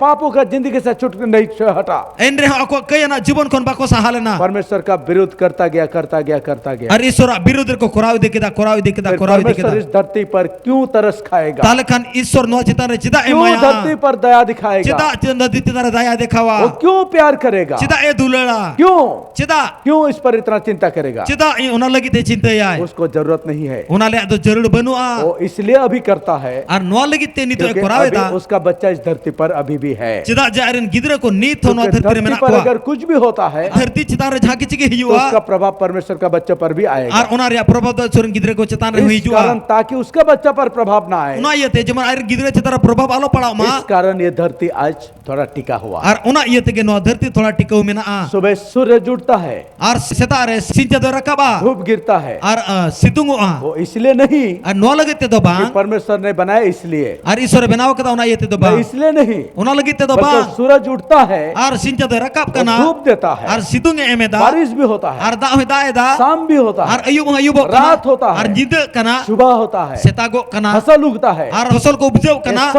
ᱮᱱ ᱨᱮᱦᱚᱸ ᱟᱠᱚᱣᱟᱜ ᱠᱟᱹᱭ ᱟᱱᱟᱜ ᱡᱤᱵᱚᱱ ᱠᱷᱚᱱ ᱵᱟᱠᱚ ᱥᱟᱦᱟ ᱞᱮᱱᱟ᱾ ᱯᱟᱨᱢᱮᱥᱚᱨ ᱠᱟ ᱵᱤᱨᱩᱫᱷ ᱠᱟᱨᱛᱟ ᱜᱮᱭᱟ, ᱠᱟᱨᱛᱟ ᱜᱮᱭᱟ, ᱠᱟᱨᱛᱟ ᱜᱮᱭᱟ᱾ ᱟᱨ ᱤᱥᱚᱨᱟᱜ ᱵᱤᱨᱩᱫᱷ ᱨᱮᱠᱚ ᱠᱚᱨᱟᱣ ᱤᱫᱤ ᱠᱮᱫᱟ, ᱠᱚᱨᱟᱣ ᱤᱫᱤ ᱠᱮᱫᱟ, ᱠᱚᱨᱟᱣ ᱤᱫᱤ ᱠᱮᱫᱟ᱾ ᱯᱟᱨᱢᱮᱥᱚᱨ ᱤᱥ ᱫᱷᱟᱨᱛᱤ ᱯᱟᱨ ᱠᱭᱩ ᱛᱟᱨᱟᱥ ᱠᱷᱟᱭᱮᱜᱟ? ᱛᱟᱦᱞᱮ ᱠᱷᱟᱱ ᱤᱥᱚᱨ ᱱᱚᱣᱟ ᱪᱮᱛᱟᱱ ᱨᱮ ᱪᱮᱫᱟᱜ ᱮ ᱮᱢᱟᱭᱟ? ᱫᱷᱟᱨᱛᱤ ᱯᱟᱨ ᱫᱟᱭᱟ ᱫᱤᱠᱷᱟᱭᱮᱜᱟ? ᱪᱮᱫᱟᱜ ᱪᱮᱛᱟᱱ ᱫᱷᱟᱹᱨᱛᱤ ᱪᱮᱛᱟᱱ ᱨᱮ ᱫᱟᱭᱟ ᱫᱮᱠᱷᱟᱣᱟ? ᱠᱭᱩ ᱯᱭᱟᱨ ᱠᱟᱨᱮᱜᱟ? ᱪᱮᱫᱟᱜ ᱮ ᱫᱩᱞᱟᱹᱲᱟ? ᱠᱭᱩ? ᱪᱮᱫᱟᱜ? ᱠᱭᱩ ᱤᱥ ᱯᱟᱨ ᱤᱛᱱᱟ ᱪᱤᱱᱛᱟ ᱠᱟᱨᱮᱜᱟ? ᱪᱮᱫᱟᱜ ᱚᱱᱟ ᱞᱟᱹᱜᱤᱫ ᱮ ᱪᱤᱱᱛᱟᱹᱭᱟᱭ? ᱩᱥᱠᱚ ᱡᱟᱨᱩᱨᱟᱛ ᱱᱟᱦᱤ ᱦᱟᱭ᱾ ᱚᱱᱟ ᱨᱮᱭᱟᱜ ᱫᱚ ᱡᱟᱹᱨᱩᱲ ᱵᱟᱹᱱᱩᱜᱼᱟ᱾ ᱤᱥᱞᱤᱭᱮ ᱟᱵᱷᱤ ᱠᱟᱨᱛᱟ ᱦᱟᱭ, ᱟᱨ ᱱᱚᱣᱟ ᱞᱟᱹᱜᱤᱫ ᱛᱮ ᱱᱤᱛᱚᱜ ᱮ ᱠᱚᱨᱟᱣ ᱮᱫᱟ᱾ ᱩᱥᱠᱟ ᱵᱟᱪᱪᱟ ᱤᱥ ᱫᱷᱟᱨᱛᱤ ᱯᱟᱨ ᱟᱵᱷᱤ ᱵᱷᱤ ᱦᱟᱭ᱾ ᱪᱮᱫᱟᱜ ᱡᱮ ᱟᱡ ᱨᱮᱱ ᱜᱤᱫᱽᱨᱟᱹ ᱠᱚ ᱱᱤᱛ ᱦᱚᱸ ᱱᱚᱣᱟ ᱫᱷᱟᱹᱨᱛᱤ ᱨᱮ ᱢᱮᱱᱟᱜ ᱠᱚᱣᱟ᱾ ᱫᱷᱟᱨᱛᱤ ᱯᱟᱨ ᱟᱜᱟᱨ ᱠᱩᱪᱷ ᱵᱷᱤ ᱦᱳᱛᱟ ᱦᱟᱭ, ᱫᱷᱟᱹᱨᱛᱤ ᱪᱮᱛᱟᱱ ᱨᱮ ᱡᱟᱦᱟᱸ ᱠᱤᱪᱷᱩ ᱜᱮ ᱦᱩᱭᱩᱜᱼᱟ, ᱩᱥᱠᱟ ᱯᱨᱚᱵᱷᱟᱵ ᱯᱟᱨᱢᱮᱥᱚᱨ ᱠᱟ ᱵᱟᱪᱪᱟ ᱯᱟᱨ ᱵᱷᱤ ᱟᱭᱮᱜᱟ᱾ ᱟᱨ ᱚᱱᱟ ᱨᱮᱭᱟᱜ ᱯᱨᱚᱵᱷᱟᱵ ᱫᱚ ᱤᱥᱚᱨ ᱨᱮᱱ ᱜᱤᱫᱽᱨᱟᱹ ᱠᱚ ᱪᱮᱛᱟᱱ ᱨᱮ ᱦᱚᱸ ᱦᱤᱡᱩᱜᱼᱟ᱾ ᱠᱟᱨᱚᱱ ᱛᱟᱠᱤ ᱩᱥᱠᱟ ᱵᱟᱪᱪᱟ ᱯᱟᱨ ᱯᱨᱚᱵᱷᱟᱵ ᱱᱟ ᱟᱭᱮ, ᱚᱱᱟ ᱤᱭᱟᱹᱛᱮ ᱡᱮᱢᱚᱱ ᱟᱡ ᱨᱮᱱ ᱜᱤᱫᱽᱨᱟᱹ ᱪᱮᱛᱟᱱ ᱨᱮ ᱯᱨᱚᱵᱷᱟᱵ ᱟᱞᱚ ᱯᱟᱲᱟᱣ ᱢᱟ, ᱤᱥ ᱠᱟᱨᱚᱱ ᱭᱮ ᱫᱷᱟᱨᱛᱤ ᱟᱡ ᱛᱷᱚᱲᱟ ᱴᱤᱠᱟ ᱦᱩᱣᱟ᱾ ᱟᱨ ᱚᱱᱟ ᱤᱭᱟᱹ ᱛᱮᱜᱮ ᱱᱚᱣᱟ ᱫᱷᱟᱹᱨᱛᱤ ᱛᱷᱚᱲᱟ ᱴᱤᱠᱟᱹᱣ ᱢᱮᱱᱟᱜᱼᱟ᱾ ᱥᱩᱵᱮ ᱥᱩᱨᱡ ᱩᱴᱷᱛᱟ ᱦᱟᱭ, ᱟᱨ ᱥᱮᱛᱟᱜ ᱨᱮ ᱥᱤᱧ ᱪᱟᱸᱫᱚᱭ ᱨᱟᱠᱟᱵᱼᱟ᱾ ᱫᱷᱩᱯ ᱜᱤᱨᱛᱟ ᱦᱟᱭ, ᱟᱨ ᱥᱤᱛᱩᱝᱚᱜᱼᱟ᱾ ᱤᱥᱞᱤᱭᱮ ᱱᱟᱦᱤ, ᱟᱨ ᱱᱚᱣᱟ ᱞᱟᱹᱜᱤᱫ ᱛᱮᱫᱚ ᱵᱟᱝ, ᱯᱟᱨᱢᱮᱥᱚᱨ ᱱᱮ ᱵᱟᱱᱟᱭᱟ ᱤᱥᱞᱤᱭᱮ, ᱟᱨ ᱤᱥᱚᱨ ᱮ ᱵᱮᱱᱟᱣ ᱠᱟᱫᱟ ᱚᱱᱟ ᱤᱭᱟᱹ ᱛᱮᱫᱚ ᱵᱟᱝ, ᱤᱥᱞᱤᱭᱮ ᱱᱟᱦᱤ, ᱚᱱᱟ ᱞᱟᱹᱜᱤᱫ ᱛᱮᱫᱚ ᱵᱟᱝ᱾ ᱥᱩᱨᱡ ᱩᱴᱷᱛᱟ ᱦᱟᱭ, ᱟᱨ ᱥᱤᱧ ᱪᱟᱸᱫᱚᱭ ᱨᱟᱠᱟᱵ ᱠᱟᱱᱟ, ᱫᱷᱩᱯ ᱫᱮᱛᱟ ᱦᱟᱭ, ᱟᱨ ᱥᱤᱛᱩᱝ ᱮ ᱮᱢ ᱮᱫᱟ, ᱵᱟᱨᱤᱥ ᱵᱷᱤ ᱦᱳᱛᱟ ᱦᱟᱭ, ᱟᱨ ᱫᱟᱜ ᱦᱚᱸᱭ ᱫᱟᱜ ᱮᱫᱟ, ᱥᱟᱢ ᱵᱷᱤ ᱦᱳᱛᱟ ᱦᱟᱭ, ᱟᱨ ᱟᱹᱭᱩᱵ ᱦᱚᱸ ᱟᱹᱭᱩᱵᱚᱜ ᱠᱟᱱᱟ, ᱨᱟᱛ ᱦᱳᱛᱟ ᱦᱟᱭ, ᱟᱨ ᱧᱤᱫᱟᱹᱜ ᱠᱟᱱᱟ, ᱥᱩᱵᱷᱟ ᱦᱳᱛᱟ ᱦᱟᱭ, ᱥᱮᱛᱟᱜᱚᱜ ᱠᱟᱱᱟ, ᱯᱷᱚᱥᱚᱞ ᱩᱜᱷᱛᱟ ᱦᱟᱭ, ᱟᱨ ᱯᱷᱚᱥᱚᱞ ᱠᱚ ᱩᱯᱡᱟᱹᱣ ᱠᱟᱱᱟ,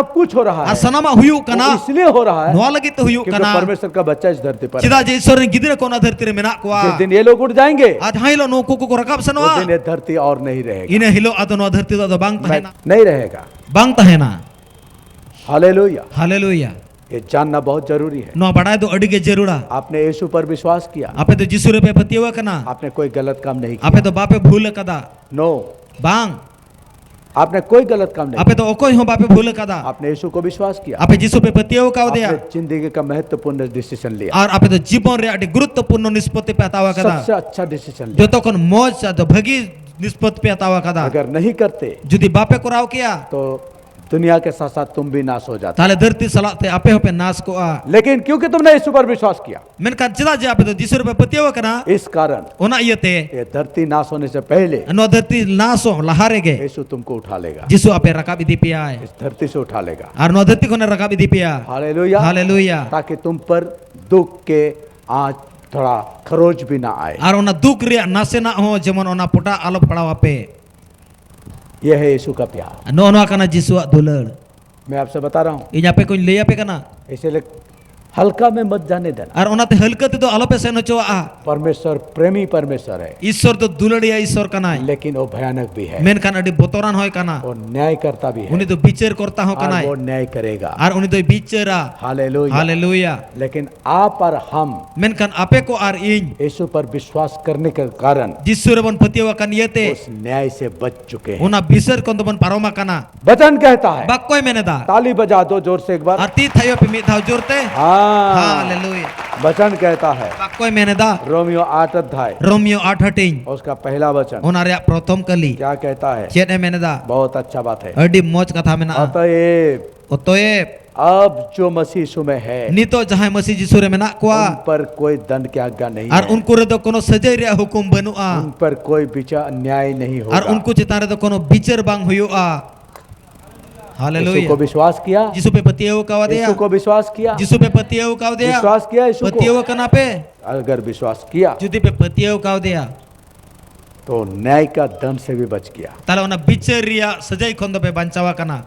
ᱥᱟᱱᱟᱢᱟᱜ ᱦᱩᱭᱩᱜ ᱠᱟᱱᱟ, ᱤᱥᱞᱤᱭᱮ ᱦᱳ ᱨᱟᱦᱟ ᱦᱟᱭ, ᱱᱚᱣᱟ ᱞᱟᱹᱜᱤᱫ ᱛᱮ ᱦᱩᱭᱩᱜ ᱠᱟᱱᱟ, ᱯᱟᱨᱢᱮᱥᱚᱨ ᱠᱟ ᱵᱟᱪᱪᱟ ᱤᱥ ᱫᱷᱟᱨᱛᱤ ᱯᱟᱨ ᱪᱮᱫᱟᱜ ᱡᱮ ᱤᱥᱚᱨ ᱨᱮᱱ ᱜᱤᱫᱽᱨᱟᱹ ᱠᱚ ᱚᱱᱟ ᱫᱷᱟᱹᱨᱛᱤ ᱨᱮ ᱢᱮᱱᱟᱜ ᱠᱚᱣᱟ᱾ ᱡᱤᱥ ᱫᱤᱱ ᱭᱮ ᱞᱳᱜ ᱩᱴᱷ ᱡᱟᱭᱮᱸᱜᱮ, ᱟᱨ ᱡᱟᱦᱟᱸ ᱦᱤᱞᱳᱜ ᱱᱩᱠᱩ ᱠᱚᱠᱚ ᱨᱟᱠᱟᱵ ᱥᱮᱱᱚᱜᱼᱟ, ᱩᱥ ᱫᱤᱱ ᱭᱮ ᱫᱷᱟᱨᱛᱤ ᱟᱨ ᱱᱟᱦᱤ ᱨᱟᱦᱮᱜᱟ, ᱤᱱᱟᱹ ᱦᱤᱞᱳᱜ ᱟᱫᱚ ᱱᱚᱣᱟ ᱫᱷᱟᱹᱨᱛᱤ ᱫᱚ ᱟᱫᱚ ᱵᱟᱝ ᱛᱟᱦᱮᱱᱟ᱾ ᱱᱟᱦᱤ ᱨᱟᱦᱮᱜᱟ, ᱵᱟᱝ ᱛᱟᱦᱮᱱᱟ᱾ ᱦᱟᱞᱮᱞᱩᱭᱟ, ᱦᱟᱞᱮᱞᱩᱭᱟ᱾ ᱭᱮ ᱡᱟᱱᱱᱟ ᱵᱚᱦᱩᱛ ᱡᱟᱨᱩᱨᱤ ᱦᱟᱭ᱾ ᱱᱚᱣᱟ ᱵᱟᱰᱟᱭ ᱫᱚ ᱟᱹᱰᱤ ᱜᱮ ᱡᱟᱹᱨᱩᱲᱟ᱾ ᱟᱯᱱᱮ ᱭᱤᱥᱩ ᱯᱟᱨ ᱵᱤᱥᱣᱟᱥ ᱠᱤᱭᱟ? ᱟᱯᱮ ᱫᱚ ᱡᱤᱥᱩ ᱨᱮᱯᱮ ᱯᱟᱹᱛᱭᱟᱹᱣ ᱟᱠᱟᱱᱟ? ᱟᱯᱱᱮ ᱠᱳᱭ ᱜᱟᱞᱟᱛ ᱠᱟᱢ ᱱᱟᱦᱤ ᱠᱤᱭᱟ? ᱟᱯᱮ ᱫᱚ ᱵᱟᱯᱮ ᱵᱷᱩᱞ ᱟᱠᱟᱫᱟ᱾ ᱱᱳ᱾ ᱵᱟᱝ᱾ ᱟᱯᱱᱮ ᱠᱳᱭ ᱜᱟᱞᱟᱛ ᱠᱟᱢ ᱱᱟᱦᱤ ᱠᱤᱭᱟ᱾ ᱟᱯᱮ ᱫᱚ ᱚᱠᱚᱭ ᱦᱚᱸ ᱵᱟᱯᱮ ᱵᱷᱩᱞ ᱟᱠᱟᱫᱟ᱾ ᱟᱯᱱᱮ ᱭᱤᱥᱩ ᱠᱳ ᱵᱤᱥᱣᱟᱥ ᱠᱤᱭᱟ? ᱟᱯᱮ ᱡᱤᱥᱩ ᱯᱮ ᱯᱟᱹᱛᱭᱟᱹᱣ ᱠᱟᱣᱫᱮᱭᱟ᱾ ᱟᱯᱱᱮ ᱡᱤᱱᱫᱮᱜᱤ ᱠᱟ ᱢᱚᱦᱚᱛᱛᱚᱯᱩᱨᱱ ᱰᱤᱥᱤᱥᱚᱱ ᱞᱤᱭᱟ᱾ ᱟᱨ ᱟᱯᱮ ᱫᱚ ᱡᱤᱵᱚᱱ ᱨᱮᱭᱟᱜ ᱟᱹᱰᱤ ᱜᱩᱨᱩᱛᱛᱚᱯᱩᱨᱱᱚ ᱱᱤᱥᱯᱚᱛᱤ ᱯᱮ ᱦᱟᱛᱟᱣ ᱟᱠᱟᱫᱟ᱾ ᱥᱚᱵᱥᱮ ᱟᱪᱪᱷᱟ ᱰᱤᱥᱤᱥᱚᱱ ᱞᱤᱭᱟ᱾ ᱡᱚᱛᱚ ᱠᱷᱚᱱ ᱢᱚᱡᱽ ᱟᱨ ᱵᱷᱟᱹᱜᱤ ᱱᱤᱥᱯᱚᱛᱤ ᱯᱮ ᱦᱟᱛᱟᱣ ᱟᱠᱟᱫᱟ᱾ ᱟᱜᱟᱨ ᱱᱟᱦᱤ ᱠᱟᱨᱛᱮ, ᱡᱩᱫᱤ ᱵᱟᱯᱮ ᱠᱚᱨᱟᱣ ᱠᱮᱭᱟ, ᱛᱚ ᱫᱩᱱᱤᱭᱟ ᱠᱮ ᱥᱟᱛ ᱥᱟᱛ ᱛᱩᱢ ᱵᱷᱤ ᱱᱟᱥ ᱦᱳ ᱡᱟᱛᱮ᱾ ᱛᱟᱦᱞᱮ ᱫᱷᱟᱹᱨᱛᱤ ᱥᱟᱞᱟᱜ ᱛᱮ ᱟᱯᱮ ᱦᱚᱸᱯᱮ ᱱᱟᱥ ᱠᱚᱜᱼᱟ᱾ ᱞᱮᱠᱤᱱ ᱠᱤᱭᱩᱸᱠᱤ ᱛᱩᱢᱱᱮ ᱭᱤᱥᱩ ᱯᱟᱨ ᱵᱤᱥᱣᱟᱥ ᱠᱤᱭᱟ, ᱢᱮᱱᱠᱷᱟᱱ ᱪᱮᱫᱟᱜ ᱡᱮ ᱟᱯᱮ ᱫᱚ ᱡᱤᱥᱩ ᱨᱮᱯᱮ ᱯᱟᱹᱛᱭᱟᱹᱣ ᱟᱠᱟᱱᱟ, ᱤᱥ ᱠᱟᱨᱚᱱ ᱚᱱᱟ ᱤᱭᱟᱹᱛᱮ ᱭᱮ ᱫᱷᱟᱹᱨᱛᱤ ᱱᱟᱥ ᱦᱳᱱᱮ ᱥᱮ ᱯᱮᱦᱞᱮ ᱱᱚᱣᱟ ᱫᱷᱟᱹᱨᱛᱤ ᱱᱟᱥᱚᱜ ᱞᱟᱦᱟ ᱨᱮᱜᱮ ᱭᱤᱥᱩ ᱛᱩᱢᱠᱳ ᱩᱴᱷᱟ ᱞᱮᱜᱟ᱾ ᱡᱤᱥᱩ ᱟᱯᱮ ᱨᱟᱠᱟᱵ ᱤᱫᱤ ᱯᱮᱭᱟᱭ᱾ ᱤᱥ ᱫᱷᱟᱹᱨᱛᱤ ᱥᱮ ᱩᱴᱷᱟ ᱞᱮᱜᱟ᱾ ᱟᱨ ᱱᱚᱣᱟ ᱫᱷᱟᱹᱨᱛᱤ ᱠᱷᱚᱱᱮ ᱨᱟᱠᱟᱵ ᱤᱫᱤ ᱯᱮᱭᱟ᱾ ᱦᱟᱞᱮᱞᱩᱭᱟ᱾ ᱦᱟᱞᱮᱞᱩᱭᱟ᱾ ᱛᱟᱠᱤ ᱛᱩᱢ ᱯᱟᱨ ᱫᱩᱠ ᱠᱮ ᱟᱸᱪ ᱛᱷᱚᱲᱟ ᱠᱷᱟᱨᱚᱪ ᱵᱷᱤ ᱱᱟ ᱟᱭᱮ᱾ ᱟᱨ ᱚᱱᱟ ᱫᱩᱠ ᱨᱮᱭᱟᱜ ᱱᱟᱥᱮᱱᱟᱜ ᱦᱚᱸ ᱡᱮᱢᱚᱱ ᱚᱱᱟ ᱯᱚᱴᱟ ᱟᱞᱚ ᱯᱟᱲᱟᱣ ᱟᱯᱮ᱾ यह है यीशु का प्यार। ᱱᱚᱜᱼᱚ ᱱᱚᱣᱟ ᱠᱟᱱᱟ ᱡᱤᱥᱩᱣᱟᱜ ᱫᱩᱞᱟᱹᱲ᱾ मैं आपसे बता रहा हूं, ᱤᱧ ᱟᱯᱮ ᱠᱚᱧ ᱞᱟᱹᱭ ᱟᱯᱮ ᱠᱟᱱᱟ᱾ इसलिए हल्का में मत जाने देना। ᱟᱨ ᱚᱱᱟᱛᱮ ᱦᱟᱹᱞᱠᱟᱹ ᱛᱮᱫᱚ ᱟᱞᱚᱯᱮ ᱥᱮᱱ ᱦᱚᱪᱚᱣᱟᱜᱼᱟ᱾ परमेश्वर प्रेमी परमेश्वर है, ईश्वर ᱫᱚ ᱫᱩᱞᱟᱹᱲᱤᱭᱟ ईश्वर ᱠᱟᱱᱟᱭ᱾ लेकिन वो भयानक भी है। ᱢᱮᱱᱠᱷᱟᱱ ᱟᱹᱰᱤ ᱵᱚᱛᱚᱨᱟᱱ ᱦᱚᱸᱭ ᱠᱟᱱᱟ᱾ वो न्यायकर्ता भी है। ᱩᱱᱤ ᱫᱚ ᱵᱤᱪᱟᱹᱨ ᱠᱚᱨᱛᱟ ᱦᱚᱸ और ᱠᱟᱱᱟᱭ᱾ वो न्याय करेगा। ᱟᱨ ᱩᱱᱤ ᱫᱚᱭ ᱵᱤᱪᱟᱹᱨᱟ᱾ हालेलुया। ᱦᱟᱞᱮᱞᱩᱭᱟ᱾ लेकिन आप और हम ᱢᱮᱱᱠᱷᱟᱱ ᱟᱯᱮ ᱠᱚ ᱟᱨ ᱤᱧ यीशु पर विश्वास करने के कारण ᱡᱤᱥᱩ ᱨᱮᱵᱚᱱ ᱯᱟᱹᱛᱭᱟᱹᱣ ᱟᱠᱟᱱ ᱤᱭᱟᱹᱛᱮ उस न्याय से बच चुके हैं। ᱚᱱᱟ ᱵᱤᱪᱟᱹᱨ ᱠᱷᱚᱱ ᱫᱚᱵᱚᱱ ᱯᱟᱨᱚᱢ ᱟᱠᱟᱱᱟ᱾ वचन कहता है, ᱵᱟᱠᱚᱭ ᱢᱮᱱᱮᱫᱟ᱾ ताली बजा दो जोर से एक बार। ᱟᱨ ᱛᱤ ᱛᱷᱟᱭᱚ ᱯᱮ ᱢᱤᱫ ᱫᱷᱟᱣ ᱡᱳᱨᱛᱮ᱾ हाँ, ᱦᱟᱞᱮᱞᱩᱭᱟ᱾ वचन कहता है, ᱵᱟᱠᱚᱭ ᱢᱮᱱᱮᱫᱟ᱾ रोमियो आठ अध्याय, ᱨᱳᱢᱤᱭᱳ ᱟᱴ ᱦᱟᱹᱴᱤᱧ, उसका पहला वचन ᱚᱱᱟ ᱨᱮᱭᱟᱜ ᱯᱨᱚᱛᱷᱚᱢ ᱠᱟᱹᱞᱤ᱾ क्या कहता है? ᱪᱮᱫ ᱮ ᱢᱮᱱᱮᱫᱟ? बहुत अच्छा बात है। ᱟᱹᱰᱤ ᱢᱚᱡᱽ ᱠᱟᱛᱷᱟ ᱢᱮᱱᱟᱜᱼᱟ᱾ अतएव ᱚᱛᱚᱭᱮᱵ, अब जो मसीह यीशु में है, ᱱᱤᱛᱚᱜ ᱡᱟᱦᱟᱸᱭ ᱢᱟᱹᱥᱤ ᱡᱤᱥᱩ ᱨᱮ ᱢᱮᱱᱟᱜ उन ᱠᱚᱣᱟ, पर कोई दंड की आज्ञा नहीं ᱟᱨ है। ᱩᱱᱠᱩ ᱨᱮᱫᱚ ᱠᱳᱱᱳ ᱥᱟᱹᱡᱟᱹᱭ ᱨᱮᱭᱟᱜ ᱦᱩᱠᱩᱢ ᱵᱟᱹᱱᱩᱜᱼᱟ᱾ उन पर कोई विचार न्याय नहीं ᱟᱨ होगा। ᱩᱱᱠᱩ ᱪᱮᱛᱟᱱ ᱨᱮᱫᱚ ᱠᱳᱱᱳ ᱵᱤᱪᱟᱹᱨ ᱵᱟᱝ ᱦᱩᱭᱩᱜᱼᱟ᱾ यीशु को ᱦᱟᱞᱮᱞᱩᱭᱟ᱾ विश्वास किया? ᱡᱤᱥᱩ ᱯᱮ ᱯᱟᱹᱛᱭᱟᱹᱣ ᱠᱟᱣᱫᱮᱭᱟ? यीशु को विश्वावास किया? ᱡᱤᱥᱩ ᱯᱮ ᱯᱟᱹᱛᱭᱟᱹᱣ ᱠᱟᱣᱫᱮᱭᱟ? विश्वास किया यीशु को? ᱯᱟᱹᱛᱭᱟᱹᱣ ᱠᱟᱱᱟ ᱯᱮ? अगर विश्वास किया ᱡᱩᱫᱤ ᱯᱮ ᱯᱟᱹᱛᱭᱟᱹᱣ ᱠᱟᱣᱫᱮᱭᱟ, तो न्याय का दंड से भी बच गया। ᱛᱟᱦᱞᱮ ᱚᱱᱟ ᱵᱤᱪᱟᱹᱨ ᱨᱮᱭᱟᱜ ᱥᱟᱹᱡᱟᱹᱭ ᱠᱷᱚᱱ ᱫᱚᱯᱮ ᱵᱟᱧᱪᱟᱣ ᱟᱠᱟᱱᱟ᱾